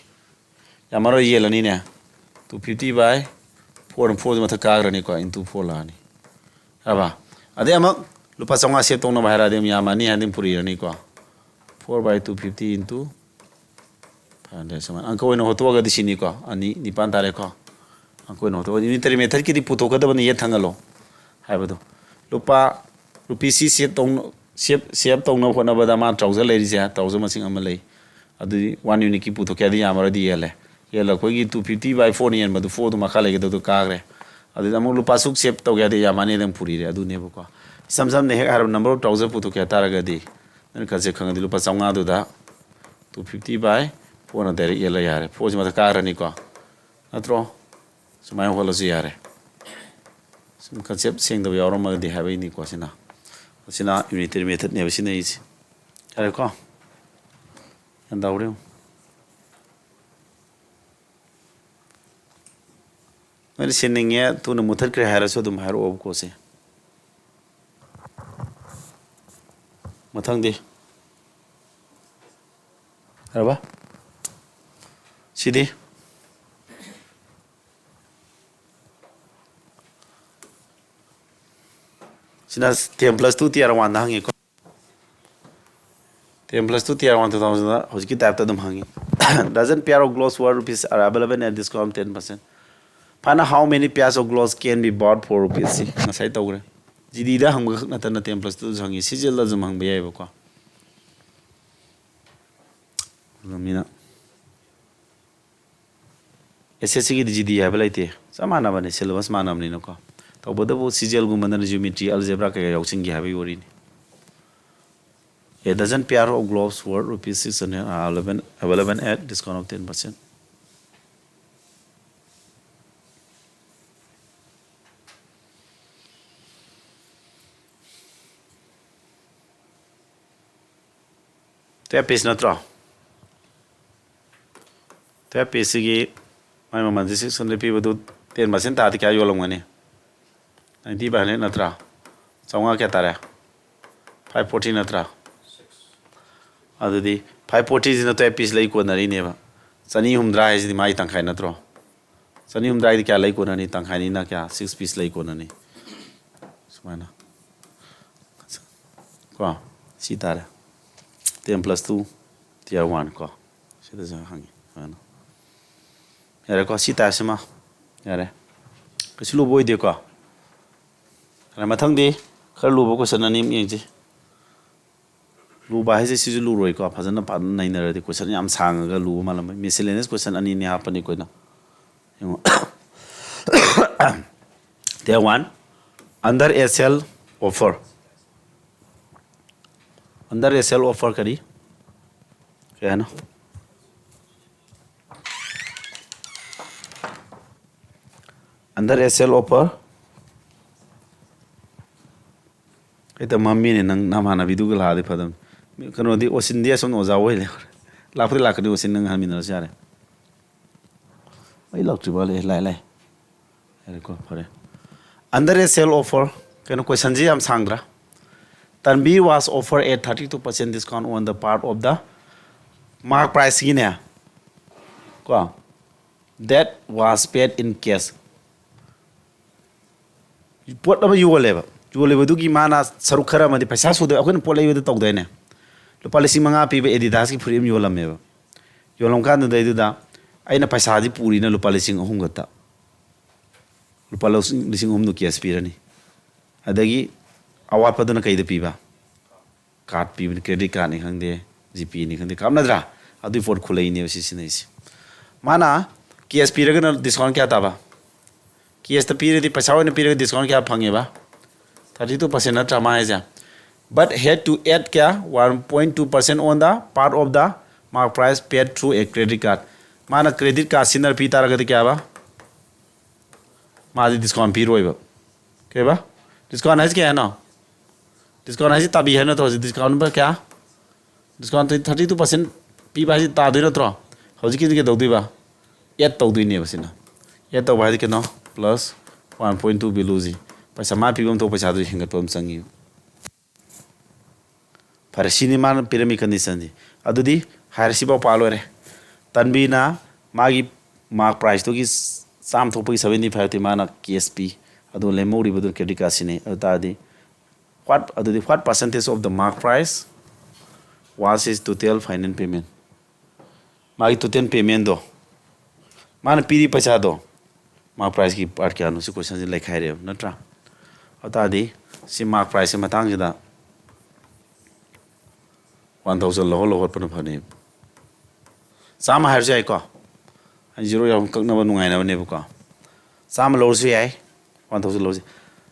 ꯌꯥꯝꯃꯔꯣꯏ, ꯌꯦꯜꯂꯅꯤꯅꯦ꯫ Two fifty by four, four ꯃꯊꯛ ꯀꯥꯈ꯭ꯔꯅꯤꯀꯣ, into four ꯂꯥꯛꯑꯅꯤ꯫ ꯍꯥꯏꯔꯕ? ꯑꯗꯩ ꯑꯃꯨꯛ ꯂꯨꯄꯥ ꯆꯥꯝꯃꯉꯥ ꯁꯦꯞ ꯇꯧꯅꯕ ꯍꯥꯏꯔꯗꯤ ꯑꯃꯨꯛ ꯌꯥꯝꯃꯅꯤ ꯍꯥꯏꯔꯗꯤ ꯑꯃꯨꯛ ꯄꯨꯔꯤꯔꯅꯤꯀꯣ꯫ Four by two fifty into five hundred ꯁꯨꯃꯥꯏꯅ ꯑꯪꯀ ꯑꯣꯏꯅ ꯍꯣꯠꯇꯣꯛꯑꯒꯗꯤ ꯁꯤꯅꯤꯀꯣ, ꯑꯅꯤ, ꯅꯤꯄꯥꯟ ꯇꯥꯔꯦꯀꯣ꯫ ꯑꯪꯀ ꯑꯣꯏꯅ ꯍꯣꯠꯇꯣꯛꯑꯒ unitary methodꯀꯤꯗꯤ ꯄꯨꯊꯣꯛꯀꯗꯕꯅꯤ, ꯌꯦꯠ ꯊꯪꯒꯜꯂꯣ ꯍꯥꯏꯕꯗꯣ꯫ ꯂꯨꯄꯥ ꯔꯨꯄꯤꯁꯁꯤ ꯁꯦꯞ ꯇꯧꯅ ꯁꯦꯞ ꯁꯦꯞ ꯇꯧꯅꯕ ꯍꯣꯠꯅꯕꯗ ꯃꯥ ꯇ꯭ꯔꯥꯎꯖꯔ ꯂꯩꯔꯤꯁꯦ, ꯇ꯭ꯔꯥꯎꯖꯔ ꯃꯁꯤꯡ ꯑꯃ ꯂꯩ꯫ ꯑꯗꯨꯗꯤ ꯋꯥꯟ ꯌꯨꯅꯤꯠꯀꯤ ꯄꯨꯊꯣꯛꯀꯦ ꯍꯥꯏꯗꯤ ꯌꯥꯝꯃꯔꯗꯤ ꯑꯦꯜ ꯑꯦ ꯑꯦꯜ ꯑꯩꯈꯣꯏꯒꯤ two fifty by four ꯌꯦꯟꯕꯗꯨ fourꯗꯨ ꯃꯈꯥ ꯂꯩꯒꯗꯕꯗꯨ ꯀꯥꯈ꯭ꯔꯦ꯫ ꯑꯗꯨꯗꯤ ꯑꯃꯨꯛ ꯂꯨꯄꯥ ꯁꯨꯛ ꯁꯦꯞ ꯇꯧꯒꯦ ꯍꯥꯏꯗꯤ ꯌꯥꯝꯃꯅꯤ ꯑꯗꯨꯝ ꯄꯨꯔꯤꯔꯦ ꯑꯗꯨꯅꯦꯕꯀꯣ꯫ ꯏꯁꯝ ꯁꯝꯅ ꯍꯦꯛ ꯍꯥꯏꯔꯕ number of trouser ꯄꯨꯊꯣꯛꯀꯦ ꯍꯥꯏ ꯇꯥꯔꯒꯗꯤ ꯅꯪ ꯈꯟꯁꯦ ꯈꯪꯉꯗꯤ ꯂꯨꯄꯥ ꯆꯥꯝꯃꯉꯥꯗꯨꯗ two fifty by fourꯅ direct ꯌꯦꯜꯂ ꯌꯥꯔꯦ꯫ Fourꯁꯤ ꯃꯊꯛ ꯀꯥꯈ꯭ꯔꯅꯤꯀꯣ, ꯅꯠꯇ꯭ꯔꯣ? ꯁꯨꯃꯥꯏꯅ ꯍꯣꯠꯂꯁꯨ ꯌꯥꯔꯦ꯫ ꯁꯨꯝ concept ꯁꯦꯡꯗꯕ ꯌꯥꯎꯔꯝꯃꯒꯗꯤ ꯍꯥꯏꯕꯩꯅꯤꯀꯣ꯫ ꯁꯤꯅ ꯁꯤꯅ unitary methodꯅꯦꯕ ꯁꯤꯖꯤꯟꯅꯔꯤꯁꯦ꯫ ꯌꯥꯔꯦꯀꯣ? ꯒ꯭ꯌꯥꯟ ꯇꯥꯍꯧꯔꯦ? ꯅꯣꯏꯅ ꯁꯤꯟꯅꯤꯡꯉꯦ, ꯊꯨꯅ ꯃꯨꯠꯊꯠꯈ꯭ꯔꯦ ꯍꯥꯏꯔꯁꯨ ꯑꯗꯨꯝ ꯍꯥꯏꯔꯛꯑꯣꯕꯀꯣ꯫ ꯁꯦ, ꯃꯊꯪꯗꯤ ꯌꯥꯔꯕ? ꯁꯤꯗꯤ ꯁꯤꯅ ten plus two tier oneꯗ ꯍꯪꯉꯤꯀꯣ꯫ Ten plus two tier one two thousandꯗ ꯍꯧꯖꯤꯛꯀꯤ typeꯇ ꯑꯗꯨꯝ ꯍꯪꯉꯤ꯫ Dozen pair of gloves worth rupees are available at discount ten percent. Find out how many pairs of gloves can be bought for rupees ꯁꯤ ꯉꯁꯥꯏ ꯇꯧꯈ꯭ꯔꯦ꯫ ꯖꯤꯗꯤꯗ ꯍꯪꯕ ꯈꯛ ꯅꯠꯇꯅ ten plus twoꯗꯁꯨ ꯍꯪꯉꯤ, ꯁꯤꯖꯦꯜꯗ ꯑꯗꯨꯝ ꯍꯪꯕ ꯌꯥꯏꯑꯕꯀꯣ꯫ ꯑꯗꯨ ꯃꯤꯅ ꯑꯦꯁ ꯑꯦꯁ ꯁꯤꯒꯤꯗꯤ ꯖꯤꯗꯤ ꯍꯥꯏꯕ ꯂꯩꯇꯦ, ꯆꯞ ꯃꯥꯟꯅꯕꯅꯤ, syllabus ꯃꯥꯟꯅꯕꯅꯤꯅꯀꯣ꯫ ꯇꯧꯕꯇꯕꯨ ꯁꯤꯖꯦꯜꯒꯨꯝꯕꯗꯅ geometry, algebra ꯀꯩꯀꯥ ꯌꯥꯎꯁꯤꯟꯒꯦ ꯍꯥꯏꯕꯒꯤ ꯋꯥꯔꯤꯅꯤ꯫ A dozen pair of gloves worth rupees six hundred are available, available at discount of ten percent. Twelve piece ꯅꯠꯇ꯭ꯔꯣ? Twelve pieceꯁꯤꯒꯤ ꯃꯥꯏ ꯃꯃꯜꯁꯤ six hundred ꯄꯤꯕꯗꯨ ten percent ꯇꯥꯔꯗꯤ ꯀꯌꯥ ꯌꯣꯜꯂꯝꯒꯅꯤ? Ninety by hundred ꯅꯠꯇ꯭ꯔꯥ? ꯆꯥꯝꯃꯉꯥ ꯀꯌꯥ ꯇꯥꯔꯦ? Five forty ꯅꯠꯇ꯭ꯔꯥ? ꯑꯗꯨꯗꯤ five fortyꯁꯤꯅ twelve piece ꯂꯩ ꯀꯣꯟꯅꯔꯤꯅꯦꯕ꯫ ꯆꯅꯤ ꯍꯨꯝꯗ꯭ꯔꯥ ꯍꯥꯏꯁꯤꯗꯤ ꯃꯥꯒꯤ ꯇꯪꯈꯥꯏ ꯅꯠꯇ꯭ꯔꯣ? ꯆꯅꯤ ꯍꯨꯝꯗ꯭ꯔꯥꯒꯤꯗꯤ ꯀꯌꯥ ꯂꯩ ꯀꯣꯟꯅꯅꯤ? ꯇꯪꯈꯥꯏꯅꯤꯅ ꯀꯌꯥ? Six piece ꯂꯩ ꯀꯣꯟꯅꯅꯤ꯫ ꯁꯨꯃꯥꯏꯅ ꯀꯣ, ꯁꯤ ꯇꯥꯔꯦ꯫ Ten plus two tier one ꯀꯣ, ꯁꯤꯗꯁꯨ ꯍꯪꯉꯤ ꯁꯨꯃꯥꯏꯅ꯫ ꯌꯥꯔꯦꯀꯣ, ꯁꯤ ꯇꯥꯔꯦ, ꯁꯤꯃ ꯌꯥꯔꯦ꯫ ꯀꯩꯁꯨ ꯂꯨꯕ ꯑꯣꯏꯗꯦꯀꯣ꯫ ꯃꯊꯪꯗꯤ ꯈꯔ ꯂꯨꯕ question ꯑꯅꯤ ꯑꯃ ꯌꯦꯡꯁꯤ꯫ ꯂꯨꯕ ꯍꯥꯏꯁꯦ ꯁꯤꯁꯨ ꯂꯨꯔꯣꯏꯀꯣ, ꯐꯖꯅ ꯄꯥ-, ꯅꯩꯅꯔꯗꯤ꯫ Question ꯌꯥꯝ ꯁꯥꯡꯉꯒ ꯂꯨꯕ ꯃꯥꯜꯂꯝꯃꯦ꯫ Miscellaneous question ꯑꯅꯤꯅꯦ ꯍꯥꯞꯄꯅꯤ ꯑꯩꯈꯣꯏꯅ꯫ ꯌꯦꯡꯉꯣ꯫ Day one, under a sell offer. Under a sell offer ꯀꯔꯤ? ꯀꯩ ꯍꯥꯏꯅꯣ? Under a sell offer. ꯍꯦꯛꯇ ꯃꯝꯃꯤꯅꯦ, ꯅꯪ ꯅꯃꯥꯟꯅꯕꯤꯗꯨꯒ ꯂꯥꯛꯑꯗꯤ ꯐꯗꯝꯅꯤ꯫ ꯀꯩꯅꯣꯗꯤ, ꯑꯣꯁꯤꯟꯗꯤ ꯑꯁꯣꯝ ꯑꯣꯖꯥ ꯑꯣꯏ ꯂꯩꯍꯧꯔꯦ꯫ ꯂꯥꯛꯄꯨꯗꯤ ꯂꯥꯛꯀꯅꯤ, ꯑꯣꯁꯤꯟ, ꯅꯪ ꯍꯟꯃꯤꯟꯅꯔꯁꯨ ꯌꯥꯔꯦ꯫ ꯑꯩ ꯂꯥꯛꯇ꯭ꯔꯤ ꯃꯥꯜꯂꯦ꯫ ꯂꯥꯛꯑꯦ, ꯂꯥꯛꯑꯦ꯫ ꯌꯥꯔꯦꯀꯣ, ꯐꯔꯦ꯫ Under a sell offer, ꯀꯩꯅꯣ, questionꯁꯤ ꯌꯥꯝ ꯁꯥꯡꯗ꯭ꯔꯥ? Tanvi was offered a thirty two percent discount on the part of the mark priceꯒꯤꯅꯦ, ꯀꯣ, that was paid in cash. ꯄꯣꯠ ꯑꯃ ꯌꯣꯜꯂꯦꯕ꯫ ꯌꯣꯜꯂꯤꯕꯗꯨꯒꯤ ꯃꯥꯅ ꯁꯔꯨꯛ ꯈꯔ ꯑꯃꯗꯤ ꯄꯩꯁꯥ ꯁꯨꯗꯣꯏ, ꯑꯩꯈꯣꯏꯅ ꯄꯣꯠ ꯂꯩꯕꯗ ꯇꯧꯗꯣꯏꯅꯦ꯫ ꯂꯨꯄꯥ ꯂꯤꯁꯤꯡ ꯃꯉꯥ ꯄꯤꯕ Adidasꯀꯤ ꯐꯨꯔꯤꯠ ꯑꯃ ꯌꯣꯜꯂꯝꯃꯦꯕ꯫ ꯌꯣꯜꯂꯝ ꯀꯥꯟꯗꯨꯗꯩꯗꯨꯗ ꯑꯩꯅ ꯄꯩꯁꯥꯗꯤ ꯄꯨꯔꯤꯅ ꯂꯨꯄꯥ ꯂꯤꯁꯤꯡ ꯑꯍꯨꯝ ꯈꯛꯇ꯫ ꯂꯨꯄꯥ ꯂꯤꯁꯤꯡ ꯑꯍꯨꯝꯗꯣ cash ꯄꯤꯔꯅꯤ꯫ ꯑꯗꯒꯤ ꯑꯋꯥꯠꯄꯗꯨꯅ ꯀꯩꯗ ꯄꯤꯕ? Card ꯄꯤꯕꯅꯤ, credit cardꯅꯤ ꯈꯪꯗꯦ, GPayꯅꯤ ꯈꯪꯗꯦ, ꯀꯥꯞꯅꯗ꯭ꯔꯥ? ꯑꯗꯨꯏ ꯄꯣꯠ ꯈꯨꯂꯩꯅꯦꯕ ꯁꯤ ꯁꯤꯖꯤꯟꯅꯩꯁꯦ꯫ ꯃꯥꯅ cash ꯄꯤꯔꯒꯅ discount ꯀꯌꯥ ꯇꯥꯕ? Cashꯇ ꯄꯤꯔꯗꯤ, ꯄꯩꯁꯥ ꯑꯣꯏꯅ ꯄꯤꯔꯒ discount ꯀꯌꯥ ꯐꯪꯉꯦꯕ? Thirty two percent ꯅꯠꯇ꯭ꯔꯥ ꯃꯥ ꯍꯥꯏꯁꯦ? But had to add ꯀꯌꯥ? One point two percent on the part of the mark price paid through a credit card. ꯃꯥꯅ credit card ꯁꯤꯖꯤꯟꯅꯔ ꯄꯤ ꯇꯥꯔꯒꯗꯤ ꯀꯌꯥꯕ? ꯃꯥꯗꯤ discount ꯄꯤꯔꯣꯏꯕ꯫ ꯀꯩꯕ? Discount ꯍꯥꯏꯁꯦ ꯀꯌꯥꯅꯣ? Discount ꯍꯥꯏꯁꯦ ꯇꯥꯕꯤ ꯍꯥꯏ ꯅꯠꯇ꯭ꯔꯣ? ꯍꯧꯖꯤꯛ discount ꯅꯝꯕꯔ ꯀꯌꯥ? Discount thirty two percent ꯄꯤꯕ ꯍꯥꯏꯁꯦ ꯇꯥꯗꯣꯏ ꯅꯠꯇ꯭ꯔꯣ? ꯍꯧꯖꯤꯛꯀꯤꯗꯤ ꯀꯩꯗꯧꯗꯣꯏꯕ? Add ꯇꯧꯗꯣꯏꯅꯦꯕ ꯁꯤꯅ꯫ Add ꯇꯧꯕ ꯍꯥꯏꯗꯤ ꯀꯩꯅꯣ? Plus one point two valueꯁꯤ꯫ ꯄꯩꯁꯥ ꯃꯥꯅ ꯄꯤꯐꯝ ꯊꯣꯛꯄ ꯄꯩꯁꯥꯗꯨ ꯍꯦꯟꯒꯠꯄ ꯑꯃ ꯆꯪꯉꯤ꯫ ꯐꯔꯦ, ꯁꯤꯅꯤ ꯃꯥꯅ ꯄꯤꯔꯝꯃꯤ conditionꯁꯤ꯫ ꯑꯗꯨꯗꯤ ꯍꯥꯏꯔꯦ, ꯁꯤꯐꯥꯎ ꯄꯥ ꯂꯣꯏꯔꯦ꯫ ꯇꯟꯕꯤꯅ ꯃꯥꯒꯤ mark priceꯇꯨꯒꯤ ꯆꯥꯝꯃ ꯊꯣꯛꯄꯒꯤ seventy fiveꯇꯤ ꯃꯥꯅ cash ꯄꯤ, ꯑꯗꯨꯒ ꯂꯦꯝꯍꯧꯔꯤꯕꯗꯨꯅ credit cardꯁꯤꯅꯤ꯫ ꯑꯗꯨ ꯇꯥꯔꯗꯤ what, ꯑꯗꯨꯗꯤ what percentage of the mark price was his total final payment? ꯃꯥꯒꯤ total paymentꯗꯣ, ꯃꯥꯅ ꯄꯤꯔꯤ ꯄꯩꯁꯥꯗꯣ, mark priceꯀꯤ part ꯀꯌꯥꯅꯣ? ꯁꯤ questionꯁꯤ ꯂꯩꯈꯥꯏꯔꯦꯕ, ꯅꯠꯇ꯭ꯔꯥ? ꯑꯗꯨ ꯇꯥꯔꯗꯤ ꯁꯤ mark price ꯁꯦ ꯃꯇꯥꯡꯁꯤꯗ one thousand ꯂꯧꯍꯧ ꯂꯧꯍꯧꯕꯅ ꯐꯅꯤ꯫ ꯆꯥꯝꯃ ꯍꯥꯏꯔꯁꯨ ꯌꯥꯏꯀꯣ, ꯑꯩ zero ꯌꯥꯝ ꯀꯛꯅꯕ ꯅꯨꯡꯉꯥꯏꯅꯕꯅꯦꯕꯀꯣ꯫ ꯆꯥꯝꯃ ꯂꯧꯔꯁꯨ ꯌꯥꯏ, one thousand ꯂꯧꯔꯁꯨ꯫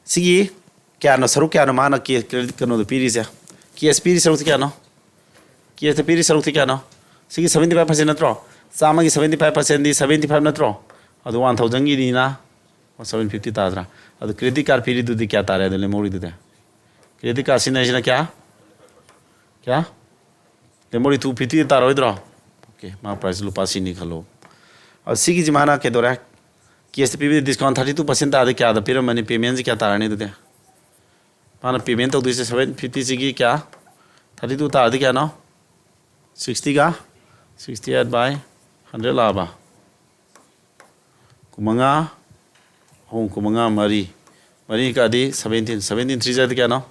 ꯁꯤꯒꯤ ꯀꯌꯥꯅꯣ, ꯁꯔꯨꯛ ꯀꯌꯥꯅꯣ ꯃꯥꯅ ꯀꯦ-, ꯀꯩꯅꯣꯗꯣ ꯄꯤꯔꯤꯁꯦ? Cash ꯄꯤꯔꯤ ꯁꯔꯨꯛꯇꯤ ꯀꯌꯥꯅꯣ? Cash ꯇ ꯄꯤꯔꯤ ꯁꯔꯨꯛꯇꯤ ꯀꯌꯥꯅꯣ? ꯁꯤꯒꯤ seventy five percent ꯅꯠꯇ꯭ꯔꯣ? ꯆꯥꯝꯃꯒꯤ seventy five percent ꯗꯤ seventy five ꯅꯠꯇ꯭ꯔꯣ? ꯑꯗꯨ one thousand ꯒꯤꯅꯤꯅ seven fifty ꯇꯥꯗ꯭ꯔꯥ? ꯑꯗꯨ credit card ꯄꯤꯔꯤꯗꯨꯗꯤ ꯀꯌꯥ ꯇꯥꯔꯦ? ꯑꯗꯨ ꯂꯦꯝꯍꯧꯔꯤꯗꯨꯗꯤ? Credit card ꯁꯤꯖꯤꯟꯅꯩꯁꯤꯅ ꯀꯌꯥ? ꯀꯌꯥ? ꯂꯦꯝꯍꯧꯔꯤ two fifty ꯇꯥꯔꯣꯏꯗ꯭ꯔꯣ? Okay, mark price ꯂꯨꯄꯥ ꯁꯤꯅꯤ ꯈꯜꯂꯣ꯫ ꯑꯗꯨ ꯁꯤꯒꯤꯁꯤ ꯃꯥꯅ ꯀꯩꯗꯧꯔꯦ? Cash ꯇ ꯄꯤꯕꯗꯤ discount thirty two percent ꯇꯥꯔꯗꯤ ꯀꯌꯥꯗ ꯄꯤꯔꯝꯃꯅꯤ? Payment ꯁꯤ ꯀꯌꯥ ꯇꯥꯔꯅꯤ ꯑꯗꯨꯗꯤ? ꯃꯥꯅ payment ꯇꯧꯗꯣꯏꯁꯦ seven fifty ꯁꯤꯒꯤ ꯀꯌꯥ? Thirty two ꯇꯥꯔꯗꯤ ꯀꯌꯥꯅꯣ? Sixty ꯒ sixty eight by hundred ꯂꯥꯛꯑꯕ? ꯀꯨꯟꯃꯉꯥ, ꯑꯍꯨꯝ ꯀꯨꯟꯃꯉꯥ, ꯃꯔꯤ꯫ ꯃꯔꯤ ꯀꯛꯑꯗꯤ seventeen, seventeen three ꯖꯥꯗꯤ ꯀꯌꯥꯅꯣ?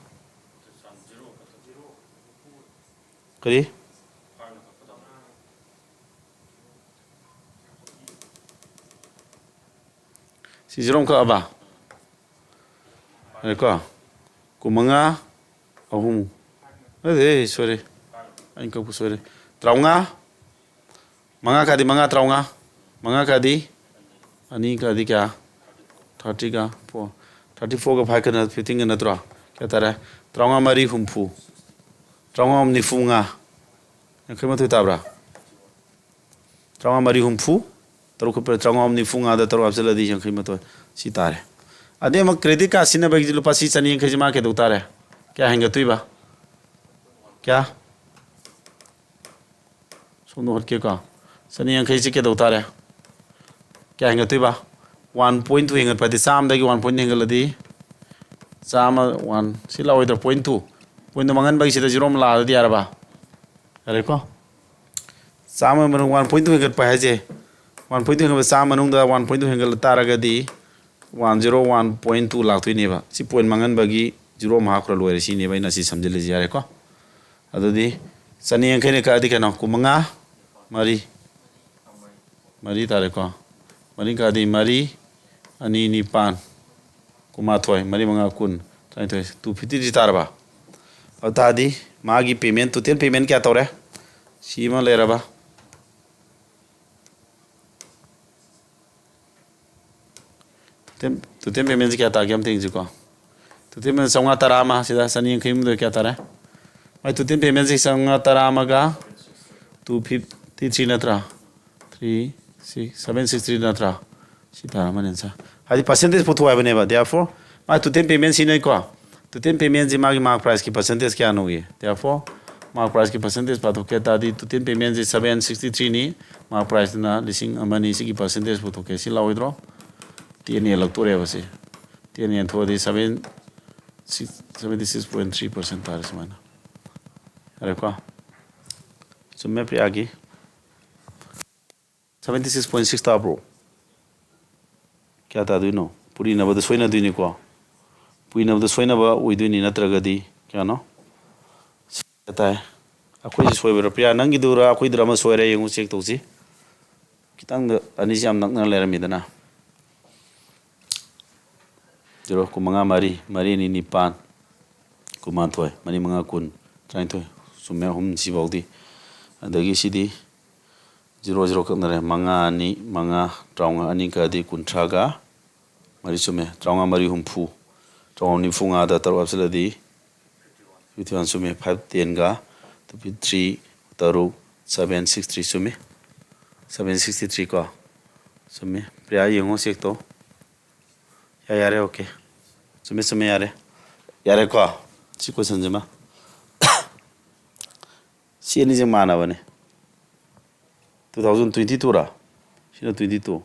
ꯀꯔꯤ? ꯁꯤ zero ꯑꯃ ꯀꯛꯑꯕ? ꯀꯣ, ꯀꯨꯟꯃꯉꯥ, ꯑꯍꯨꯝ꯫ ꯑꯦ, ꯁꯣꯏꯔꯦ꯫ ꯑꯩꯅ ꯀꯛꯄ ꯁꯣꯏꯔꯦ꯫ ꯇꯔꯥꯃꯉꯥ, ꯃꯉꯥ ꯀꯥꯗꯤ ꯃꯉꯥ, ꯇꯔꯥꯃꯉꯥ꯫ ꯃꯉꯥ ꯀꯥꯗꯤ ꯑꯅꯤ ꯀꯥꯗꯤ ꯀꯌꯥ? Thirty ꯒ four꯫ Thirty four ꯒ five ꯀ ꯅ-, fifteen ꯒ ꯅꯠꯇ꯭ꯔꯣ? ꯀꯌꯥ ꯇꯥꯔꯦ? ꯇꯔꯥꯃꯉꯥ ꯃꯔꯤ ꯍꯨꯝꯐꯨ꯫ ꯇꯔꯥꯃꯉꯥ ꯅꯤꯐꯨ ꯃꯉꯥ꯫ ꯌꯥꯡꯈꯩ ꯃꯥꯊꯣꯏ ꯇꯥꯕ꯭ꯔꯥ? ꯇꯔꯥꯃꯉꯥ ꯃꯔꯤ ꯍꯨꯝꯐꯨ꯫ ꯇꯔꯨꯛ ꯈꯛ ꯄꯤꯔꯦ, ꯇꯔꯥꯃꯉꯥ ꯅꯤꯐꯨ ꯃꯉꯥꯗ ꯇꯔꯨꯛ ꯍꯥꯞꯆꯤꯜꯂꯗꯤ ꯌꯥꯡꯈꯩ ꯃꯥꯊꯣꯏ꯫ ꯁꯤ ꯇꯥꯔꯦ꯫ ꯑꯗꯩ ꯑꯃꯨꯛ credit card ꯁꯤꯖꯤꯟꯅꯕꯒꯤꯗꯤ ꯂꯨꯄꯥ ꯁꯤ ꯆꯅꯤ ꯌꯥꯡꯈꯩꯁꯤ ꯃꯥ ꯀꯩꯗꯧ ꯇꯥꯔꯦ? ꯀꯌꯥ ꯍꯦꯟꯒꯠꯇꯣꯏꯕ? ꯀꯌꯥ? ꯁꯣꯝꯗ ꯍꯣꯠꯀꯦꯀꯣ꯫ ꯆꯅꯤ ꯌꯥꯡꯈꯩꯁꯤ ꯀꯩꯗꯧ ꯇꯥꯔꯦ? ꯀꯌꯥ ꯍꯦꯟꯒꯠꯇꯣꯏꯕ? One point two ꯍꯦꯟꯒꯠꯄ ꯍꯥꯏꯗꯤ ꯆꯥꯝꯃꯗꯒꯤ one point ꯍꯦꯟꯒꯠꯂꯗꯤ ꯆꯥꯝꯃ, one꯫ ꯁꯤ ꯂꯥꯛꯑꯣꯏꯗ꯭ꯔꯣ? Point two꯫ Point ꯇꯨ ꯃꯥꯡꯍꯟꯕꯒꯤꯁꯤꯗ zero ꯑꯃ ꯂꯥꯛꯑꯗꯤ ꯌꯥꯔꯕ? ꯌꯥꯔꯦꯀꯣ? ꯆꯥꯝꯃ ꯃꯅꯨꯡ one point two ꯍꯦꯟꯒꯠꯄ ꯍꯥꯏꯁꯦ, one point two ꯍꯦꯟꯒꯠꯄ, ꯆꯥꯝꯃ ꯃꯅꯨꯡꯗ one point two ꯍꯦꯟꯒꯠꯂ ꯇꯥꯔꯒꯗꯤ one zero one point two ꯂꯥꯛꯇꯣꯏꯅꯦꯕ꯫ ꯁꯤ point ꯃꯥꯡꯍꯟꯕꯒꯤ zero ꯑꯃ ꯍꯥꯞꯈ꯭ꯔ ꯂꯣꯏꯔꯦ꯫ ꯁꯤꯅꯦꯕ ꯑꯩꯅ ꯁꯤ ꯁꯝꯖꯤꯜꯂꯤꯁꯦ꯫ ꯌꯥꯔꯦꯀꯣ? ꯑꯗꯨꯗꯤ ꯆꯅꯤ ꯌꯥꯡꯈꯩꯅ ꯀꯛꯑꯗꯤ ꯀꯩꯅꯣ? ꯀꯨꯟꯃꯉꯥ, ꯃꯔꯤ꯫ ꯃꯔꯤ ꯇꯥꯔꯦꯀꯣ꯫ ꯃꯔꯤ ꯀꯛꯑꯗꯤ ꯃꯔꯤ, ꯑꯅꯤ, ꯅꯤꯄꯥꯟ꯫ ꯀꯨꯟꯃꯥꯊꯣꯏ, ꯃꯔꯤ ꯃꯉꯥ ꯀꯨꯟ, ꯇꯔꯥꯅꯤꯊꯣꯏ, two fifty three ꯇꯥꯔꯕ? ꯑꯗꯨ ꯇꯥꯔꯗꯤ ꯃꯥꯒꯤ payment, total payment ꯀꯌꯥ ꯇꯧꯔꯦ? ꯁꯤ ꯑꯃ ꯂꯩꯔꯕ? Total, total paymentꯁꯤ ꯀꯌꯥ ꯇꯥꯒꯦ ꯑꯝꯇ ꯌꯦꯡꯁꯤꯀꯣ꯫ Total payment ꯆꯥꯝꯃꯉꯥ ꯇꯔꯥ ꯑꯃ, ꯁꯤꯗ ꯆꯅꯤ ꯌꯥꯡꯈꯩ ꯍꯨꯝꯗꯣꯏ ꯀꯌꯥ ꯇꯥꯔꯦ? ꯃꯥꯏ total paymentꯁꯤ ꯆꯥꯝꯃꯉꯥ ꯇꯔꯥ ꯑꯃꯒ two fifty three ꯅꯠꯇ꯭ꯔꯥ? Three six seven six three ꯅꯠꯇ꯭ꯔꯥ? ꯁꯤ ꯇꯥꯔꯝꯃꯅꯤ answer꯫ ꯍꯥꯏꯗꯤ percentage ꯄꯨꯊꯣꯛ ꯍꯥꯏꯕꯅꯦꯕ꯫ Therefore, ꯃꯥ total payment ꯁꯤꯅꯩꯀꯣ꯫ Total paymentꯁꯤ ꯃꯥꯒꯤ mark priceꯀꯤ percentage ꯀꯌꯥꯅꯣꯌꯦ? Therefore, mark priceꯀꯤ percentage ꯄꯥꯊꯣꯛꯀꯦ ꯍꯥꯏ ꯇꯥꯔꯗꯤ total paymentꯁꯤ seven sixty threeꯅꯤ, mark priceꯇꯨꯅ ꯂꯤꯁꯤꯡ ꯑꯃꯅꯤ꯫ ꯁꯤꯒꯤ percentage ꯄꯨꯊꯣꯛꯀꯦ꯫ ꯁꯤ ꯂꯥꯛꯑꯣꯏꯗ꯭ꯔꯣ? Ten ꯌꯦꯜꯂꯛꯇꯣꯔꯦꯕ ꯁꯤ꯫ Ten ꯌꯦꯟꯊꯣꯛꯑꯗꯤ seven, six, seventy six point three percent ꯇꯥꯔꯦ ꯁꯨꯃꯥꯏꯅ꯫ ꯌꯥꯔꯦꯀꯣ? ꯆꯨꯝꯃꯦ ꯄ꯭ꯔꯤꯌꯥꯒꯤ꯫ Seventy six point six ꯇꯥꯕ꯭ꯔꯣ? ꯀꯌꯥ ꯇꯥꯗꯣꯏꯅꯣ? ꯄꯨꯔꯤꯅꯕꯗ ꯁꯣꯏꯅꯗꯣꯏꯅꯤꯀꯣ꯫ ꯄꯨꯔꯤꯅꯕꯗ ꯁꯣꯏꯅꯕ ꯑꯣꯏꯗꯣꯏꯅꯤ, ꯅꯠꯇ꯭ꯔꯒꯗꯤ ꯀꯌꯥꯅꯣ? ꯁꯤ ꯀꯌꯥ ꯇꯥꯏ? ꯑꯩꯈꯣꯏꯁꯤ ꯁꯣꯏꯕ꯭ꯔꯥ? ꯄ꯭ꯔꯤꯌꯥ, ꯅꯪꯒꯤꯗꯨꯔ ꯑꯩꯈꯣꯏꯗꯨꯔ ꯑꯃ ꯁꯣꯏꯔꯦ, ꯌꯦꯡꯉꯨ, check ꯇꯧꯁꯤ꯫ ꯈꯤꯇꯪꯗ ꯑꯅꯤꯁꯤ ꯌꯥꯝ ꯅꯛꯅ ꯂꯩꯔꯝꯃꯤꯗꯅ꯫ Zero, ꯀꯨꯟꯃꯉꯥ, ꯃꯔꯤ, ꯃꯔꯤ ꯑꯅꯤ ꯅꯤꯄꯥꯟ, ꯀꯨꯟꯃꯥꯊꯣꯏ, ꯃꯔꯤ ꯃꯉꯥ ꯀꯨꯟ, ꯇꯔꯥꯅꯤꯊꯣꯏ꯫ ꯆꯨꯝꯃꯦ, ꯑꯍꯨꯝ ꯁꯤꯐꯥꯎꯗꯤ꯫ ꯑꯗꯒꯤ ꯁꯤꯗꯤ zero zero ꯀꯛꯅꯔꯦ꯫ ꯃꯉꯥ ꯑꯅꯤ ꯃꯉꯥ, ꯇꯔꯥꯃꯉꯥ ꯑꯅꯤ ꯀꯛꯑꯗꯤ ꯀꯨꯟꯊ꯭ꯔꯥꯒ ꯃꯔꯤ ꯆꯨꯝꯃꯦ꯫ ꯇꯔꯥꯃꯉꯥ ꯃꯔꯤ ꯍꯨꯝꯐꯨ, ꯇꯔꯥꯃꯉꯥ ꯅꯤꯐꯨ ꯃꯉꯥꯗ ꯇꯔꯨꯛ ꯍꯥꯞꯆꯤꯜꯂꯗꯤ fifty one ꯆꯨꯝꯃꯦ꯫ Five ten ꯒ two fifty three, ꯇꯔꯨꯛ, seven six three ꯆꯨꯝꯃꯤ꯫ Seven sixty three ꯀꯣ꯫ ꯆꯨꯝꯃꯤ꯫ ꯄ꯭ꯔꯤꯌꯥ ꯌꯦꯡꯉꯣ, check ꯇꯧ꯫ ꯌꯥ-, ꯌꯥꯔꯦ, okay꯫ ꯆꯨꯝꯃꯦ, ꯆꯨꯝꯃꯦ, ꯌꯥꯔꯦ꯫ ꯌꯥꯔꯦꯀꯣ? ꯁꯤ questionꯁꯤꯃ꯫ ꯁꯤ ꯑꯅꯤꯁꯦ ꯃꯥꯟꯅꯕꯅꯦ꯫ Two thousand twenty twoꯔꯥ? ꯁꯤꯅ twenty two꯫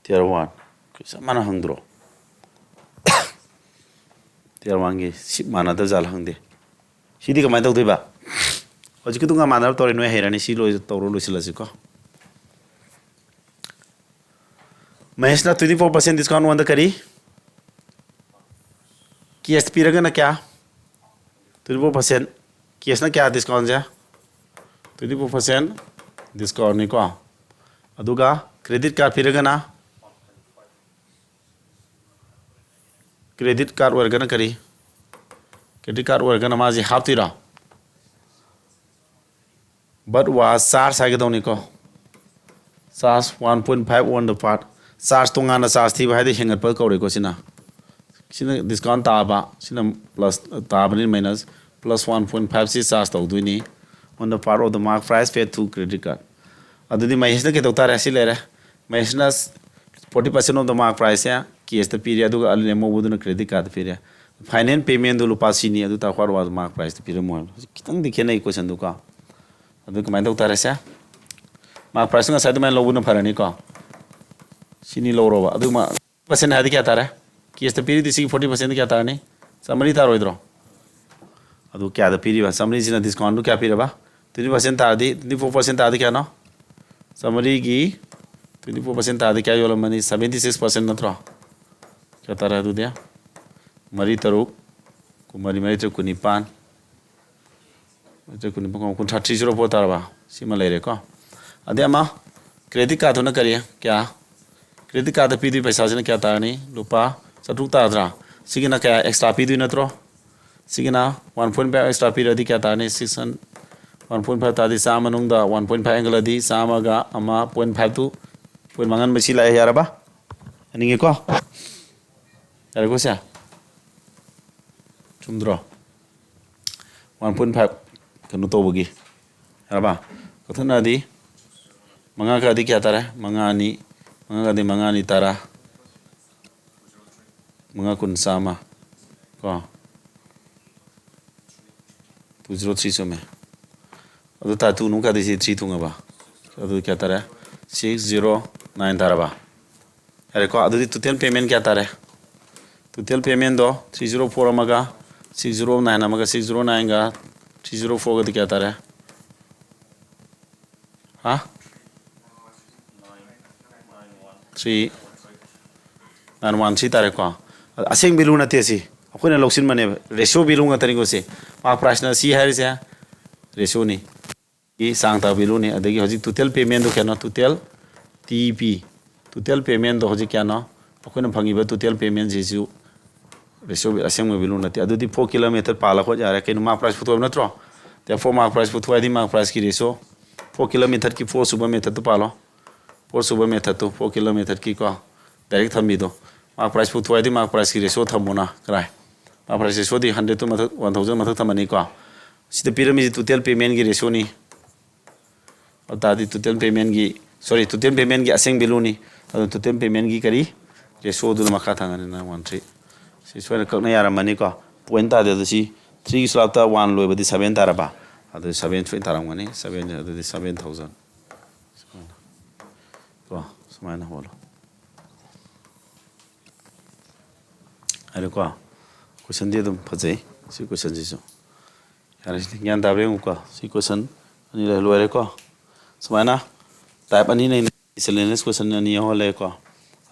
Tier one꯫ ꯆꯞ ꯃꯥꯟꯅ ꯍꯪꯗ꯭ꯔꯣ? Tier oneꯒꯤ ꯁꯤ ꯃꯥꯟꯅꯗ ꯖꯥꯠꯂ ꯈꯪꯗꯦ꯫ ꯁꯤꯗꯤ ꯀꯃꯥꯏꯅ ꯇꯧꯗꯣꯏꯕ? ꯍꯧꯖꯤꯛꯀꯤꯗꯨꯒ ꯃꯥꯟꯅꯕ ꯇꯧꯔꯦ, ꯅꯣꯏ ꯍꯩꯔꯅꯤ꯫ ꯁꯤ ꯂꯣꯏ ꯇꯧꯔꯣ, ꯂꯣꯏꯁꯤꯜꯂꯁꯤꯀꯣ꯫ ꯃꯍꯦꯁꯅ twenty four percent discount ꯑꯣꯟꯗ ꯀꯔꯤ? Cash ꯄꯤꯔꯒꯅ ꯀꯌꯥ? Twenty four percent꯫ Cashꯅ ꯀꯌꯥ discountꯁꯦ? Twenty four percent discountꯅꯤꯀꯣ꯫ ꯑꯗꯨꯒ credit card ꯄꯤꯔꯒꯅ Credit card ꯑꯣꯏꯔꯒꯅ ꯀꯔꯤ? Credit card ꯑꯣꯏꯔꯒꯅ ꯃꯥꯁꯤ ꯍꯥꯞꯇꯣꯏꯔꯣ? But was charge ꯍꯥꯏꯒꯗꯧꯅꯤꯀꯣ꯫ Charge one point five on the part. Charge ꯇꯣꯉꯥꯟꯅ charge ꯊꯤꯕ ꯍꯥꯏꯗꯤ ꯍꯦꯟꯒꯠꯄ ꯀꯧꯔꯦꯀꯣ ꯁꯤꯅ꯫ ꯁꯤꯅ discount ꯇꯥꯕ, ꯁꯤꯅ plus ꯇꯥꯕꯅꯤꯅ minus, plus one point five ꯁꯤ charge ꯇꯧꯗꯣꯏꯅꯤ꯫ On the part of the mark price paid to credit card. ꯑꯗꯨꯗꯤ ꯃꯍꯦꯁꯅ ꯀꯩꯗꯧ ꯇꯥꯔꯦ? ꯁꯤ ꯂꯩꯔꯦ꯫ ꯃꯍꯦꯁꯅ forty percent of the mark price say cash ꯇ ꯄꯤꯔꯦ, ꯑꯗꯨꯒ ꯑꯂꯤꯟ ꯑꯃꯨꯕꯗꯨꯅ credit card ꯄꯤꯔꯦ꯫ Final payment ꯗꯨ ꯂꯨꯄꯥ ꯁꯤꯅꯤ, ꯑꯗꯨ ꯇꯥꯔ what was mark price ꯇ ꯄꯤꯔꯝꯃꯣ ꯍꯥꯏꯕ꯫ ꯈꯤꯇꯪꯗꯤ ꯈꯦꯠꯅꯩ question ꯗꯨꯀꯣ꯫ ꯑꯗꯨ ꯀꯃꯥꯏꯅ ꯇꯧ ꯇꯥꯔꯦ ꯁꯦ? Mark price ꯉꯁꯥꯏ ꯑꯗꯨꯃꯥꯏꯅ ꯂꯧꯕꯅ ꯐꯔꯅꯤꯀꯣ꯫ ꯁꯤꯅꯤ ꯂꯧꯔꯣꯕ꯫ ꯑꯗꯨ ꯃꯥ percent ꯍꯥꯏꯗꯤ ꯀꯌꯥ ꯇꯥꯔꯦ? Cash ꯇ ꯄꯤꯔꯤꯗꯤ ꯁꯤꯒꯤ forty percent ꯀꯌꯥ ꯇꯥꯔꯅꯤ? ꯆꯥꯝꯃꯔꯤ ꯇꯥꯔꯣꯏꯗ꯭ꯔꯣ? ꯑꯗꯨ ꯀꯌꯥꯗ ꯄꯤꯔꯤꯕ? ꯆꯥꯝꯃꯔꯤꯁꯤꯅ discount ꯗꯨ ꯀꯌꯥ ꯄꯤꯔꯕ? Twenty percent ꯇꯥꯔꯗꯤ, twenty four percent ꯇꯥꯔꯗꯤ ꯀꯌꯥꯅꯣ? ꯆꯥꯝꯃꯔꯤꯒꯤ twenty four percent ꯇꯥꯔꯗꯤ ꯀꯌꯥ ꯌꯣꯜꯂꯝꯃꯅꯤ? Seventy six percent ꯅꯠꯇ꯭ꯔꯣ? ꯀꯌꯥ ꯇꯥꯔꯦ ꯑꯗꯨꯗꯤ? ꯃꯔꯤ ꯇꯔꯨꯛ, ꯀꯨꯟꯃꯔꯤ, ꯃꯔꯤ ꯇꯔꯨꯛ, ꯀꯨꯟꯅꯤꯄꯥꯟ, ꯃꯔꯤ ꯇꯔꯨꯛ, ꯀꯨꯟꯅꯤꯄꯥꯟ, ꯀꯨꯟꯊ꯭ꯔꯥ, three zero four ꯇꯥꯔꯕ? ꯁꯤꯃ ꯂꯩꯔꯦꯀꯣ꯫ ꯑꯗꯩ ꯑꯃ credit card ꯗꯨꯅ ꯀꯔꯤ? ꯀꯌꯥ? Credit card ꯗ ꯄꯤꯗꯣꯏ ꯄꯩꯁꯥꯁꯤꯅ ꯀꯌꯥ ꯇꯥꯔꯅꯤ? ꯂꯨꯄꯥ ꯆꯥꯇ꯭ꯔꯨꯛ ꯇꯥꯗ꯭ꯔꯥ? ꯁꯤꯒꯤꯅ ꯀꯌꯥ extra ꯄꯤꯗꯣꯏ ꯅꯠꯇ꯭ꯔꯣ? ꯁꯤꯒꯤꯅ one point five extra ꯄꯤꯔꯗꯤ ꯀꯌꯥ ꯇꯥꯔꯅꯤ? Six hundred, one point five ꯇꯥꯔꯗꯤ ꯆꯥꯝꯃ ꯃꯅꯨꯡꯗ one point five ꯍꯦꯟꯒꯠꯂꯗꯤ ꯆꯥꯝꯃꯒ ꯑꯃ point five ꯇꯨ point ꯃꯉꯥ ꯃꯁꯤ ꯂꯥꯛꯑꯦ, ꯌꯥꯔꯕ? ꯌꯥꯅꯤꯡꯉꯦꯀꯣ? ꯌꯥꯔꯦꯀꯣ ꯁꯦ? ꯆꯨꯝꯗ꯭ꯔꯣ? One point five ꯀꯩꯅꯣ ꯇꯧꯕꯒꯤ, ꯌꯥꯔꯕ? ꯀꯛꯊꯠꯅꯔꯗꯤ ꯃꯉꯥ ꯀꯛꯑꯗꯤ ꯀꯌꯥ ꯇꯥꯔꯦ? ꯃꯉꯥ ꯑꯅꯤ, ꯃꯉꯥ ꯀꯛꯑꯗꯤ ꯃꯉꯥ ꯑꯅꯤ ꯇꯔꯥ, ꯃꯉꯥ ꯀꯨꯟ ꯆꯥꯝꯃ ꯀꯣ꯫ Two zero three ꯆꯨꯝꯃꯦ꯫ ꯑꯗꯨ ꯇꯥꯔꯦ, two ꯅꯨꯡ ꯀꯛꯑꯗꯤ ꯁꯤ three ꯊꯨꯡꯉꯕ? ꯑꯗꯨ ꯀꯌꯥ ꯇꯥꯔꯦ? Six zero nine ꯇꯥꯔꯕ? ꯌꯥꯔꯦꯀꯣ? ꯑꯗꯨꯗꯤ total payment ꯀꯌꯥ ꯇꯥꯔꯦ? Total payment ꯗꯣ three zero four ꯑꯃꯒ, six zero nine ꯑꯃꯒ, six zero nine ꯒ three zero four ꯒꯗꯤ ꯀꯌꯥ ꯇꯥꯔꯦ? ꯍꯥ? Three nine one three ꯇꯥꯔꯦꯀꯣ꯫ ꯑꯁꯦꯡ value ꯅꯠꯇꯦ ꯁꯤ, ꯑꯩꯈꯣꯏꯅ ꯂꯧꯁꯤꯟꯕꯅꯦꯕ, ratio value ꯉꯥꯛꯇꯅꯤꯀꯣ ꯁꯤ꯫ Mark price ꯅ ꯁꯤ ꯍꯥꯏꯔꯤꯁꯦ ratio ꯅꯤ꯫ ꯒꯤ ꯆꯥꯡ ꯇꯥ value ꯅꯤ꯫ ꯑꯗꯒꯤ ꯍꯧꯖꯤꯛ total payment ꯗꯣ ꯀꯌꯥꯅꯣ? Total T P, total payment ꯗꯣ ꯍꯧꯖꯤꯛ ꯀꯌꯥꯅꯣ? ꯑꯩꯈꯣꯏꯅ ꯐꯪꯉꯤꯕ total payment ꯁꯤꯁꯨ Ratio ꯑꯁꯦꯡꯕ value ꯅꯠꯇꯦ꯫ ꯑꯗꯨꯗꯤ four kilometer ꯄꯥꯜꯂ ꯈꯣꯠ ꯌꯥꯔꯦ꯫ ꯀꯩꯅꯣ, mark price ꯄꯨꯊꯣꯛꯑꯕ ꯅꯠꯇ꯭ꯔꯣ? Therefore mark price ꯄꯨꯊꯣꯛꯑꯗꯤ mark priceꯀꯤ ratio, four kilometerꯀꯤ four ꯁꯨꯕ methodꯇꯣ ꯄꯥꯜꯂꯣ꯫ Four ꯁꯨꯕ methodꯇꯣ, four kilometerꯀꯤꯀꯣ, direct ꯊꯝꯕꯤꯗꯣ꯫ Mark price ꯄꯨꯊꯣꯛꯑꯗꯤ mark priceꯀꯤ ratio ꯊꯝꯃꯣꯅ꯫ ꯀꯔꯥꯏ? Mark price ratioꯗꯤ hundredꯇꯨ ꯃꯊꯛ, one thousand ꯃꯊꯛ ꯊꯝꯃꯅꯤꯀꯣ꯫ ꯁꯤꯗ ꯄꯤꯔꯝꯃꯤꯁꯤ total paymentꯀꯤ ratioꯅꯤ꯫ ꯑꯗꯨ ꯇꯥꯔꯗꯤ total paymentꯀꯤ, sorry, total paymentꯀꯤ ꯑꯁꯦꯡ valueꯅꯤ꯫ ꯑꯗꯨ total paymentꯀꯤ ꯀꯔꯤ? Ratioꯗꯨꯅ ꯃꯈꯥ ꯊꯪꯒꯅꯤ, nine one three꯫ ꯁꯤ ꯁꯣꯏꯅ ꯀꯛꯅ ꯌꯥꯔꯝꯃꯅꯤꯀꯣ꯫ Point ꯇꯥꯗꯦ꯫ ꯑꯗꯨ ꯁꯤ threeꯒꯤ ꯁꯣꯂꯥꯞꯇ one ꯂꯣꯏꯕꯗꯤ seven ꯇꯥꯔꯕ? ꯑꯗꯨꯗꯤ seven ꯁꯣꯏꯅ ꯇꯥꯔꯝꯒꯅꯤ꯫ Seven, ꯑꯗꯨꯗꯤ seven thousand꯫ ꯀꯣ, ꯁꯨꯃꯥꯏꯅ ꯍꯣꯜꯂꯣ꯫ ꯍꯥꯏꯔꯦꯀꯣ? Questionꯗꯤ ꯑꯗꯨꯝ ꯐꯖꯩ꯫ ꯁꯤ questionꯁꯤꯁꯨ꯫ ꯌꯥꯔꯦ, ꯁꯤꯗꯤ ꯒ꯭ꯌꯥꯟ ꯇꯥꯕ꯭ꯔꯥ ꯌꯦꯡꯉꯨꯀꯣ꯫ ꯁꯤ question ꯑꯅꯤ ꯂꯩ, ꯂꯣꯏꯔꯦꯀꯣ꯫ ꯁꯨꯃꯥꯏꯅ type ꯑꯅꯤ ꯂꯩꯅ, miscellaneous question ꯑꯅꯤ ꯌꯥꯎꯍꯜꯂꯦꯀꯣ꯫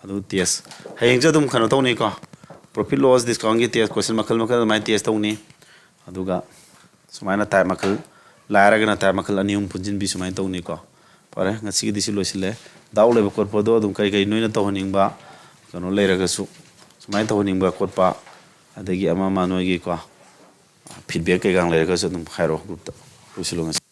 ꯑꯗꯨ test꯫ ꯍꯌꯦꯡꯁꯨ ꯑꯗꯨꯝ ꯀꯩꯅꯣ ꯇꯧꯅꯤꯀꯣ꯫ Profit loss discountꯀꯤ test, question ꯃꯈꯜ ꯃꯈꯜ ꯑꯗꯨꯃꯥꯏꯅ test ꯇꯧꯅꯤ꯫ ꯑꯗꯨꯒ ꯁꯨꯃꯥꯏꯅ type ꯃꯈꯜ, ꯂꯥꯏꯔꯒꯅ type ꯃꯈꯜ ꯑꯅꯤ ꯑꯍꯨꯝ ꯄꯨꯟꯁꯤꯟꯕꯤ ꯁꯨꯃꯥꯏꯅ ꯇꯧꯅꯤꯀꯣ꯫ ꯐꯔꯦ, ꯉꯁꯤꯒꯤꯗꯤ ꯁꯤ ꯂꯣꯏꯁꯤꯜꯂꯦ꯫ Doubt ꯂꯩꯕ ꯈꯣꯠꯄꯗꯣ ꯑꯗꯨꯝ ꯀꯔꯤ ꯀꯔꯤ ꯅꯣꯏꯅ ꯇꯧꯍꯟꯅꯤꯡꯕ ꯀꯩꯅꯣ ꯂꯩꯔꯒꯁꯨ, ꯁꯨꯃꯥꯏꯅ ꯇꯧꯍꯟꯅꯤꯡꯕ ꯈꯣꯠꯄ, ꯑꯗꯒꯤ ꯑꯃ ꯑꯃ ꯅꯣꯏꯒꯤꯀꯣ, feedback ꯀꯩꯀꯥ ꯂꯩꯔꯒꯁꯨ ꯑꯗꯨꯝ ꯍꯥꯏꯔꯛꯑꯣ groupꯇ꯫ ꯂꯣꯏꯁꯤꯜꯂꯣ ꯉꯁꯤ꯫